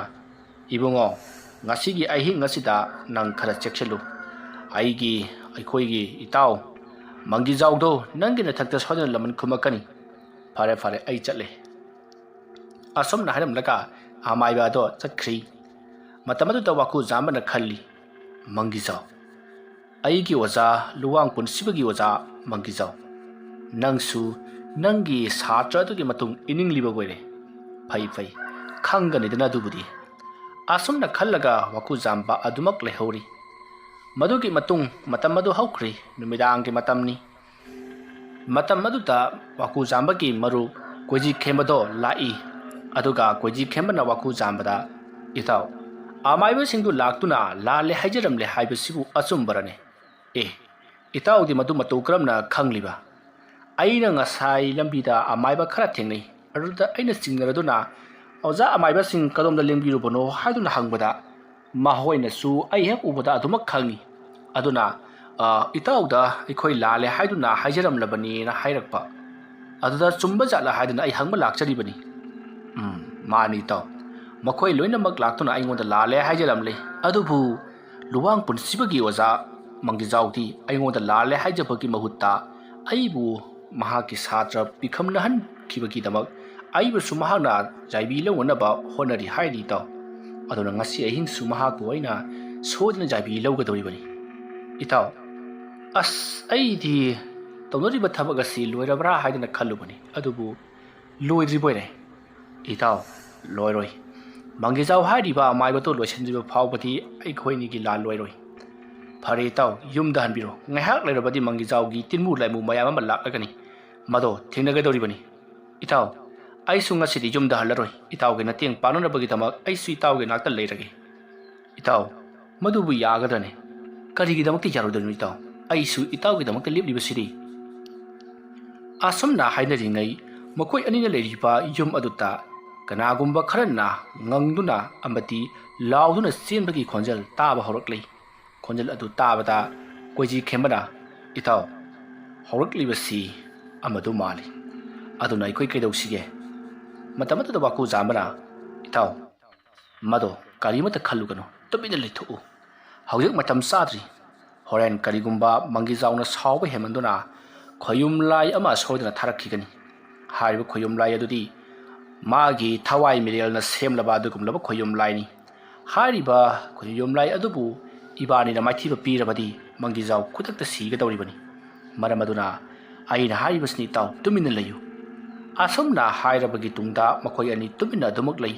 "ꯏꯕꯨꯡꯉꯣ, ꯉꯁꯤꯒꯤ ꯑꯍꯤꯡ ꯑꯁꯤꯗ ꯅꯪ ꯈꯔ ꯆꯦꯛꯁꯤꯜꯂꯨ꯫ ꯑꯩꯒꯤ, ꯑꯩꯈꯣꯏꯒꯤ ꯏꯇꯥꯎ ꯃꯪꯒꯤꯖꯥꯎꯗꯣ ꯅꯪꯒꯤ ꯅꯊꯛꯇ ꯁꯣꯏꯗꯅ ꯂꯃꯟ ꯈꯨꯝꯃꯛꯀꯅꯤ꯫ ꯐꯔꯦ ꯐꯔꯦ, ꯑꯩ ꯆꯠꯂꯦ꯫" ꯑꯁꯨꯝꯅ ꯍꯥꯏꯔꯝꯂꯒ ꯑꯃꯥꯏꯕ ꯑꯗꯣ ꯆꯠꯈ꯭ꯔꯤ꯫ ꯃꯇꯝ ꯑꯗꯨꯗ ꯋꯥꯀꯨ ꯖꯥꯝꯕꯅ ꯈꯜꯂꯤ, "ꯃꯪꯒꯤꯖꯥꯎ, ꯑꯩꯒꯤ ꯑꯣꯖꯥ, ꯂꯨꯋꯥꯡ ꯄꯨꯟꯁꯤꯕꯒꯤ ꯑꯣꯖꯥ ꯃꯪꯒꯤꯖꯥꯎ, ꯅꯪꯁꯨ ꯅꯪꯒꯤ ꯁꯥꯇ꯭ꯔ ꯑꯗꯨꯒꯤ ꯃꯇꯨꯡ ꯏꯅꯤꯡꯂꯤꯕ ꯑꯣꯏꯔꯦ꯫ ꯐꯩ ꯐꯩ, ꯈꯪꯒꯅꯤꯗꯅ ꯑꯗꯨꯕꯨꯗꯤ꯫" ꯑꯁꯨꯝꯅ ꯈꯜꯂꯒ ꯋꯥꯀꯨ ꯖꯥꯝꯕ ꯑꯗꯨꯃꯛ ꯂꯩꯍꯧꯔꯤ꯫ ꯃꯗꯨꯒꯤ ꯃꯇꯨꯡ ꯃꯇꯝ ꯑꯗꯨ ꯍꯧꯈ꯭ꯔꯤ, ꯅꯨꯃꯤꯗꯥꯡꯒꯤ ꯃꯇꯝꯅꯤ꯫ ꯃꯇꯝ ꯑꯗꯨꯗ ꯋꯥꯀꯨ ꯖꯥꯝꯕꯒꯤ ꯃꯔꯨꯞ ꯀꯣꯏꯖꯤ ꯈꯦꯝꯕꯗꯣ ꯂꯥꯛꯏ꯫ ꯑꯗꯨꯒ ꯀꯣꯏꯖꯤ ꯈꯦꯝꯕꯅ ꯋꯥꯀꯨ ꯖꯥꯝꯕꯗ, "ꯏꯇꯥꯎ, ꯑꯃꯥꯏꯕꯁꯤꯡꯗꯨ ꯂꯥꯛꯇꯨꯅ ꯂꯥꯜꯂꯦ ꯍꯥꯏꯖꯔꯝꯂꯦ ꯍꯥꯏꯕꯁꯤꯕꯨ ꯑꯆꯨꯝꯕꯔꯅꯦ?" "ꯑꯦ, "ꯏꯇꯥꯎꯗꯤ ꯃꯗꯨ ꯃꯇꯧ ꯀꯔꯝꯅ ꯈꯪꯂꯤꯕ?" "ꯑꯩꯅ ꯉꯁꯥꯏ ꯂꯝꯕꯤꯗ ꯑꯃꯥꯏꯕ ꯈꯔ ꯊꯦꯡꯅꯩ꯫ ꯑꯗꯨꯗ ꯑꯩꯅ ꯆꯤꯡꯅꯔꯗꯨꯅ, 'ꯑꯣꯖꯥ ꯑꯃꯥꯏꯕꯁꯤꯡ ꯀꯗꯣꯝꯗ ꯂꯦꯡꯕꯤꯔꯨꯕꯅꯣ?' ꯍꯥꯏꯗꯨꯅ ꯍꯪꯕꯗ, ꯃꯈꯣꯏꯅꯁꯨ ꯑꯩ ꯍꯦꯛ ꯎꯕꯗ ꯑꯗꯨꯃꯛ ꯈꯪꯏ꯫ ꯑꯗꯨꯅ, ꯑ, ꯏꯇꯥꯎꯗ ꯑꯩꯈꯣꯏ ꯂꯥꯜꯂꯦ ꯍꯥꯏꯗꯨꯅ ꯍꯥꯏꯖꯔꯝꯂꯕꯅꯦꯅ ꯍꯥꯏꯔꯛꯄ꯫ ꯑꯗꯨꯗ ꯆꯨꯝꯕ ꯖꯥꯠꯂ ꯍꯥꯏꯗꯨꯅ ꯑꯩ ꯍꯪꯕ ꯂꯥꯛꯆꯔꯤꯕꯅꯤ꯫ "ꯎꯝ, ꯃꯥꯅꯤ ꯏꯇꯥꯎ꯫ ꯃꯈꯣꯏ ꯂꯣꯏꯅꯃꯛ ꯂꯥꯛꯇꯨꯅ ꯑꯩꯉꯣꯟꯗ ꯂꯥꯜꯂꯦ ꯍꯥꯏꯖꯔꯝꯂꯦ꯫ ꯑꯗꯨꯕꯨ ꯂꯨꯋꯥꯡ ꯄꯨꯟꯁꯤꯕꯒꯤ ꯑꯣꯖꯥ ꯃꯪꯒꯤꯖꯥꯎꯗꯤ ꯑꯩꯉꯣꯟꯗ ꯂꯥꯜꯂꯦ ꯍꯥꯏꯖꯕꯒꯤ ꯃꯍꯨꯠꯇ ꯑꯩꯕꯨ ꯃꯍꯥꯛꯀꯤ ꯁꯥꯇ꯭ꯔ ꯄꯤꯈꯝꯅꯍꯟꯈꯤꯕꯒꯤꯗꯃꯛ ꯑꯩꯕꯨꯁꯨ ꯃꯍꯥꯛꯅ ꯌꯥꯏꯕꯤ ꯂꯧꯅꯅꯕ ꯍꯣꯠꯅꯔꯤ ꯍꯥꯏꯔꯤ ꯏꯇꯥꯎ꯫ ꯑꯗꯨꯅ ꯉꯁꯤ ꯑꯍꯤꯡꯁꯨ ꯃꯍꯥꯛꯄꯨ ꯑꯩꯅ ꯁꯣꯏꯗꯅ ꯌꯥꯏꯕꯤ ꯂꯧꯒꯗꯧꯔꯤꯕꯅꯤ ꯏꯇꯥꯎ꯫ ꯑꯁ, ꯑꯩꯗꯤ ꯇꯧꯅꯔꯤꯕ ꯊꯕꯛ ꯑꯁꯤ ꯂꯣꯏꯔꯕ꯭ꯔꯥ ꯍꯥꯏꯗꯅ ꯈꯜꯂꯨꯕꯅꯤ, ꯑꯗꯨꯕꯨ ꯂꯣꯏꯗ꯭ꯔꯤꯕꯣꯏꯔꯦ ꯏꯇꯥꯎ꯫ ꯂꯣꯏꯔꯣꯏ꯫ ꯃꯪꯒꯤꯖꯥꯎ ꯍꯥꯏꯔꯤꯕ ꯑꯃꯥꯏꯕꯗꯨ ꯂꯣꯏꯁꯤꯟꯗ꯭ꯔꯤꯕ ꯐꯥꯎꯕꯗꯤ ꯑꯩꯈꯣꯏꯅꯤꯒꯤ ꯂꯥꯜ ꯂꯣꯏꯔꯣꯏ꯫ ꯐꯔꯦ ꯏꯇꯥꯎ, ꯌꯨꯝꯗ ꯍꯟꯕꯤꯔꯣ꯫ ꯉꯥꯏꯍꯥꯛ ꯂꯩꯔꯕꯗꯤ ꯃꯪꯒꯤꯖꯥꯎꯒꯤ ꯇꯤꯟꯃꯨ ꯂꯥꯏꯃꯨ ꯃꯌꯥꯝ ꯑꯃ ꯂꯥꯛꯂꯒꯅꯤ꯫ ꯃꯗꯣ ꯊꯦꯡꯅꯒꯗꯧꯔꯤꯕꯅꯤ꯫ ꯏꯇꯥꯎ, ꯑꯩꯁꯨ ꯉꯁꯤꯗꯤ ꯌꯨꯝꯗ ꯍꯜꯂꯔꯣꯏ꯫ ꯏꯇꯥꯎꯒꯤ ꯃꯇꯦꯡ ꯄꯥꯡꯅꯅꯕꯒꯤꯗꯃꯛ ꯑꯩꯁꯨ ꯏꯇꯥꯎꯒꯤ ꯅꯥꯛꯇ ꯂꯩꯔꯒꯦ꯫ ꯏꯇꯥꯎ, ꯃꯗꯨꯕꯨ ꯌꯥꯒꯗ꯭ꯔꯅꯦ? ꯀꯔꯤꯒꯤꯗꯃꯛꯇ ꯌꯥꯔꯣꯏꯗꯣꯏꯅꯣ ꯏꯇꯥꯎ? ꯑꯩꯁꯨ ꯏꯇꯥꯎꯒꯤꯗꯃꯛꯇ ꯂꯦꯞꯂꯤꯕꯁꯤꯗꯤ꯫ ꯑꯁꯨꯝꯅ ꯍꯥꯏꯅꯔꯤꯉꯩ ꯃꯈꯣꯏ ꯑꯅꯤꯅ ꯂꯩꯔꯤꯕ ꯌꯨꯝ ꯑꯗꯨꯗ ꯀꯅꯥꯒꯨꯝꯕ ꯈꯔꯅ ꯉꯪꯗꯨꯅ ꯑꯃꯗꯤ ꯂꯥꯎꯗꯨꯅ ꯆꯦꯟꯕꯒꯤ ꯈꯣꯟꯖꯦꯜ ꯇꯥꯕ ꯍꯧꯔꯛꯂꯤ꯫ ꯈꯣꯟꯖꯦꯜ ꯑꯗꯨ ꯇꯥꯕꯗ ꯀꯣꯏꯖꯤ ꯈꯦꯝꯕꯅ, "ꯏꯇꯥꯎ, ꯍꯧꯔꯛꯂꯤꯕꯁꯤ ꯑꯃꯗꯨ ꯃꯥꯜꯂꯤ꯫ ꯑꯗꯨꯅ ꯑꯩꯈꯣꯏ ꯀꯩꯗꯧꯁꯤꯒꯦ?" ꯃꯇꯝ ꯑꯗꯨꯗ ꯋꯥꯀꯨ ꯖꯥꯝꯕꯅ, "ꯏꯇꯥꯎ, ꯃꯗꯣ ꯀꯔꯤꯃꯠꯇ ꯈꯜꯂꯨꯒꯅꯨ, ꯇꯨꯃꯤꯟꯅ ꯂꯩꯊꯣꯛꯎ꯫ ꯍꯧꯖꯤꯛ ꯃꯇꯝ ꯆꯥꯗ꯭ꯔꯤ꯫ ꯍꯣꯔꯦꯟ ꯀꯔꯤꯒꯨꯝꯕ ꯃꯪꯒꯤꯖꯥꯎꯅ ꯁꯥꯎꯕ ꯍꯦꯟꯃꯟꯗꯨꯅ ꯈꯣꯌꯨꯝ ꯂꯥꯏ ꯑꯃ ꯁꯣꯏꯗꯅ ꯊꯥꯔꯛꯈꯤꯒꯅꯤ꯫ ꯍꯥꯏꯔꯤꯕ ꯈꯣꯌꯨꯝ ꯂꯥꯏ ꯑꯗꯨꯗꯤ ꯃꯥꯒꯤ ꯊꯋꯥꯏ ꯃꯤꯔꯦꯜꯅ ꯁꯦꯝꯂꯕ ꯑꯗꯨꯒꯨꯝꯂꯕ ꯈꯣꯌꯨꯝ ꯂꯥꯏꯅꯤ꯫ ꯍꯥꯏꯔꯤꯕ ꯈꯣꯌꯨꯝ ꯂꯥꯏ ꯑꯗꯨꯕꯨ ꯏꯕꯥꯅꯤꯅ ꯃꯥꯏꯊꯤꯕ ꯄꯤꯔꯕꯗꯤ ꯃꯪꯒꯤꯖꯥꯎ ꯈꯨꯗꯛꯇ ꯁꯤꯒꯗꯧꯔꯤꯕꯅꯤ꯫ ꯃꯔꯝ ꯑꯗꯨꯅ ꯑꯩꯅ ꯍꯥꯏꯔꯤꯕꯁꯤꯅꯤ, ꯏꯇꯥꯎ, ꯇꯨꯃꯤꯟꯅ ꯂꯩꯌꯨ꯫" ꯑꯁꯨꯝꯅ ꯍꯥꯏꯔꯕꯒꯤ ꯇꯨꯡꯗ ꯃꯈꯣꯏ ꯑꯅꯤ ꯇꯨꯃꯤꯟꯅ ꯑꯗꯨꯃꯛ ꯂꯩ꯫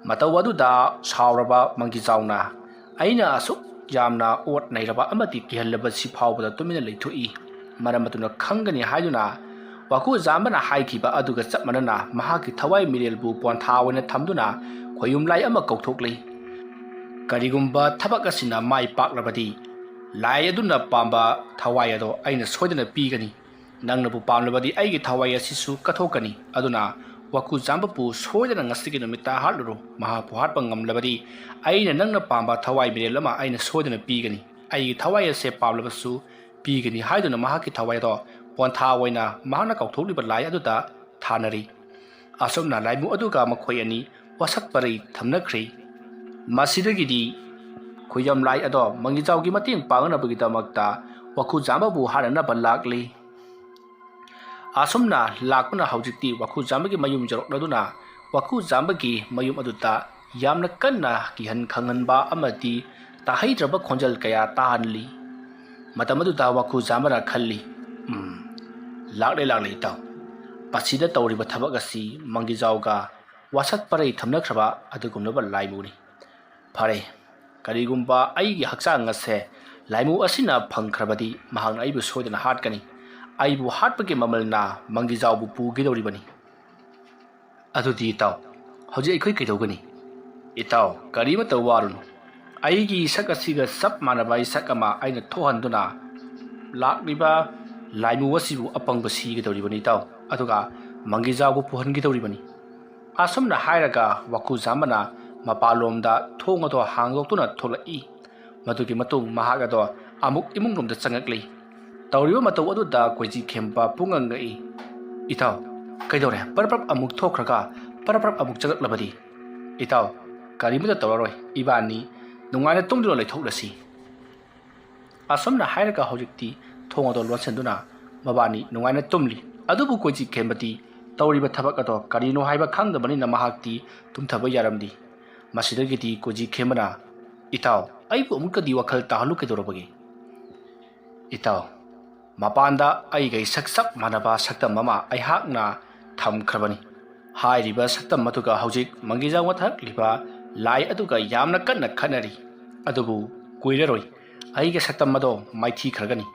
ꯃꯇꯧ ꯑꯗꯨꯗ ꯁꯥꯎꯔꯕ ꯃꯪꯒꯤꯖꯥꯎꯅ, "ꯑꯩꯅ ꯑꯁꯨꯛ ꯌꯥꯝꯅ ꯑꯣꯠ ꯅꯩꯔꯕ ꯑꯃꯗꯤ ꯀꯤꯍꯜꯂꯕ ꯁꯤ ꯐꯥꯎꯕꯗ ꯇꯨꯃꯤꯟꯅ ꯂꯩꯊꯣꯛꯏ꯫ ꯃꯔꯝ ꯑꯗꯨꯅ ꯈꯪꯒꯅꯤ ꯍꯥꯏꯗꯨꯅ ꯋꯥꯀꯨ ꯖꯥꯝꯕꯅ ꯍꯥꯏꯈꯤꯕ ꯑꯗꯨꯒ ꯆꯞ ꯃꯥꯟꯅꯅ ꯃꯍꯥꯛꯀꯤ ꯊꯋꯥꯏ ꯃꯤꯔꯦꯜꯕꯨ ꯄꯣꯟꯊꯥ ꯑꯣꯏꯅ ꯊꯝꯗꯨꯅ ꯈꯣꯌꯨꯝ ꯂꯥꯏ ꯑꯃ ꯀꯧꯊꯣꯛꯂꯤ꯫ ꯀꯔꯤꯒꯨꯝꯕ ꯊꯕꯛ ꯑꯁꯤꯅ ꯃꯥꯏ ꯄꯥꯛꯂꯕꯗꯤ ꯂꯥꯏ ꯑꯗꯨꯅ ꯄꯥꯝꯕ ꯊꯋꯥꯏ ꯑꯗꯣ ꯑꯩꯅ ꯁꯣꯏꯗꯅ ꯄꯤꯒꯅꯤ꯫ ꯅꯪꯅꯕꯨ ꯄꯥꯝꯂꯕꯗꯤ ꯑꯩꯒꯤ ꯊꯋꯥꯏ ꯑꯁꯤꯁꯨ ꯀꯠꯊꯣꯛꯀꯅꯤ꯫ ꯑꯗꯨꯅ ꯋꯥꯀꯨ ꯖꯥꯝꯕꯕꯨ ꯁꯣꯏꯗꯅ ꯉꯁꯤꯒꯤ ꯅꯨꯃꯤꯠꯇ ꯍꯥꯠꯂꯨꯔꯣ꯫ ꯃꯍꯥꯛꯄꯨ ꯍꯥꯠꯄ ꯉꯝꯂꯕꯗꯤ ꯑꯩꯅ ꯅꯪꯅ ꯄꯥꯝꯕ ꯊꯋꯥꯏ ꯃꯤꯔꯦꯜ ꯑꯃ ꯑꯩꯅ ꯁꯣꯏꯗꯅ ꯄꯤꯒꯅꯤ꯫ ꯑꯩꯒꯤ ꯊꯋꯥꯏ ꯑꯁꯦ ꯄꯥꯝꯂꯕꯁꯨ ꯄꯤꯒꯅꯤ ꯍꯥꯏꯗꯨꯅ ꯃꯍꯥꯛꯀꯤ ꯊꯋꯥꯏ ꯑꯗꯣ ꯄꯣꯟꯊꯥ ꯑꯣꯏꯅ ꯃꯍꯥꯛꯅ ꯀꯧꯊꯣꯛꯂꯤꯕ ꯂꯥꯏ ꯑꯗꯨꯗ ꯊꯥꯅꯔꯤ꯫ ꯑꯁꯨꯝꯅ ꯂꯥꯏꯃꯨ ꯑꯗꯨꯒ ꯃꯈꯣꯏ ꯑꯅꯤ ꯋꯥꯁꯛ ꯄꯔꯩ ꯊꯝꯅꯈ꯭ꯔꯦ꯫ ꯃꯁꯤꯗꯒꯤꯗꯤ ꯈꯨꯌꯝ ꯂꯥꯏ ꯑꯗꯣ ꯃꯪꯒꯤꯖꯥꯎꯒꯤ ꯃꯇꯦꯡ ꯄꯥꯡꯅꯕꯒꯤꯗꯃꯛꯇ ꯋꯥꯀꯨ ꯖꯥꯝꯕꯕꯨ ꯍꯥꯠꯅꯅꯕ ꯂꯥꯛꯂꯤ꯫ ꯑꯁꯨꯝꯅ ꯂꯥꯛꯄꯅ ꯍꯧꯖꯤꯛꯇꯤ ꯋꯥꯀꯨ ꯖꯥꯝꯕꯒꯤ ꯃꯌꯨꯝ ꯌꯧꯔꯛꯂꯗꯨꯅ ꯋꯥꯀꯨ ꯖꯥꯝꯕꯒꯤ ꯃꯌꯨꯝ ꯑꯗꯨꯗ ꯌꯥꯝꯅ ꯀꯟꯅ ꯀꯤꯍꯟ ꯈꯪꯍꯟꯕ ꯑꯃꯗꯤ ꯇꯥꯍꯩꯗ꯭ꯔꯕ ꯈꯣꯟꯖꯦꯜ ꯀꯌꯥ ꯇꯥꯍꯜꯂꯤ꯫ ꯃꯇꯝ ꯑꯗꯨꯗ ꯋꯥꯀꯨ ꯖꯥꯝꯕꯅ ꯈꯜꯂꯤ, "ꯎꯝ, ꯂꯥꯛꯂꯦ, ꯂꯥꯛꯂꯦ, ꯏꯇꯥꯎ꯫ ꯃꯁꯤꯗ ꯇꯧꯔꯤꯕ ꯊꯕꯛ ꯑꯁꯤ ꯃꯪꯒꯤꯖꯥꯎꯒ ꯋꯥꯁꯛ ꯄꯔꯩ ꯊꯝꯅꯈ꯭ꯔꯕ ꯑꯗꯨꯒꯨꯝꯂꯕ ꯂꯥꯏꯃꯨꯅꯤ꯫ ꯐꯔꯦ, ꯀꯔꯤꯒꯨꯝꯕ ꯑꯩꯒꯤ ꯍꯛꯆꯥꯡ ꯑꯁꯦ ꯂꯥꯏꯃꯨ ꯑꯁꯤꯅ ꯐꯪꯈ꯭ꯔꯕꯗꯤ ꯃꯍꯥꯛꯅ ꯑꯩꯕꯨ ꯁꯣꯏꯗꯅ ꯍꯥꯠꯀꯅꯤ꯫ ꯑꯩꯕꯨ ꯍꯥꯠꯄꯒꯤ ꯃꯃꯜꯅ ꯃꯪꯒꯤꯖꯥꯎꯕꯨ ꯄꯨꯒꯗꯧꯔꯤꯕꯅꯤ꯫ ꯑꯗꯨꯗꯤ ꯏꯇꯥꯎ, ꯍꯧꯖꯤꯛ ꯑꯩꯈꯣꯏ ꯀꯩꯗꯧꯒꯅꯤ?" "ꯏꯇꯥꯎ, ꯀꯔꯤꯃꯠꯇ ꯋꯥꯔꯨꯅꯨ꯫ ꯑꯩꯒꯤ ꯏꯁꯛ ꯑꯁꯤꯒ ꯆꯞ ꯃꯥꯟꯅꯕ ꯏꯁꯛ ꯑꯃ ꯑꯩꯅ ꯊꯣꯛꯍꯟꯗꯨꯅ ꯂꯥꯛꯂꯤꯕ ꯂꯥꯏꯃꯨ ꯑꯁꯤꯕꯨ ꯑꯄꯪꯕ ꯁꯤꯒꯗꯧꯔꯤꯕꯅꯤ ꯏꯇꯥꯎ, ꯑꯗꯨꯒ ꯃꯪꯒꯤꯖꯥꯎꯕꯨ ꯄꯨꯍꯟꯒꯗꯧꯔꯤꯕꯅꯤ꯫" ꯑꯁꯨꯝꯅ ꯍꯥꯏꯔꯒ ꯋꯥꯀꯨ ꯖꯥꯝꯕꯅ ꯃꯄꯥꯟꯂꯣꯝꯗ ꯊꯣꯡ ꯑꯗꯣ ꯍꯥꯡꯗꯣꯛꯇꯨꯅ ꯊꯣꯛꯂꯛꯏ꯫ ꯃꯗꯨꯒꯤ ꯃꯇꯨꯡ ꯃꯍꯥꯛ ꯑꯗꯣ ꯑꯃꯨꯛ ꯏꯃꯨꯡ ꯂꯣꯝꯗ ꯆꯪꯉꯛꯂꯤ꯫ ꯇꯧꯔꯤꯕ ꯃꯇꯧ ꯑꯗꯨꯗ ꯀꯣꯏꯖꯤ ꯈꯦꯝꯕ ꯄꯨꯡꯉꯛ ꯉꯛꯏ꯫ "ꯏꯇꯥꯎ, ꯀꯩꯗꯧꯔꯦ? ꯄꯔꯞ ꯄꯔꯞ ꯑꯃꯨꯛ ꯊꯣꯛꯈ꯭ꯔꯒ ꯄꯔꯞ ꯄꯔꯞ ꯑꯃꯨꯛ ꯆꯪꯉꯛꯂꯕꯗꯤ?" "ꯏꯇꯥꯎ, ꯀꯔꯤꯃꯠꯇ ꯇꯧꯔꯔꯣꯏ꯫ ꯏꯕꯥꯅꯤ ꯅꯨꯡꯉꯥꯏꯅ ꯇꯨꯝꯗꯨꯅ ꯂꯩꯊꯣꯛꯂꯁꯤ꯫" ꯑꯁꯨꯝꯅ ꯍꯥꯏꯔꯒ ꯍꯧꯖꯤꯛꯇꯤ ꯊꯣꯡ ꯑꯗꯣ ꯂꯣꯟꯁꯤꯟꯗꯨꯅ ꯃꯕꯥꯅꯤ ꯅꯨꯡꯉꯥꯏꯅ ꯇꯨꯝꯂꯤ꯫ ꯑꯗꯨꯕꯨ ꯀꯣꯏꯖꯤ ꯈꯦꯝꯕꯗꯤ ꯇꯧꯔꯤꯕ ꯊꯕꯛ ꯑꯗꯣ ꯀꯔꯤꯅꯣ ꯍꯥꯏꯕ ꯈꯪꯗꯕꯅꯤꯅ ꯃꯍꯥꯛꯇꯤ ꯇꯨꯝꯊꯕ ꯌꯥꯔꯝꯗꯦ꯫ ꯃꯁꯤꯗꯒꯤꯗꯤ ꯀꯣꯏꯖꯤ ꯈꯦꯝꯕꯅ, "ꯏꯇꯥꯎ, ꯑꯩꯕꯨ ꯑꯃꯨꯛꯀꯗꯤ ꯋꯥꯈꯜ ꯇꯥꯍꯜꯂꯨ ꯀꯩꯗꯧꯔꯕꯒꯦ?" "ꯏꯇꯥꯎ, ꯃꯄꯥꯟꯗ ꯑꯩꯒ ꯏꯁꯛ ꯆꯞ ꯃꯥꯟꯅꯕ ꯁꯛꯇꯝ ꯑꯃ ꯑꯩꯍꯥꯛꯅ ꯊꯝꯈ꯭ꯔꯕꯅꯤ꯫ ꯍꯥꯏꯔꯤꯕ ꯁꯛꯇꯝ ꯑꯗꯨꯒ ꯍꯧꯖꯤꯛ ꯃꯪꯒꯤꯖꯥꯎ ꯃꯊꯛꯂꯤꯕ ꯂꯥꯏ ꯑꯗꯨꯒ ꯌꯥꯝꯅ ꯀꯟꯅ ꯈꯠꯅꯔꯤ꯫ ꯑꯗꯨꯕꯨ ꯀꯨꯏꯔꯔꯣꯏ ꯑꯩꯒꯤ ꯁꯛꯇꯝ ꯑꯗꯣ ꯃꯥꯏꯊꯤꯈ꯭ꯔꯒꯅꯤ꯫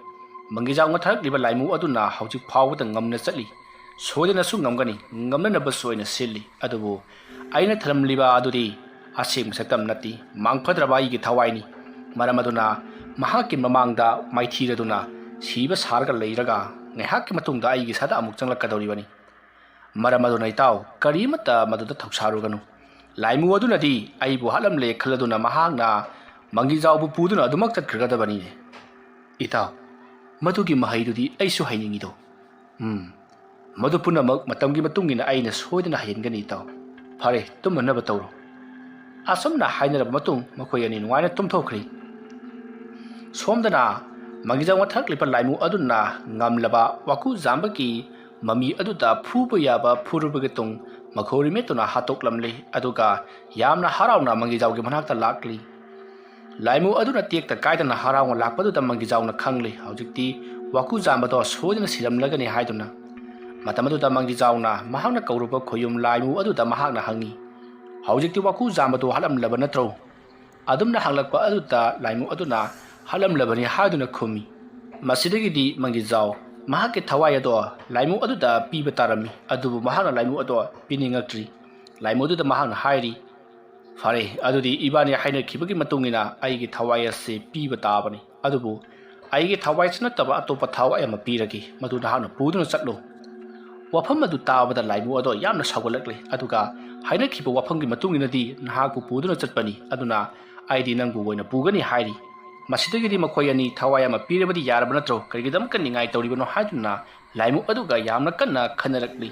ꯃꯪꯒꯤꯖꯥꯎ ꯃꯊꯛꯂꯤꯕ ꯂꯥꯏꯃꯨ ꯑꯗꯨꯅ ꯍꯧꯖꯤꯛ ꯐꯥꯎꯕꯗ ꯉꯝꯅ ꯆꯠꯂꯤ꯫ ꯁꯣꯏꯗꯅꯁꯨ ꯉꯝꯒꯅꯤ, ꯉꯝꯅꯅꯕꯁꯨ ꯑꯩꯅ ꯁꯤꯜꯂꯤ꯫ ꯑꯗꯨꯕꯨ ꯑꯩꯅ ꯊꯝꯂꯝꯂꯤꯕ ꯑꯗꯨꯗꯤ ꯑꯁꯦꯡꯕ ꯁꯛꯇꯝ ꯅꯠꯇꯦ, ꯃꯥꯡꯐꯗ꯭ꯔꯕ ꯑꯩꯒꯤ ꯊꯋꯥꯏꯅꯤ꯫ ꯃꯔꯝ ꯑꯗꯨꯅ ꯃꯍꯥꯛꯀꯤ ꯃꯃꯥꯡꯗ ꯃꯥꯏꯊꯤꯔꯗꯨꯅ ꯁꯤꯕ ꯁꯥꯔꯒ ꯂꯩꯔꯒ ꯉꯥꯏꯍꯥꯛꯀꯤ ꯃꯇꯨꯡꯗ ꯑꯩꯒꯤ ꯏꯁꯥꯗ ꯑꯃꯨꯛ ꯆꯪꯂꯛꯀꯗꯧꯔꯤꯕꯅꯤ꯫ ꯃꯔꯝ ꯑꯗꯨꯅ ꯏꯇꯥꯎ, ꯀꯔꯤꯃꯠꯇ ꯃꯗꯨꯗ ꯊꯧꯁꯥꯔꯨꯒꯅꯨ꯫ ꯂꯥꯏꯃꯨ ꯑꯗꯨꯅꯗꯤ ꯑꯩꯕꯨ ꯍꯥꯠꯂꯝꯂꯦ ꯈꯜꯂꯗꯨꯅ ꯃꯍꯥꯛꯅ ꯃꯪꯒꯤꯖꯥꯎꯕꯨ ꯄꯨꯗꯨꯅ ꯑꯗꯨꯃꯛ ꯆꯠꯈ꯭ꯔꯒꯗꯕꯅꯤꯅꯦ꯫ ꯏꯇꯥꯎ, ꯃꯗꯨꯒꯤ ꯃꯍꯩꯗꯨꯗꯤ ꯑꯩꯁꯨ ꯍꯩꯅꯤꯡꯉꯤꯗꯣ꯫ ꯎꯝ, ꯃꯗꯨ ꯄꯨꯝꯅꯃꯛ ꯃꯇꯝꯒꯤ ꯃꯇꯨꯡ ꯏꯟꯅ ꯑꯩꯅ ꯁꯣꯏꯗꯅ ꯍꯩꯍꯟꯒꯅꯤ ꯏꯇꯥꯎ꯫ ꯐꯔꯦ, ꯇꯨꯝꯅꯅꯕ ꯇꯧꯔꯣ꯫ ꯑꯁꯨꯝꯅ ꯍꯥꯏꯅꯔꯕ ꯃꯇꯨꯡ ꯃꯈꯣꯏ ꯑꯅꯤ ꯅꯨꯡꯉꯥꯏꯅ ꯇꯨꯝꯊꯣꯛꯈ꯭ꯔꯦ꯫ ꯁꯣꯝꯗꯅ ꯃꯪꯒꯤꯖꯥꯎ ꯃꯊꯛ ꯂꯩꯕ ꯂꯥꯏꯃꯨ ꯑꯗꯨꯅ ꯉꯝꯂꯕ ꯋꯥꯀꯨ ꯖꯥꯝꯕꯒꯤ ꯃꯃꯤ ꯑꯗꯨꯗ ꯐꯨꯕ ꯌꯥꯕ ꯐꯨꯔꯨꯕꯒꯤ ꯇꯨꯡ ꯃꯈꯣꯏ ꯃꯦꯠꯇꯨꯅ ꯍꯥꯠꯇꯣꯛꯂꯝꯂꯦ꯫ ꯑꯗꯨꯒ ꯌꯥꯝꯅ ꯍꯔꯥꯎꯅ ꯃꯪꯒꯤꯖꯥꯎꯒꯤ ꯃꯅꯥꯛꯇ ꯂꯥꯛꯂꯤ꯫ ꯂꯥꯏꯃꯨ ꯑꯗꯨꯅ ꯇꯦꯛꯇ ꯀꯥꯏꯗꯅ ꯍꯔꯥꯎꯅ ꯂꯥꯛꯄꯗꯨꯗ ꯃꯪꯒꯤꯖꯥꯎꯅ ꯈꯪꯂꯤ ꯍꯧꯖꯤꯛꯇꯤ ꯋꯥꯀꯨ ꯖꯥꯝꯕꯗꯣ ꯁꯣꯏꯗꯅ ꯁꯤꯔꯝꯂꯒꯅꯤ ꯍꯥꯏꯗꯨꯅ꯫ ꯃꯇꯝ ꯑꯗꯨꯗ ꯃꯪꯒꯤꯖꯥꯎꯅ ꯃꯍꯥꯛꯅ ꯀꯧꯔꯨꯕ ꯈꯣꯌꯨꯝ ꯂꯥꯏꯃꯨ ꯑꯗꯨꯗ ꯃꯍꯥꯛꯅ ꯍꯪꯉꯤ, "ꯍꯧꯖꯤꯛꯇꯤ ꯋꯥꯀꯨ ꯖꯥꯝꯕꯗꯣ ꯍꯥꯠꯂꯝꯂꯕ ꯅꯠꯇ꯭ꯔꯣ?" ꯑꯗꯨꯝꯅ ꯍꯪꯂꯛꯄ ꯑꯗꯨꯗ ꯂꯥꯏꯃꯨ ꯑꯗꯨꯅ ꯍꯥꯠꯂꯝꯂꯕꯅꯤ ꯍꯥꯏꯗꯨꯅ ꯈꯨꯝꯃꯤ꯫ ꯃꯁꯤꯗꯒꯤꯗꯤ ꯃꯪꯒꯤꯖꯥꯎ ꯃꯍꯥꯛꯀꯤ ꯊꯋꯥꯏ ꯑꯗꯣ ꯂꯥꯏꯃꯨ ꯑꯗꯨꯗ ꯄꯤꯕ ꯇꯥꯔꯝꯃꯤ, ꯑꯗꯨꯕꯨ ꯃꯍꯥꯛꯅ ꯂꯥꯏꯃꯨ ꯑꯗꯣ ꯄꯤꯅꯤꯡꯉꯛꯇ꯭ꯔꯤ꯫ ꯂꯥꯏꯃꯨ ꯑꯗꯨꯗ ꯃꯍꯥꯛꯅ ꯍꯥꯏꯔꯤ, "ꯐꯔꯦ, ꯑꯗꯨꯗꯤ ꯏꯕꯥꯅꯤ ꯍꯥꯏꯅꯈꯤꯕꯒꯤ ꯃꯇꯨꯡ ꯏꯟꯅ ꯑꯩꯒꯤ ꯊꯋꯥꯏ ꯑꯁꯤ ꯄꯤꯕ ꯇꯥꯕꯅꯤ꯫ ꯑꯗꯨꯕꯨ ꯑꯩꯒꯤ ꯊꯋꯥꯏꯁꯤ ꯅꯠꯇꯕ ꯑꯇꯣꯞꯄ ꯊꯋꯥꯏ ꯑꯃ ꯄꯤꯔꯒꯦ, ꯃꯗꯨ ꯅꯍꯥꯛꯅ ꯄꯨꯗꯨꯅ ꯆꯠꯂꯨ꯫" ꯋꯥꯐꯝ ꯑꯗꯨ ꯇꯥꯕꯗ ꯂꯥꯏꯃꯨ ꯑꯗꯣ ꯌꯥꯝꯅ ꯁꯥꯎꯒꯠꯂꯛꯂꯦ, ꯑꯗꯨꯒ ꯍꯥꯏꯅꯈꯤꯕ ꯋꯥꯐꯝꯒꯤ ꯃꯇꯨꯡ ꯏꯟꯅꯗꯤ ꯅꯍꯥꯛꯄꯨ ꯄꯨꯗꯨꯅ ꯆꯠꯄꯅꯤ, ꯑꯗꯨꯅ ꯑꯩꯗꯤ ꯅꯪꯕꯨ ꯑꯣꯏꯅ ꯄꯨꯒꯅꯤ ꯍꯥꯏꯔꯤ꯫ ꯃꯁꯤꯗꯒꯤꯗꯤ ꯃꯈꯣꯏ ꯑꯅꯤ ꯊꯋꯥꯏ ꯑꯃ ꯄꯤꯔꯕꯗꯤ ꯌꯥꯔꯕ ꯅꯠꯇ꯭ꯔꯣ? ꯀꯔꯤꯒꯤꯗꯃꯛꯇ ꯅꯤꯡꯉꯥꯏ ꯇꯧꯔꯤꯕꯅꯣ ꯍꯥꯏꯗꯨꯅ ꯂꯥꯏꯃꯨ ꯑꯗꯨꯒ ꯌꯥꯝꯅ ꯀꯟꯅ ꯈꯟꯅꯔꯛꯂꯤ꯫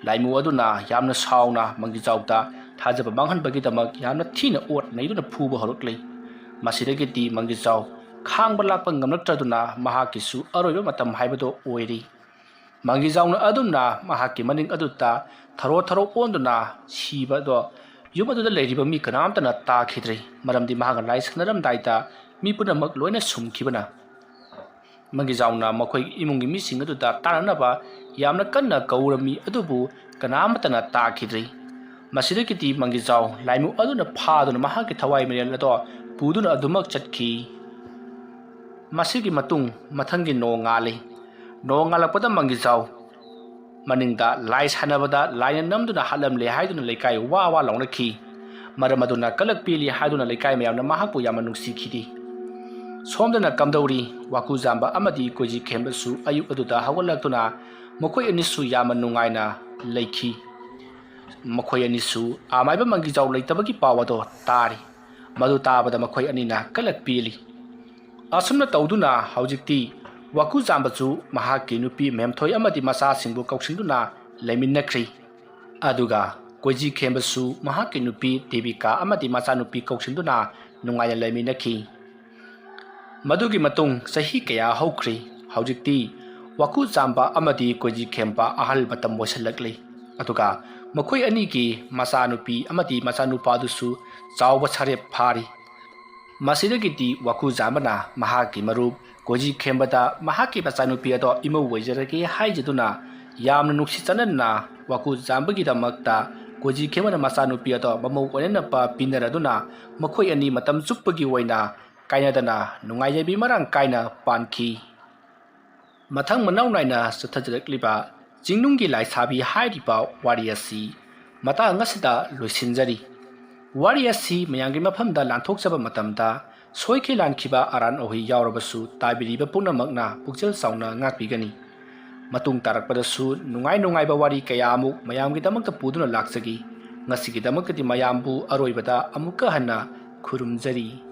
ꯂꯥꯏꯃꯨ ꯑꯗꯨꯅ ꯌꯥꯝꯅ ꯁꯥꯎꯅ ꯃꯪꯒꯤꯖꯥꯎꯗ ꯊꯥꯖꯕ ꯃꯥꯡꯍꯟꯕꯒꯤꯗꯃꯛ ꯌꯥꯝꯅ ꯊꯤꯅ ꯑꯣꯠ ꯅꯩꯗꯨꯅ ꯐꯨꯕ ꯍꯧꯔꯛꯂꯤ꯫ ꯃꯁꯤꯗꯒꯤꯗꯤ ꯃꯪꯒꯤꯖꯥꯎ ꯈꯥꯡꯕ ꯂꯥꯛꯄ ꯉꯝꯂꯛꯇ꯭ꯔꯗꯨꯅ ꯃꯍꯥꯛꯀꯤꯁꯨ ꯑꯔꯣꯏꯕ ꯃꯇꯝ ꯍꯥꯏꯕꯗꯨ ꯑꯣꯏꯔꯤ꯫ ꯃꯪꯒꯤꯖꯥꯎꯅ ꯑꯗꯨꯝꯅ ꯃꯍꯥꯛꯀꯤ ꯃꯅꯤꯡ ꯑꯗꯨꯗ ꯊꯔꯣ ꯊꯔꯣ ꯑꯣꯟꯗꯨꯅ ꯁꯤꯕꯗꯣ ꯌꯨꯝ ꯑꯗꯨꯗ ꯂꯩꯔꯤꯕ ꯃꯤ ꯀꯅꯥꯝꯇꯅ ꯇꯥꯈꯤꯗ꯭ꯔꯤ, ꯃꯔꯝꯗꯤ ꯃꯍꯥꯛꯅ ꯂꯥꯏ ꯁꯥꯟꯅꯔꯝꯗꯥꯏꯗ ꯃꯤ ꯄꯨꯝꯅꯃꯛ ꯂꯣꯏꯅ ꯁꯨꯝꯈꯤꯕꯅ꯫ ꯃꯪꯒꯤꯖꯥꯎꯅ ꯃꯈꯣꯏ ꯏꯃꯨꯡꯒꯤ ꯃꯤꯁꯤꯡ ꯑꯗꯨꯗ ꯇꯥꯟꯅꯅꯕ ꯌꯥꯝꯅ ꯀꯟꯅ ꯀꯧꯔꯝꯃꯤ, ꯑꯗꯨꯕꯨ ꯀꯅꯥꯃꯠꯇꯅ ꯇꯥꯈꯤꯗ꯭ꯔꯤ꯫ ꯃꯁꯤꯗꯒꯤꯗꯤ ꯃꯪꯒꯤꯖꯥꯎ ꯂꯥꯏꯃꯨ ꯑꯗꯨꯅ ꯐꯥꯗꯨꯅ ꯃꯍꯥꯛꯀꯤ ꯊꯋꯥꯏ ꯃꯔꯦꯜ ꯑꯗꯣ ꯄꯨꯗꯨꯅ ꯑꯗꯨꯃꯛ ꯆꯠꯈꯤ꯫ ꯃꯁꯤꯒꯤ ꯃꯇꯨꯡ ꯃꯊꯪꯒꯤ ꯅꯣꯡ ꯉꯥꯜꯂꯤ꯫ ꯅꯣꯡ ꯉꯥꯜꯂꯛꯄꯗ ꯃꯪꯒꯤꯖꯥꯎ ꯃꯅꯤꯡꯗ ꯂꯥꯏ ꯁꯥꯟꯅꯕꯗ ꯂꯥꯏꯅ ꯅꯝꯗꯨꯅ ꯍꯥꯠꯂꯝꯂꯦ ꯍꯥꯏꯗꯨꯅ ꯂꯩꯀꯥꯏ ꯋꯥ ꯋꯥ ꯂꯥꯎꯅꯈꯤ꯫ ꯃꯔꯝ ꯑꯗꯨꯅ ꯀꯂꯛ ꯄꯦꯜꯂꯤ ꯍꯥꯏꯗꯨꯅ ꯂꯩꯀꯥꯏ ꯃꯌꯥꯝꯅ ꯃꯍꯥꯛꯄꯨ ꯌꯥꯝꯅ ꯅꯨꯡꯁꯤꯈꯤꯗꯦ꯫ ꯁꯣꯝꯗꯅ ꯀꯝꯗꯧꯔꯤ? ꯋꯥꯀꯨꯖꯥꯝꯕ ꯑꯃꯗꯤ ꯀꯣꯏꯖꯤꯈꯦꯝꯕꯁꯨ ꯑꯌꯨꯛ ꯑꯗꯨꯗ ꯍꯧꯒꯠꯂꯛꯇꯨꯅ ꯃꯈꯣꯏ ꯑꯅꯤꯁꯨ ꯌꯥꯝꯅ ꯅꯨꯡꯉꯥꯏꯅ ꯂꯩꯈꯤ꯫ ꯃꯈꯣꯏ ꯑꯅꯤꯁꯨ ꯑꯃꯥꯏꯕ ꯃꯪꯒꯤꯖꯥꯎ ꯂꯩꯇꯕꯒꯤ ꯄꯥꯎ ꯑꯗꯣ ꯇꯥꯔꯤ꯫ ꯃꯗꯨ ꯇꯥꯕꯗ ꯃꯈꯣꯏ ꯑꯅꯤꯅ ꯀꯂꯛ ꯄꯦꯜꯂꯤ꯫ ꯑꯁꯨꯝꯅ ꯇꯧꯗꯨꯅ ꯍꯧꯖꯤꯛꯇꯤ ꯋꯥꯀꯨꯖꯥꯝꯕꯁꯨ ꯃꯍꯥꯛꯀꯤ ꯅꯨꯄꯤ ꯃꯦꯝꯊꯣꯏ ꯑꯃꯗꯤ ꯃꯆꯥꯁꯤꯡꯕꯨ ꯀꯧꯁꯤꯟꯗꯨꯅ ꯂꯩꯃꯤꯟꯅꯈ꯭ꯔꯤ꯫ ꯑꯗꯨꯒ ꯀꯣꯏꯖꯤꯈꯦꯝꯕꯁꯨ ꯃꯍꯥꯛꯀꯤ ꯅꯨꯄꯤ ꯗꯦꯕꯤꯀꯥ ꯑꯃꯗꯤ ꯃꯆꯥꯅꯨꯄꯤ ꯀꯧꯁꯤꯟꯗꯨꯅ ꯅꯨꯡꯉꯥꯏꯅ ꯂꯩꯃꯤꯟꯅꯈꯤ꯫ ꯃꯗꯨꯒꯤ ꯃꯇꯨꯡ ꯆꯍꯤ ꯀꯌꯥ ꯍꯧꯈ꯭ꯔꯤ꯫ ꯍꯧꯖꯤꯛꯇꯤ ꯋꯥꯀꯨꯖꯥꯝꯕ ꯑꯃꯗꯤ ꯀꯣꯏꯖꯤꯈꯦꯝꯕ ꯑꯍꯜ ꯃꯇꯝ ꯑꯣꯏꯁꯤꯜꯂꯛꯂꯤ꯫ ꯑꯗꯨꯒ ꯃꯈꯣꯏ ꯑꯅꯤꯒꯤ ꯃꯆꯥꯅꯨꯄꯤ ꯑꯃꯗꯤ ꯃꯆꯥꯅꯨꯄꯥꯗꯨꯁꯨ ꯆꯥꯎꯕ ꯁꯥꯔꯦꯞ ꯐꯥꯔꯤ꯫ ꯃꯁꯤꯗꯒꯤꯗꯤ ꯋꯥꯀꯨꯖꯥꯝꯕꯅ ꯃꯍꯥꯛꯀꯤ ꯃꯔꯨꯞ ꯀꯣꯏꯖꯤꯈꯦꯝꯕꯗ ꯃꯍꯥꯛꯀꯤ ꯃꯆꯥꯅꯨꯄꯤ ꯑꯗꯣ ꯏꯃꯧ ꯑꯣꯏꯖꯔꯒꯦ ꯍꯥꯏꯖꯗꯨꯅ ꯌꯥꯝꯅ ꯅꯨꯡꯁꯤ ꯆꯥꯟꯅꯅ ꯋꯥꯀꯨꯖꯥꯝꯕꯒꯤꯗꯃꯛꯇ ꯀꯣꯏꯖꯤꯈꯦꯝꯕꯅ ꯃꯆꯥꯅꯨꯄꯤ ꯑꯗꯣ ꯃꯃꯧ ꯑꯣꯏꯅꯅꯕ ꯄꯤꯅꯔꯗꯨꯅ ꯃꯈꯣꯏ ꯑꯅꯤ ꯃꯇꯝ ꯆꯨꯞꯄꯒꯤ ꯑꯣꯏꯅ ꯀꯥꯏꯅꯗꯅ ꯅꯨꯡꯉꯥꯏ ꯌꯥꯏꯕꯤ ꯃꯔꯥꯡ ꯀꯥꯏꯅ ꯄꯥꯟꯈꯤ꯫ ꯃꯊꯪ ꯃꯅꯥꯎ ꯅꯥꯏꯅ ꯆꯠꯊꯖꯔꯛꯂꯤꯕ ꯆꯤꯡꯅꯨꯡꯒꯤ ꯂꯥꯏꯁꯥꯕꯤ ꯍꯥꯏꯔꯤꯕ ꯋꯥꯔꯤ ꯑꯁꯤ ꯃꯇꯥꯡ ꯑꯁꯤꯗ ꯂꯣꯏꯁꯤꯟꯖꯔꯤ꯫ ꯋꯥꯔꯤ ꯑꯁꯤ ꯃꯌꯥꯝꯒꯤ ꯃꯐꯝꯗ ꯂꯥꯟꯊꯣꯛꯆꯕ ꯃꯇꯝꯗ ꯁꯣꯏꯈꯤ ꯂꯥꯟꯈꯤꯕ ꯑꯔꯥꯟ ꯑꯍꯣꯏ ꯌꯥꯎꯔꯕꯁꯨ ꯇꯥꯕꯤꯔꯤꯕ ꯄꯨꯝꯅꯃꯛꯅ ꯄꯨꯛꯆꯦꯜ ꯆꯥꯎꯅ ꯉꯥꯛꯄꯤꯒꯅꯤ꯫ ꯃꯇꯨꯡ ꯇꯥꯔꯛꯄꯗꯁꯨ ꯅꯨꯡꯉꯥꯏ ꯅꯨꯡꯉꯥꯏꯕ ꯋꯥꯔꯤ ꯀꯌꯥ ꯑꯃꯨꯛ ꯃꯌꯥꯝꯒꯤꯗꯃꯛꯇ ꯄꯨꯗꯨꯅ ꯂꯥꯛꯆꯒꯦ꯫ ꯉꯁꯤꯒꯤꯗꯃꯛꯇꯗꯤ ꯃꯌꯥꯝꯕꯨ ꯑꯔꯣꯏꯕꯗ ꯑꯃꯨꯛꯀ ꯍꯟꯅ ꯈꯨꯔꯨꯝꯖꯔꯤ꯫